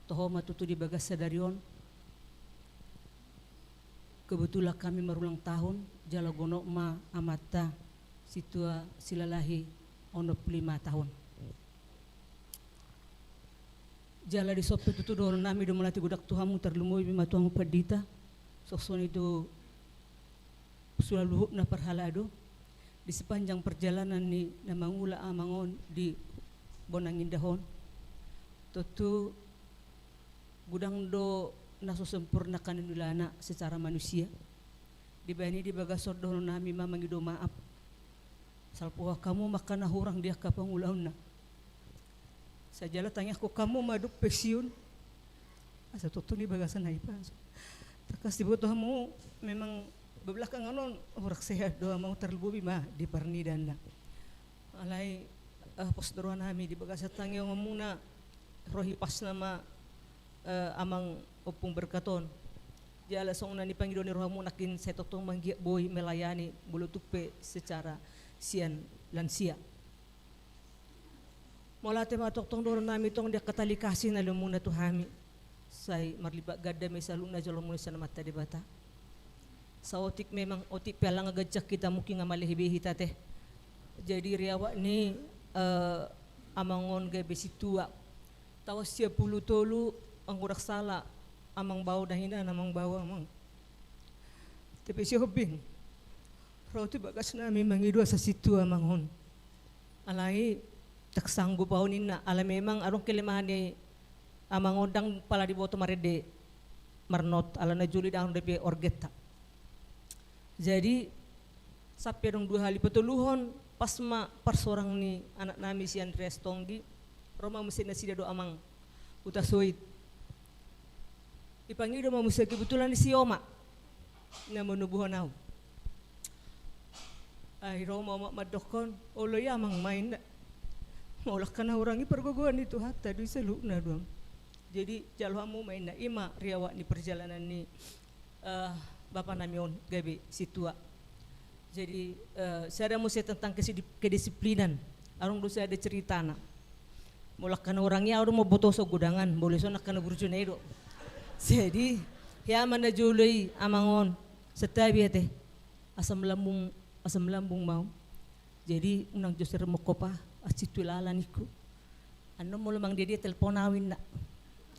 toho ma tutu di bagas sadari on kebetulan hami marulang tahun, jala gonop ma amanta Sintua Silalahi onom pulu lima tahun. Jala dison pe tutu dohononnami do mauliate godang tu hamu, tarlumobi ma tu hamu pandita, songon i tu saluhutna parhalado, di sepanjang perjalanan ni na mangula amang on di Bonang Indah on. Tontu godang do na so sempurna kanan ni hulana secara manusia. Dibahen i di bagas on dohononnami ma mangido maaf. Salpu hamu ma angka na hurang di angka pangulaonna. Sai jala tangiangkon hamu ma dung pensiun, Asa tongtong di bagasan ai pa. Tangkas diboto hamu memang bebelakangan on hurang sehat do amang, tarlumobi ma di parnidaanna. Alai, eh, pos do roha nami di bagasan tangiangonmuna, ro hipasna ma, eh, amang ompung berkat on. Jala songon na nipangido ni rohamu nangkin sai tongtong manggiat boi melayani molo tung pe secara sian lansia. Mauliate ma tongtong dohonon nami tong di angka tali kasih na lehonon muna tu hami. Sai marlipat ganda ma i saluhutna jolo muna sian Amanta Debata. Saotik memang otik pe ala nga ganjang hita mungkin nga malehe be hita te. Jadi riawak ni, eh, amang on gabe sintua. Taon sia pulu tolu anggo ndang sala amang Bao dahinan, amang Bao amang. T P Sihombing. Ro tu bagas nami mangido asa sintua amang on. Alai ndang sanggup au ninna, ala memang adong kelemahan ni amang on, ndang pala diboto marende marnot, ala na jolo i ndang adong dope orgenta. Jadi sampe adong dua hali patoluhon, pas ma parsorang ni anak nami si Andreas Tonggi, ro ma muse nasida do amang Hutasoit. Dipangido ma muse kebetulan i si oma na manobuhon au. Ai ro ma oma mandokkon, olo i amang ma inna. Molo angka na hurang i pargogoan ni Tuhanta do i saluhutna do amang. Jadi jalo hamu ma inna, i ma riawak ni perjalanan ni, eh, bapa nami on gabe sintua. Jadi, eh, sada muse tentang kesidi-, kedisiplinan. Adong do sada ceritana. Molo angka na hurang i au do mambotohon godangan, molo ison angka na burju na i do. Jadi hea ma na jolo i amang on, santabi ate. Asam lambung, asam lambung ma au. Jadi unang jo sermon ho pa, hansit tu ilala ningku. Annon molo manang dia-dia telpon au inna.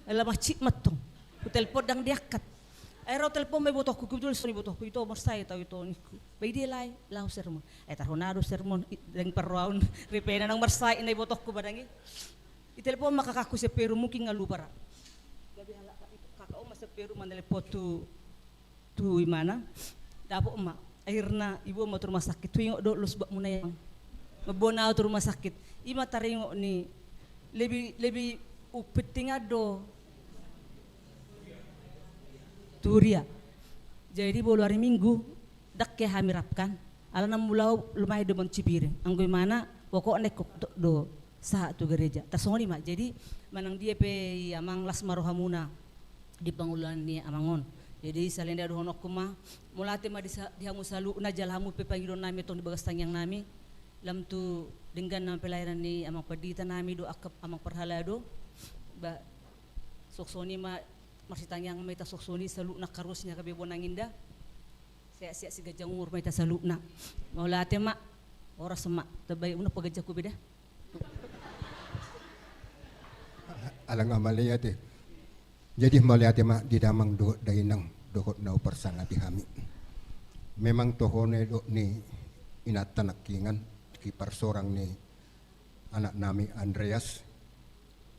Ala hansit ma tong. Hutelpon ndang diangkat. Ai ro telpon ma ibotohonku, kebetulan songon ibotohonku, ito marsae tau ito ningku. Ba i dia lae, laho sermon. Ai tarhona do sermon, i-, ndang parrohaon ripena naung marsae na ibotohonku ba ndang i. Ditelpon ma kakakku sian Peru, mungkin nga lupa ra. Gabe halak kakak on ma sian Peru manelpon tu tu imana, dapot ma. Akhirna iboan ma tu rumah sakit, huingot do los buatmuna i amang. Mamboan au tu rumah sakit. I ma taringot ni lebih, lebih pentingan do tu huria. Jadi molo ari Minggu ndang hea hami rap kan. Ala na mula au lumayan do mancipiring. Anggo imana pokokna ingkon do sahat tu gereja. Tarsongon i ma. Jadi manang dia pe i amang, las ma rohamuna di panguluan ni amang on. Jadi saleleng i dohononku ma, mauliate ma di sa-, di hamu saluhutna jala hamu pe pangidoan nami tong di bagas tangiang nami. Lam tu denggan nama pelayanan ni amang pandita nami do angka amang parhalado. Ba songon i ma, marsitangiangan ma hita songon i saluhutna angka ruas ni angka bebon anginda. Sehat-sehat siganjang umur ma hita saluhutna. Mauliate ma. Horas ma. Tabaen unang paganjangku be da. Ala nga mauliate. Jadi mauliate ma di damang dohot dainang dohot na huparsangapi hami. Memang toho na nidok ni inanta nangkiningan, di parsorang ni anak nami Andreas.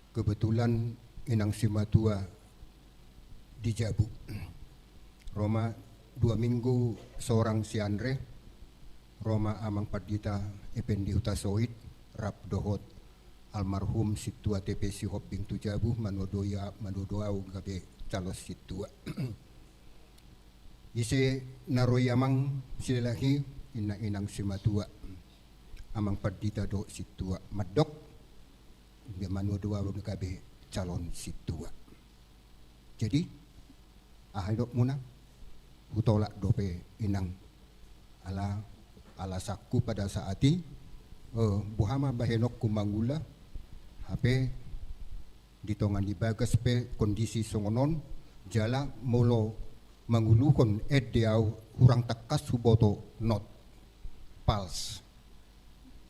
Kebetulan inang simatua di jabu. Ro ma dua minggu sorang si Andre, ro ma amang pandita Ependi Hutasoit rap dohot almarhum sintua T P Sihombing tu jabu, manodo ia, manodo au gabe calon sintua. Ise na ro i amang Silalahi? Inna inang simatua, amang pandita dohot sintua mandok, dia manodo au gabe calon sintua. Jadi aha nidokmuna? Hutolak dope inang. Ala, alasanku pada saat i, eh, boha ma bahenonku mangula, hape di tonga ni bagas pe kondisi songon on, jala molo manguluhon ende au hurang tangkas huboto not, pals.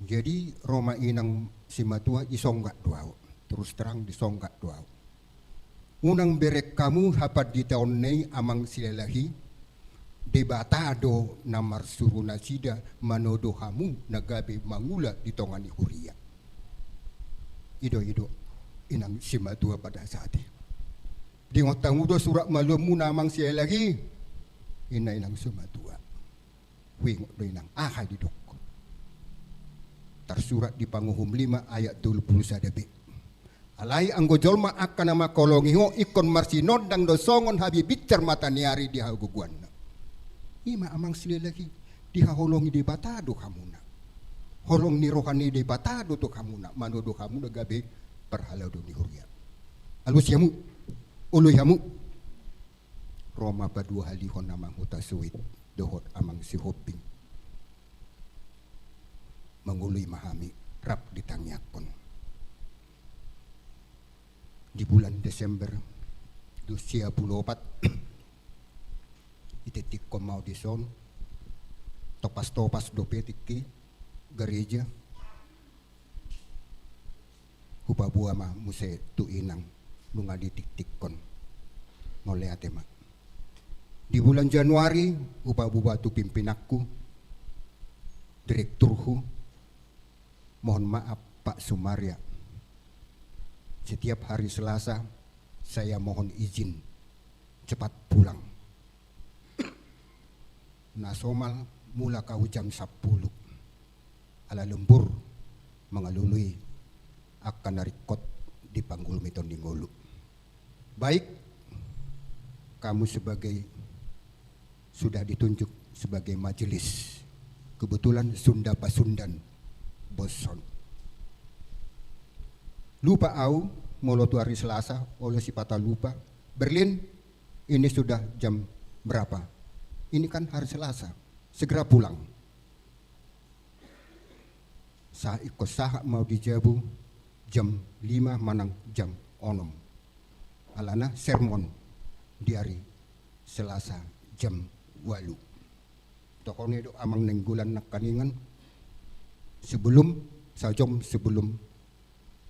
Jadi ro ma inang simatua, disonggat do au, terus terang disonggat do au. Unang bereng hamu hapanditaonna i amang Silalahi, Debata do na marsuru nasida manodo hamu na gabe mangula di tonga ni huria. I do, i do inang simatua pada saat i. Diingot hamu do surat maluanmuna amang Silalahi? Inna inang simatua. Huingot do inang aha didok. Tarsurat di Panguhum lima ayat tolu pulu sada b. Alai anggo jolma angka na mangholongi ho ingkon marsinondang do songon habibincar mata ni ari di hagogoanna. Ima amang silelaki, dihaholongi Debata do hamuna. Holong ni roha ni Debata do tu hamuna, manodo hamuna gabe parhalado ni huria. Alusi hamu, oloi hamu. Ro ma paduahalihon amang Hutasuit dohot amang Sihombing. Mangoloi ma hami rap ditangiangkon. Di bulan Desember dua ribu dua puluh empat, ditingkon ma au dison, topas-topas dope tingki gareja. Hupaboa ma muse tu inang nunga ditingkon. Mauliate ma. Di bulan Januari, hupaboa tu pimpinanku, direkturhu, mohon maaf Pak Sumaria. Setiap hari Selasa, saya mohon izin cepat pulang. Na somal mulak au jam sampulu. Ala lembur mangalului angka na ringkot di panggulmiton ni ngolu. Baik, kamu sebagai, sudah ditunjuk sebagai majelis. Kebetulan Sunda Pasundan boson. Lupa au, molo tu hari Selasa, olo sipata lupa. Berlin, ini sudah jam berapa? Ini kan hari Selasa. Segera pulang. Sa-, ingkon sahat ma au di jabu jam lima manang jam onom. Alana sermon di hari Selasa jam ualu. Tohone do amang Nainggolan nangkaningan, sebelum, sajom sebelum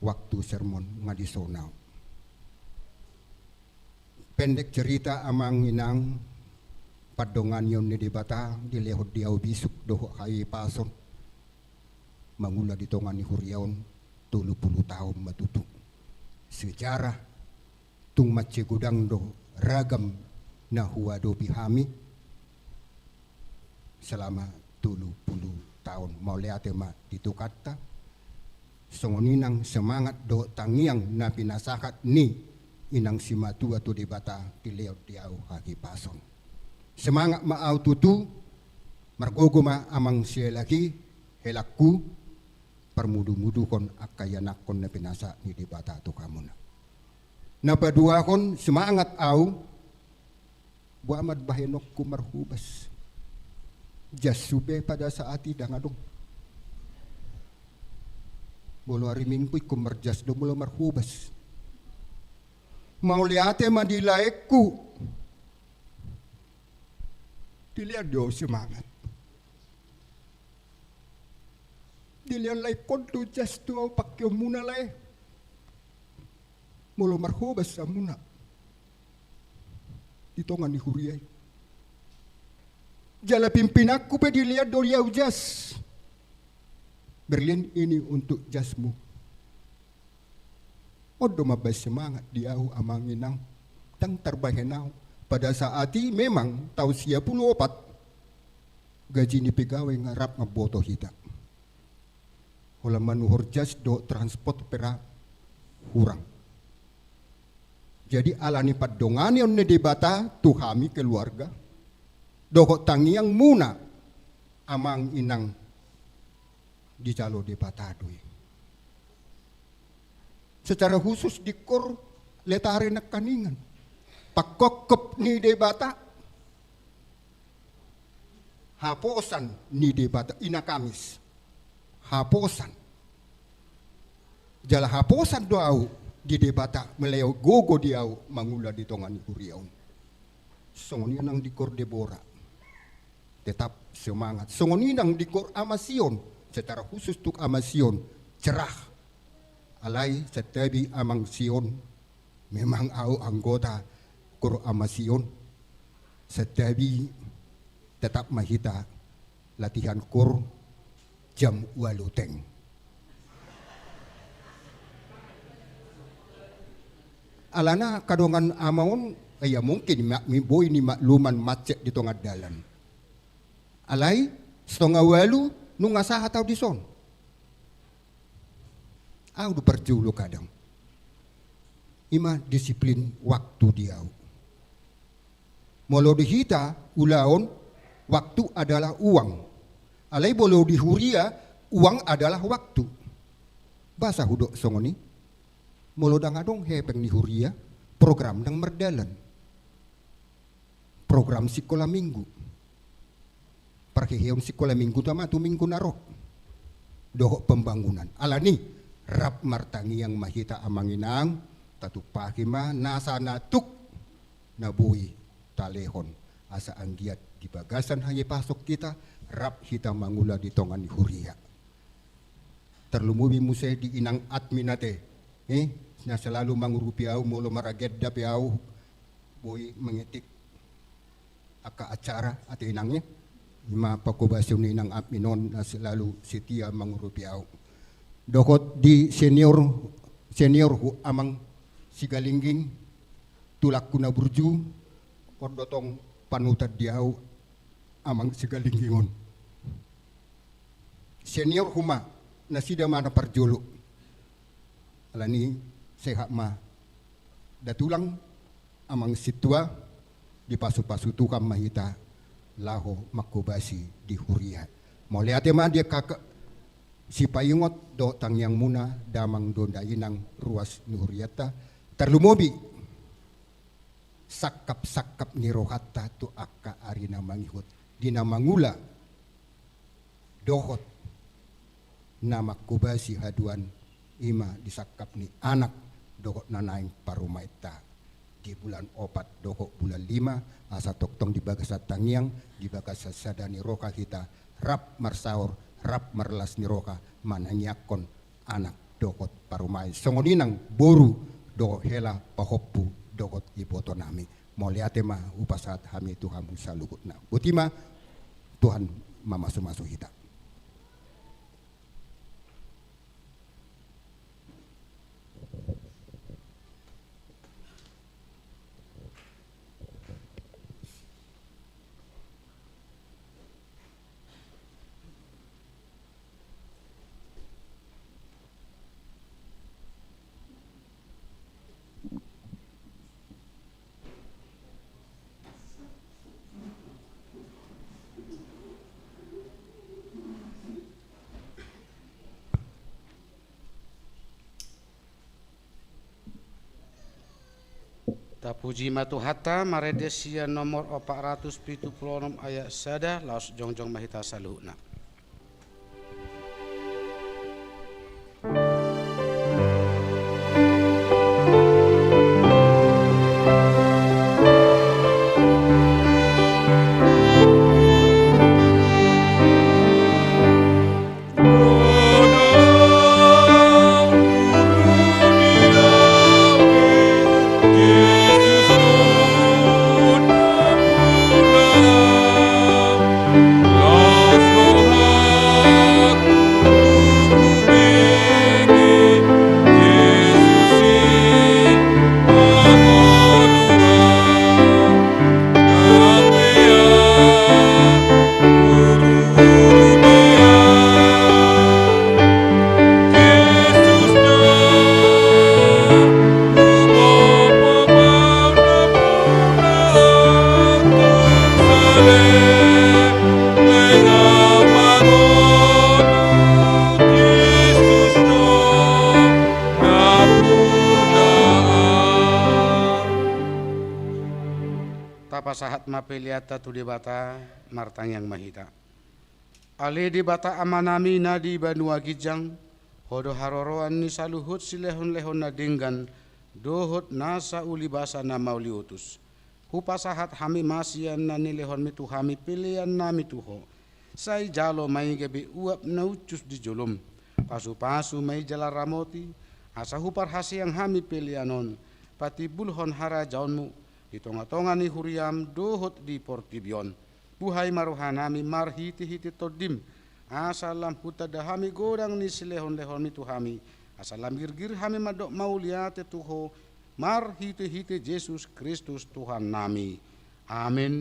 waktu sermon nga dison au. Pendek cerita amang inang, pandonganion ni Debata dilehon di au bisuk dohot hahipason mangula di tonga ni huria on tolu pulu taon ma tutu. Sejarah tung mansai godang do ragam na huadopi hami selama tolu pulu taon. Mauliate ma di Tuhanta. Songon i nang semangat dohot tangiang na pinasahat ni inang simatua tu Debata dilehon di au hahipason. Semangat ma au tutu, margogo ma amang sialaki, helangku, parmudu-muduhon angka ianakhon na pinasahat ni Debata tu hamuna. Na paduahon semangat au, boha ma bahenonku marhobas. Jashu pe pada saat i ndang adong. Molo ari Minggu ingkon marjas do molo marhobas. Mauliate ma di laengku. Dilehon do semangat. Dilehon laengkon do jas tu au pangkeonmuna lae. Molo marhobas hamuna di tonga ni huria i. Jala pimpinanku pe dilehon do di au jas. Berlin, ini untuk jasmu. On do mambahen semangat di au amang inang. Ndang tarbahen au. Pada saat i memang taon sia pulu opat gaji ni pegawai nga rap mamboto hita. Holan manuhor jas dohot transport pe ra hurang. Jadi ala ni pandonganion ni Debata tu hami keluarga dohot tangiangmuna amang inang dijalo Debata do i. Secara khusus dingkor Letare nangkaningan. Pangkophop ni Debata. Haposan ni Debata, ina Kamis. Haposan. Jala haposan do au di Debata, molo gogo di au mangula di tonga ni huria on. Songon i nang dingkor Debora. Tetap semangat. Songon i nang dingkor Ama Sion. Secara khusus tu Ama Sion. Cerah. Alai santabi amang Sion. Memang au anggota kor Ama Sion. Santabi tetap ma hita latihan kor jam ualu teng. Alana kadongan ama on, ia mungkin ma-, mi-, boi nimakluman macet di tonga dalan. Alai, stonga ualu, nunga sahat au dison. Au do parjolo kadang. Ima disiplin waktu di ahu. Molo di hita ulaon, waktu adalah uang. Alai molo di huria, uang adalah waktu. Boasa hudok songon i? Molo ndang adong hepeng ni huria, program ndang mardalan. Program sikola minggu. Parheheon sikola minggu tama tu minggu na ro. Dohot pembangunan. Alani, rap martangiang ma hita amang inang, tatumpahi ma nasa na tuk na boi talehon. Asa anggiat di bagasan hahipason hita, rap hita mangula di tonga ni huria. Tarlumobi muse di inang admin ate, eh, na selalu mangurupi ahu, molo maragenda pe ahu, boi mangetik angka acara ate inang, eh. Ima panghobasion ni inang admin on na selalu setia mangurupi ahu. Dohot di senior, seniorhu amang Sigalingging, tulangku na burju, on do tong panutan di ahu amang Sigalingging on. Seniorhu ma, nasida ma na parjolo. Alani sehat ma da tulang, amang sintua, dipasupasu Tuhan ma hita laho manghobasi di huria. Mauliate ma di angka sipaingot dohot tangiangmuna damang dohot dainang ruas ni hurianta. Tarlumobi sangkap-sangkap ni rohanta tu angka ari na mangihut di na mangula dohot na manghobasi haduan, ima di sangkap ni anak dohot na naeng parumaenta di bulan opat dohot bulan lima, asa tongtong di bagasan tangiang, di bagasan sada ni roha hita rap marsaor, rap marlas ni roha manangiangkon anak dohot parumaen, songon i nang boru dohot hela pahompu dohot ibotonami. Mauliate ma hupasahat hami tu hamu saluhutna. Boti ma, Tuhan mamasumasu hita. Tapuji ma Tuhanta, marende sian nomor opat ratus pitu pulu onom ayat sada, laos jongjong ma hita saluhutna. Tapasahat ma peleanta tu Debata, martangiang ma hita. Ale Debata Amanami na di banua ginjang, Ho do haroroan ni saluhut silehonlehon na denggan, dohot nasa ulibasa na mauliutus. Hupasahat hami ma sian na nilehonmi tu hami peleannami tu Ho. Sai jalo ma i gabe uap na uncus di jolom. Pasupasu ma i jala ramoti, asa huparhaseang hami pelean on patimbulhon harajaonmu di tongatonga ni huriam dohot di portibi on. Buhai ma rohanami marhitehite Tondim, asa lam hutanda hami godang ni silehonlehonmi tu hami, asa lam girgir hami mandok mauliate tu Ho, marhitehite Jesus Kristus Tuhannami. Amen.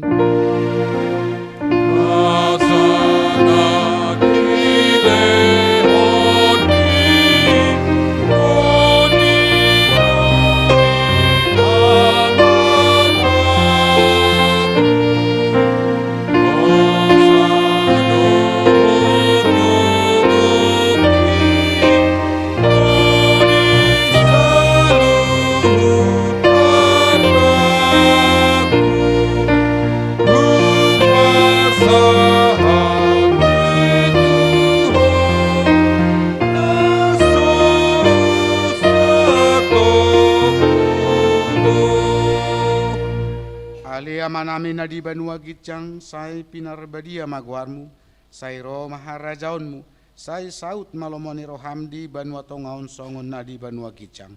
Ale Amanami na di banua ginjang, sai pinarbadia ma goarmu, sai ro ma harajaonmu, sai saut ma lomo ni roham di banua tonga on songon na di banua ginjang.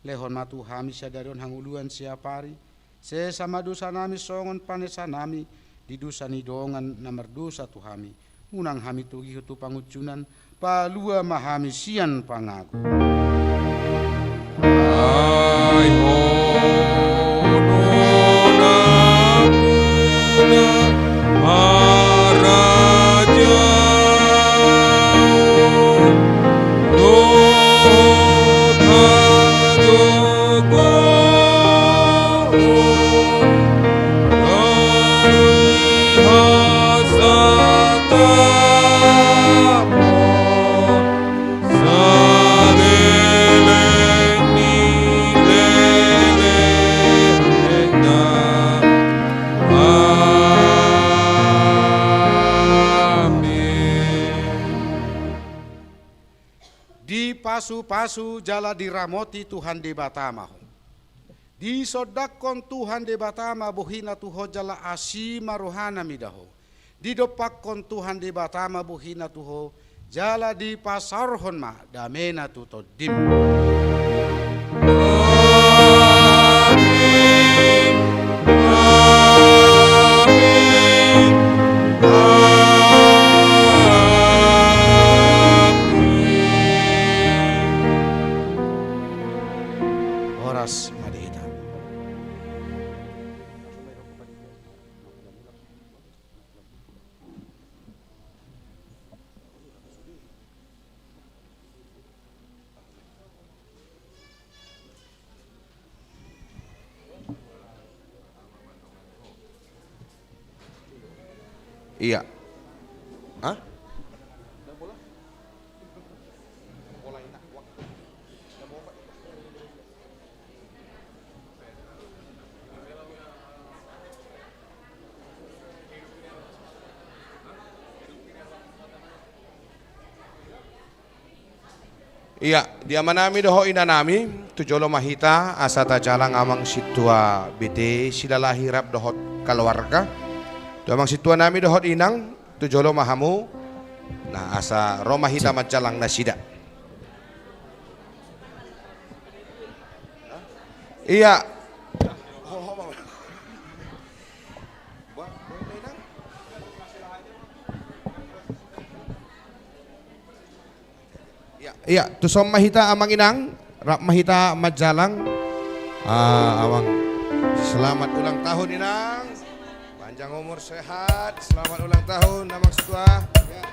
Lehon ma tu hami sadari on hangoluan siapari, sesa ma dosanami songon panesanami di dosa ni dongan na mardosa tu hami. Unang hami togihon tu pangunjunan, palua ma hami sian pangago. Ai ho do nampuna harajaon dohot hagogoon. Dipasupasu jala diramoti Tuhan Debata ma ho. Disondangkon Tuhan Debata ma bohina tu ho jala asi ma rohana mida ho. Didompakkon Tuhan Debata ma bohina tu ho, jala dipasaorhon ma damena tu tondim. Amin. Amin. Amin. Horas ma di hita. Iya. Hah? Iya, di amanami dohot inanami, tu jolo ma hita, asa tajalang amang sintua B T Silalahi rap dohot kaluarga. Tu amang sintuanami dohot inang, tu jolo ma hamu. Nah, asa ro ma hita manjalang nasida. Iya. Iya, iya, tuson ma hita amang inang, rap ma hita manjalang. Ah, amang, selamat ulang tahun inang. Panjang umur sehat, selamat ulang tahun amang setua. Ya.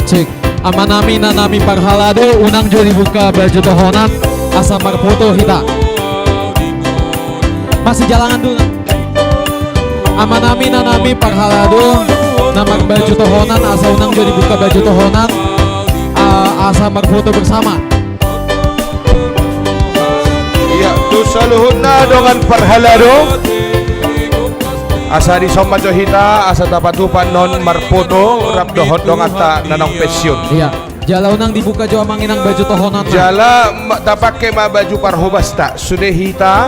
Cek. Amanami inanami parhalado, unang jo dibuka baju tohonan, asa marfoto hita. Masih jalangan dulu. Amanami inanami parhalado, na marbaju tohonan, asa unang jo dibuka baju tohonan, a-, asa marfoto bersama. Iya, tu saluhutna dongan parhalado. Asa dison ma jo hita, asa tapatupa annon marfoto, rap dohot donganta na naung pensiun. Iya. Jala unang dibuka jo amang inang baju tohonan. Jala ma-, tapake ma baju parhobasta. Sude hita.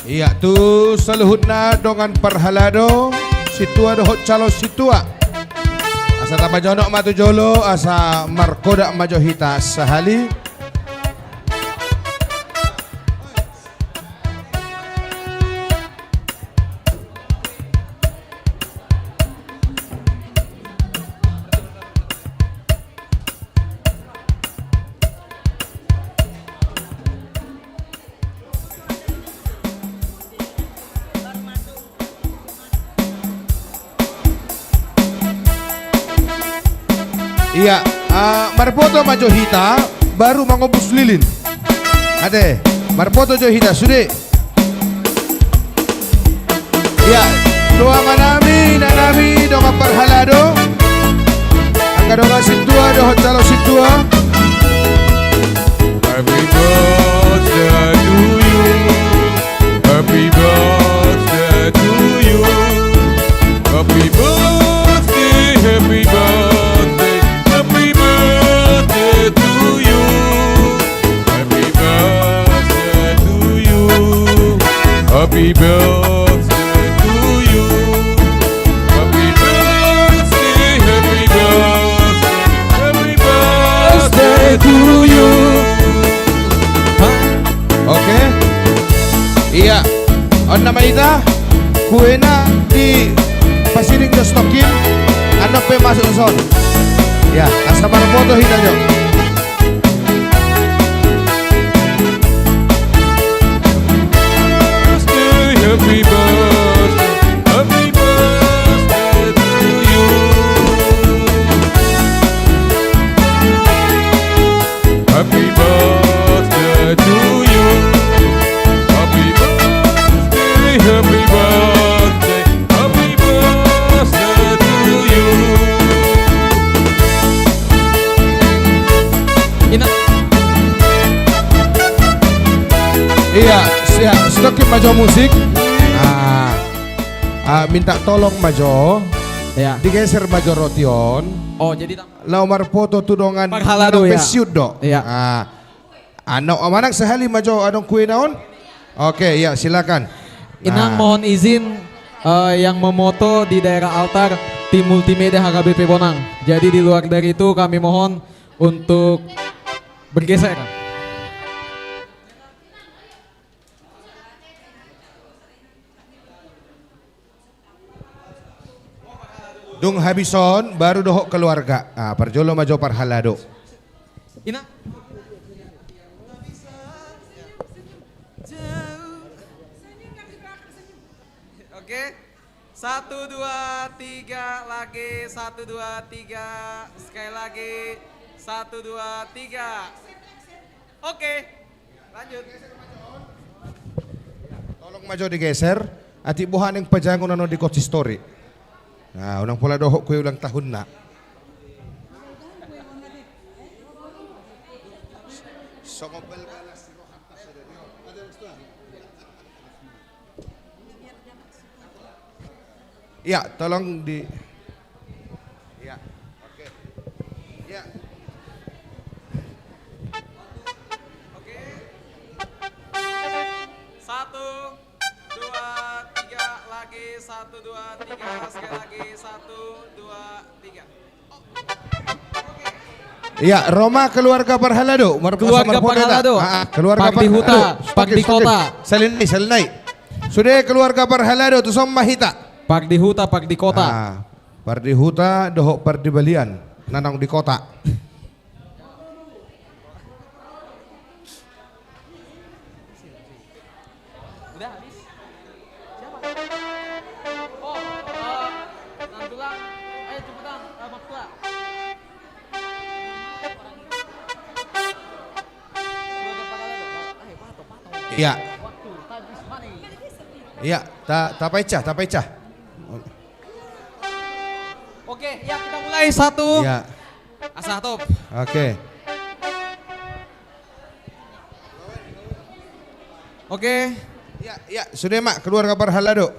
Ia, tu saluhutna dongan parhalado, sintua dohot calon sintua. Asa tapajonok ma tu jolo, asa markoda ma jo hita sahali. Ia, ah, marpoto ma jo hita, baru mangombus lilin. Ate, marpoto jo hita, sude. Ia, tu amanami, inanami, dongan parhalado. Angka dongan sintua, dohot calon sintua. Happy birthday to you. Happy birthday to you. Happy birthday, happy birthday, happy birthday to you. Happy birthday to you. Happy birthday to you. Happy birthday, happy birthday, happy birthday to you. Oke. Ia. On nama hita? Kuena dipasiring jo sitokin. Annon pe masuk son. Ia, asa marpoto hita jo. Happy birthday, happy birthday, happy birthday to you. Happy birthday to you. Happy birthday, happy birthday, happy birthday to you. Ina. Ia, sia, sitokin ma jo musik. Ah, ah, minta tolong ma jo. Ia. Digeser ma jo roti on. Oh, jadi tam- Laho marpoto tu dongan parhalado, ia. Pensiun do. Ia. Ah. Annon, manang sahali ma jo adong kuena on. Oke, ia, silakan. Inang, nah, mohon izin, eh, yang memoto di daerah altar, tim multimedia H K B P Bonang. Jadi di luar dari itu kami mohon untuk bergeser. Dung habis on, baru dohot keluarga. Ah, parjolo ma jo parhalado. Ina. Oke. Satu, dua, tiga, lagi. Satu, dua, tiga. Sekali lagi. Satu, dua, tiga. Oke. Lanjut. Tolong ma jo digeser. Atik boha naeng pajangon annon di konsistoris. Nah, unang pola dohot kue ulang tahunna. Songon bal galas di rohanta sude. Ia, tolong di, ia, oke. Ia. Oke. Satu, dua, tiga, lagi. Satu, dua, tiga, sekali lagi. Satu, dua, tiga. Ia, ro ma keluarga parhalado. Mar-, keluarga parhalado. Ah, ah, keluarga parhalado. Pardihuta, Pardikota. Salin nai, salin nai. Sude keluarga parhalado, tuson ma hita. Pardihuta, Pardikota. Ah, Pardihuta dohot Pardibalian, na naung di kota. Udah habis? Siapa? Oh, eh, Nantulang. Ayo cepetan, eh, Bang Tua. Keluarga parhalado, Bang. Eh, patok, patok. Ia. Waktu, time is money. Ia, ta-, tapaeca, tapaeca. Oke, ia, kita mulai. Satu. Ia. Asa top. Oke. Oke. Ia, ia, sude ma keluarga parhalado.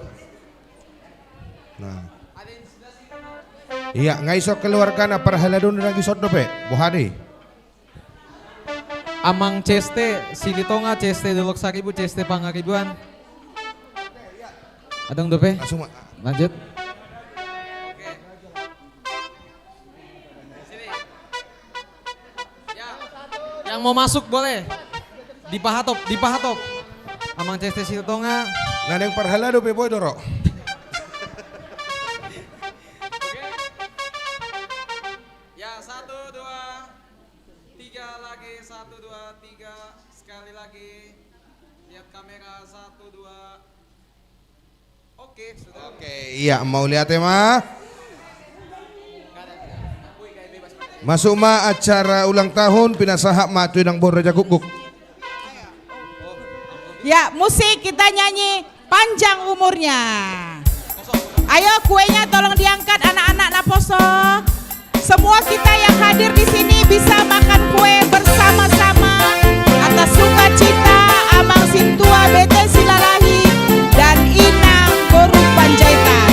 Nah. Ia, nga ison keluargana parhalado, nangkin ison dope. Boha do i? Amang Ceste, Silitonga, Ceste Dolok Saribu, Ceste Pangaribuan. Adong dope? Langsung, Mak. Lanjut. Yang mau masuk boleh. Dipahatop, dipahatop. Amang C S T Sitotonga. Nang parhalado pe boi do ro. Ya, satu, dua, tiga lagi, satu, dua, tiga. Sekali lagi. Lihat kamera, satu, dua. Oke, sudah. Oke, iya, mauliate ma. Masuk ma acara ulang tahun, pinasahat ma tu inang boru Raja Gukguk. Ya, musik, kita nyanyi panjang umurnya. Ayo, kuenya tolong diangkat anak-anak naposo. Semua kita yang hadir di sini bisa makan kue bersama-sama atas sukacita Amang Sintua Bete Silalahi dan Inang Boru Panjaitan.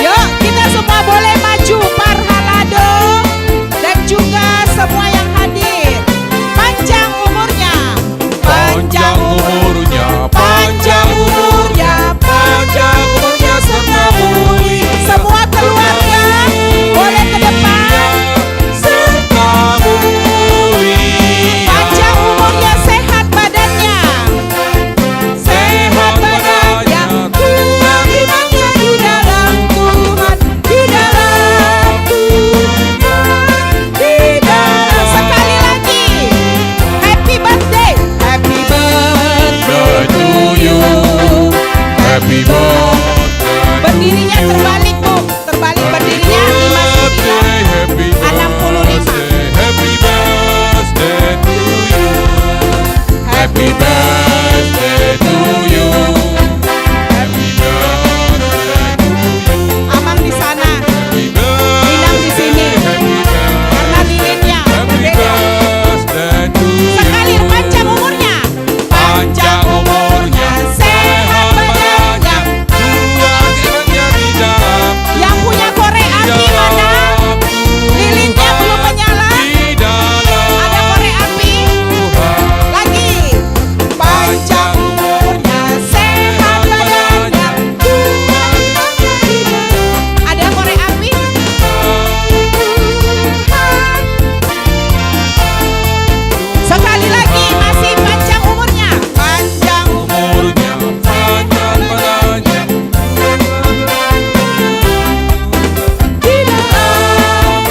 Yuk, kita semua boleh maju, parhalado dan juga semua yang hadir. Panjang umurnya. Panjang umurnya, panjang umurnya, panjang umurnya serta mulia. Semua keluarga boleh ke depan. Serta mulia. Panjang umurnya, sehat badannya. Sehat badannya. Kuat imannya di dalam Tuhan. Di dalam Tuhan, di dalam. Sekali lagi. Happy birthday. Happy birthday to you. Happy birthday. Berdirinya terbalik, Bu. Terbalik berdirinya. Happy birthday, happy birthday, happy birthday to you. Happy birthday to you. Happy birthday to you. Amang di sana. Happy birthday. Inang di sini. Happy birthday. Karena lilinnya berbeda. Happy birthday to you. Sekali, panjang umurnya. Panjang umurnya, sehat badannya. Kuat imannya di dalam. Yang punya korek api mana? Lilinnya belum menyala. Ada korek api. Lagi. Panjang umurnya, sehat badannya. Ada korek api. Sekali lagi, masih panjang umurnya. Panjang umurnya, panjang badannya. Di dalam,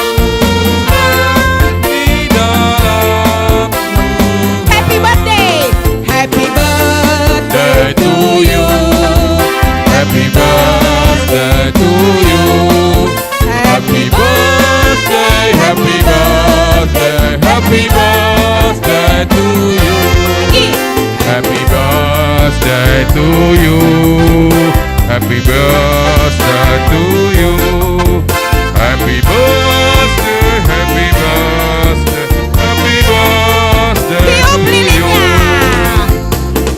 di dalam. Happy birthday. Happy birthday to you. Happy birthday to you. Happy birthday, happy birthday, happy birthday to you. Happy birthday to you. Happy birthday to you. Happy birthday, happy birthday, happy birthday to you. Tiup lilinnya.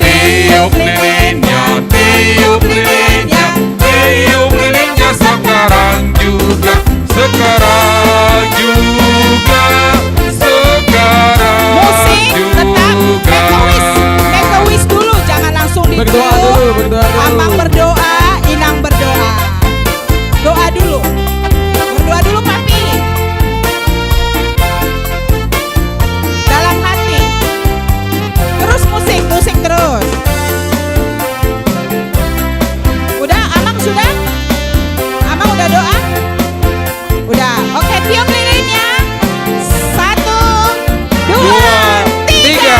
Tiup lilinnya, tiup lilinnya, tiup lilinnya sekarang juga, sekarang juga, sekarang juga. Musik tetap make a wish, make a wish dulu, jangan langsung ditiup. Berdoa dulu, berdoa dulu. Amang berdoa, Inang berdoa. Doa dulu. Berdoa dulu, Papi. Dalam hati. Terus musik, musik terus. Udah, Amang sudah? Amang udah doa? Udah. Oke, tiup lilinnya. Satu, dua, tiga.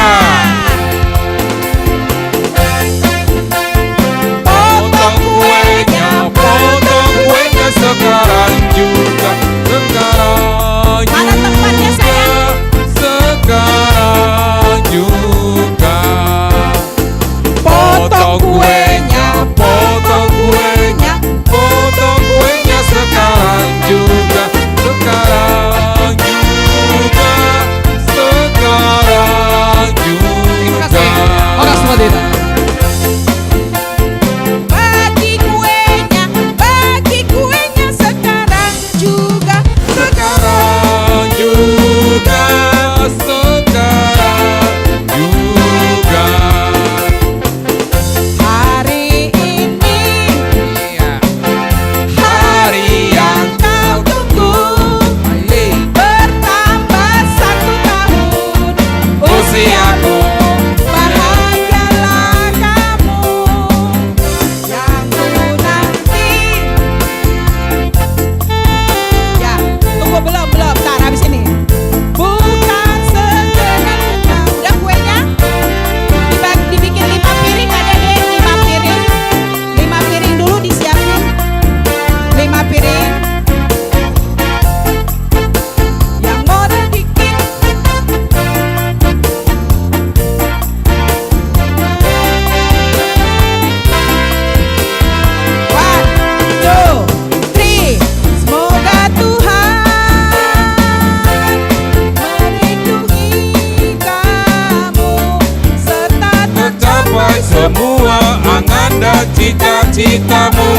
Semua angan dan cita-citamu.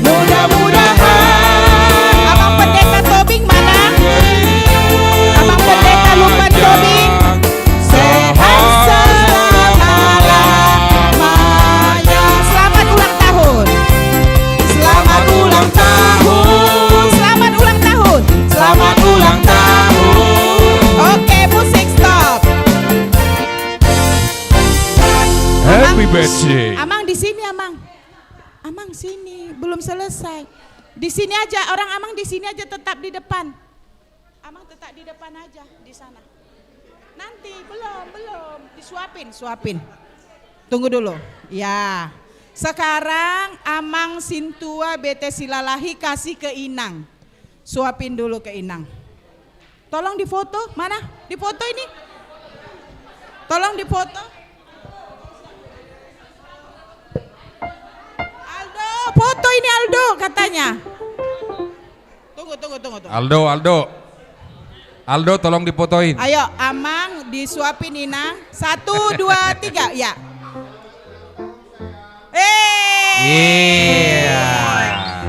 Mudah-mudahan. Amang Pendeta Tobing mana? Amang Pendeta Lumban Tobing. Sehat selama-lamanya. Selamat ulang tahun. Selamat ulang tahun. Selamat ulang tahun. Selamat ulang tahun. Oke, musik stop. Happy birthday. Amang, di sini, Amang. Amang, sini. Belum selesai. Di sini aja, orang Amang di sini aja, tetap di depan. Amang tetap di depan aja, di sana. Nanti, belum, belum. Disuapin, suapin. Tunggu dulu. Ya. Sekarang Amang Sintua Bete Silalahi kasih ke Inang. Suapin dulu ke Inang. Tolong difoto. Mana? Difoto ini. Tolong difoto. Aldo, foto ini Aldo katanya. Tunggu, tunggu, tunggu, tunggu. Aldo, Aldo. Aldo, tolong difotoin. Ayo, Amang, disuapin Inang. Satu, dua, tiga. Ya. Eh. Iya.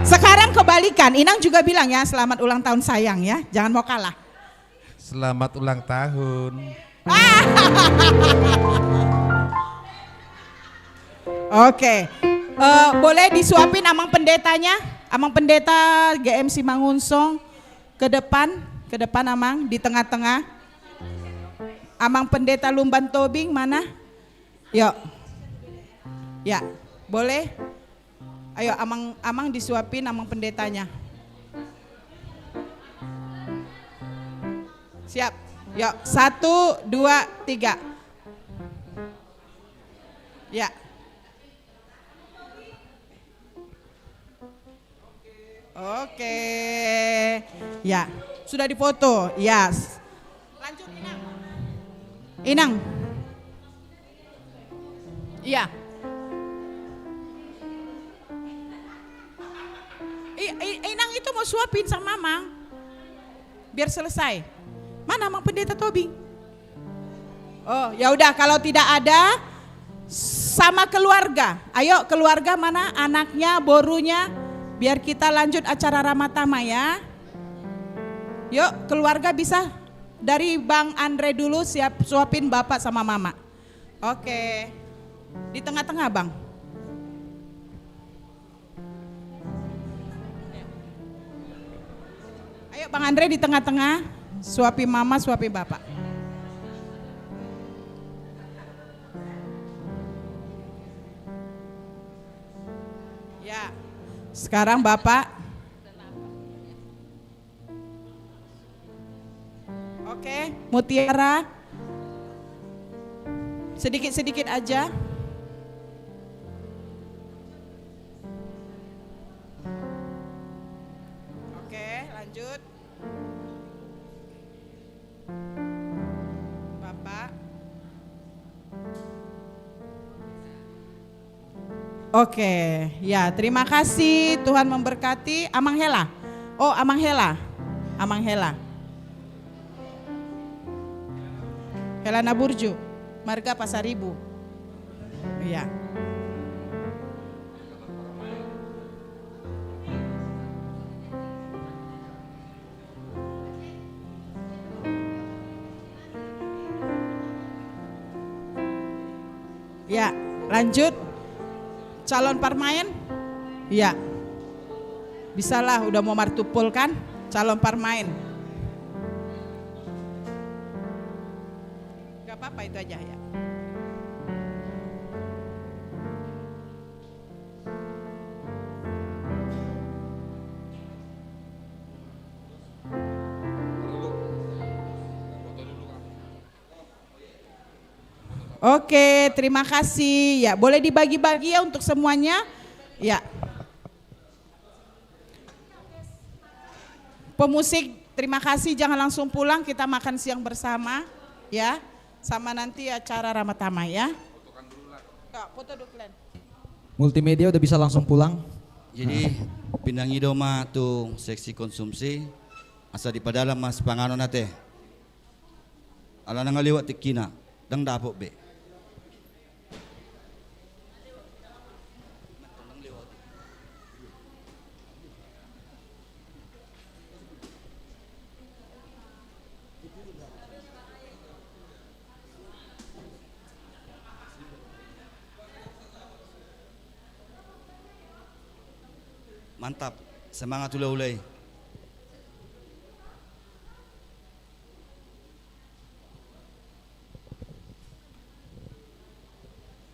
Sekarang kebalikan. Inang juga bilang ya, "Selamat ulang tahun, sayang," ya. Jangan mau kalah. Selamat ulang tahun. Oke. Eh, boleh disuapin Amang Pendetanya? Amang Pendeta G M Simangunsong, ke depan, ke depan, Amang, di tengah-tengah. Amang Pendeta Lumban Tobing mana? Yuk. Ya, boleh. Ayo, Amang, Amang disuapin, Amang Pendetanya. Siap. Yuk, satu, dua, tiga. Ya. Oke. Ya, sudah difoto. Ya. Lanjut, Inang. Inang. Iya. I, i, Inang itu mau suapin sama Amang. Biar selesai. Mana Amang Pendeta Tobing? Oh, ya udah, kalau tidak ada, sama keluarga. Ayo, keluarga mana anaknya, borunya, biar kita lanjut acara Ramatama ya. Yuk, keluarga bisa dari Bang Andre dulu, siap suapin bapak sama mama. Oke. Di tengah-tengah, Bang. Ayo, Bang Andre di tengah-tengah. Suapi mama, suapi bapak. Ya. Sekarang bapak. Oke, Mutiara. Sedikit-sedikit aja. Oke, lanjut. Bapak. Oke, ya, terima kasih, Tuhan memberkati. Amang Hela. Oh, Amang Hela. Amang Hela. Hela Naburju, marga Pasaribu. Iya. Ya, lanjut. Calon parmaen? Ya. Bisalah, udah mau martumpol kan? Calon parmaen. Gak apa-apa, itu aja ya. Oke, terima kasih. Ya, boleh dibagi-bagi ya untuk semuanya. Ya. Pemusik, terima kasih. Jangan langsung pulang, kita makan siang bersama, ya. Sama nanti acara Ramatama, ya. Ya, foto dulu, Glenn. Multimedia udah bisa langsung pulang. Jadi, pinangido ma tu seksi konsumsi, asa dipadalan ma sipanganon ate. Ala nunga lewat tingkina, ndang dapot be. Mantap, semangat hulahula i.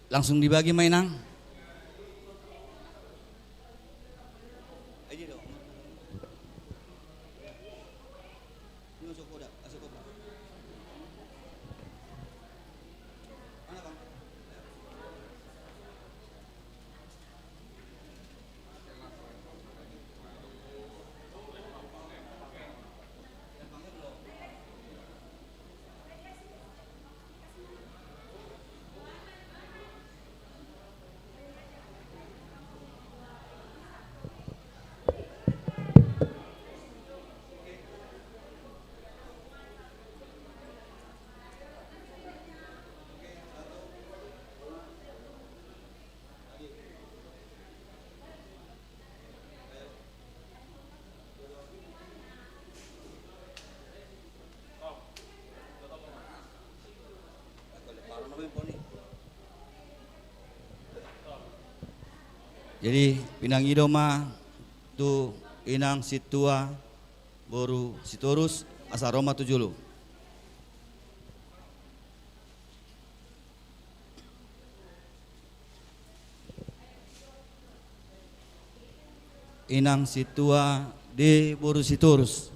Langsung dibagi ma, Inang. Jadi, pinangido ma tu inang sintua boru Sitorus, asa ro ma tu jolo. Inang sintua di boru Sitorus.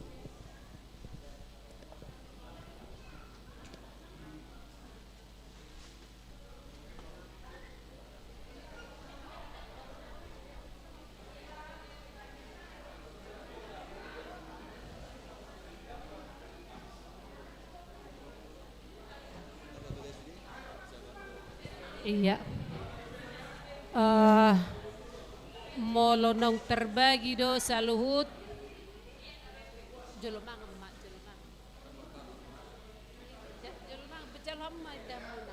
Iya. Eh, molo naung terbagi do saluhut. Jolo mangan ma, jolo mangan. Jolo mangan, jolo mangan, jolo mangan.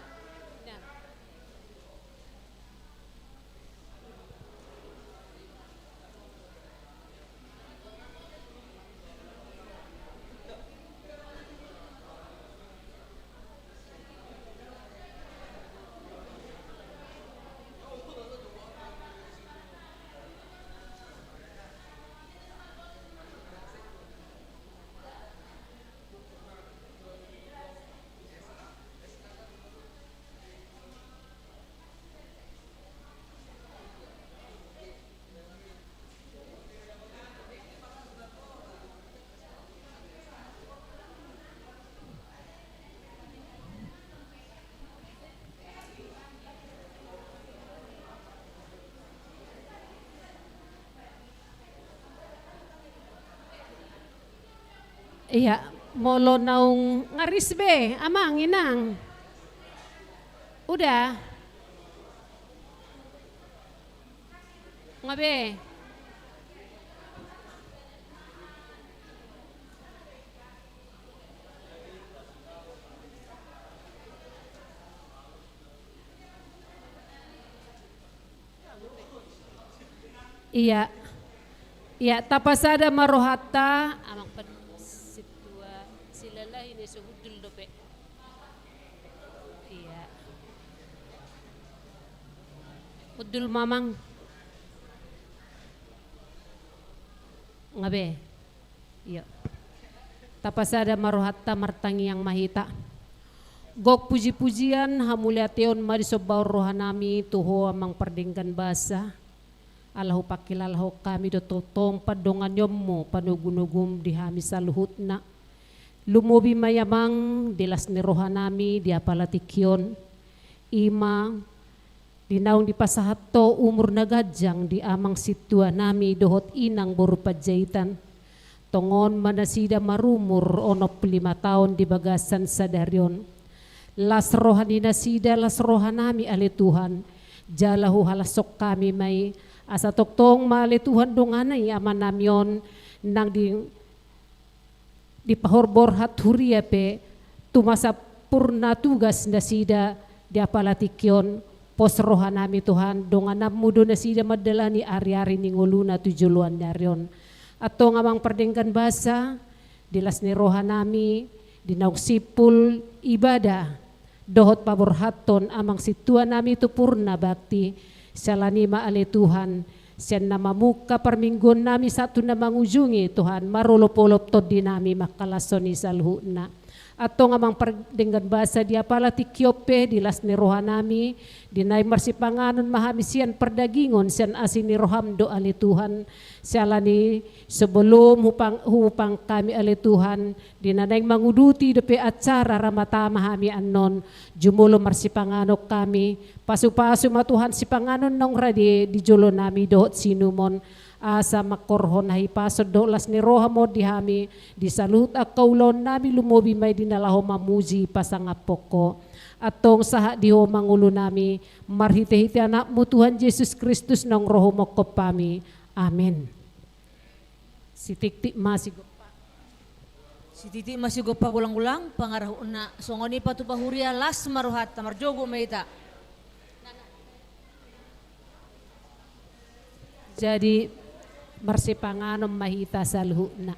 Iya, molo naung ngaris be, amang, inang. Udah. Nga be. Iya. Iya, tapasada ma rohanta, amang pe sintua, silalahi na so hundul dope. Iya. Hundul ma, amang. Nga be. Iya. Tapasada ma rohanta, martangiang ma hita. Gok puji-pujian, hamuliateon ma disombaon rohanami tu Ho, amang pardenggan basa. Ala hupangkilalahon hami do tongtong pandonganionmu, panogunoguM di hami saluhutna. Lumobi ma i, amang, di las ni rohanami di apala tingki on. I ma di naung dipasahat Ho umur na ganjang di amang sintuanami dohot inang boru Panjaitan. Tongon ma nasida marumur onom pulu lima taon di bagasan sadari on. Las roha ni nasida, las rohanami ale Tuhan. Jala huhalashon hami ma i, asa tongtong ma ale Tuhan dongani amanami on, nang di, dipaborhat huria pe, tumasa purna tugas nasida di apala tingki on, pos rohanami Tuhan, dongananmu do nasida mandalani ari-ari ni ngoluna tu joloan ni ari on. Antong amang pardenggan basa, di las ni rohanami, di naung simpul ibadah, dohot paborhathon amang sintuanami tu purna bakti, siala ni i ma ale Tuhan, sian na mamungka parmingguonnami sahat tu na mangujungi, Tuhan, marolopolop tondinami mangkalashon i saluhutna. Antong Amang pardenggan basa, di apala tingki on pe di las ni rohanami, di naeng marsipanganon ma hami sian pardagingon, sian asi ni roham do ale Tuhan. Siala ni sebelum hupang, hupang hami ale Tuhan, di na naeng manguduti dope acara ramata ma hami annon, jumolo marsipanganon hami, pasupasu ma Tuhan sipanganon naung rade di jolonami dohot siinumon, asa mangkorhon hahipason dohot las ni roham on di hami, di saluhut angka ulaonnami lumobi ma i di na laho mamuji pasangaphon Ho. Antong sahat di Ho ma ngolunami, marhitehite Anakmu Tuhan Jesus Kristus naung ro humongkop hami. Amen. Sitiktik ma sigompa. Sitiktik ma sigompa gulang-gulang, pangarahutna songon i patupa huria, las ma rohanta, marjogo ma hita. Jadi marsipanganon ma hita saluhutna.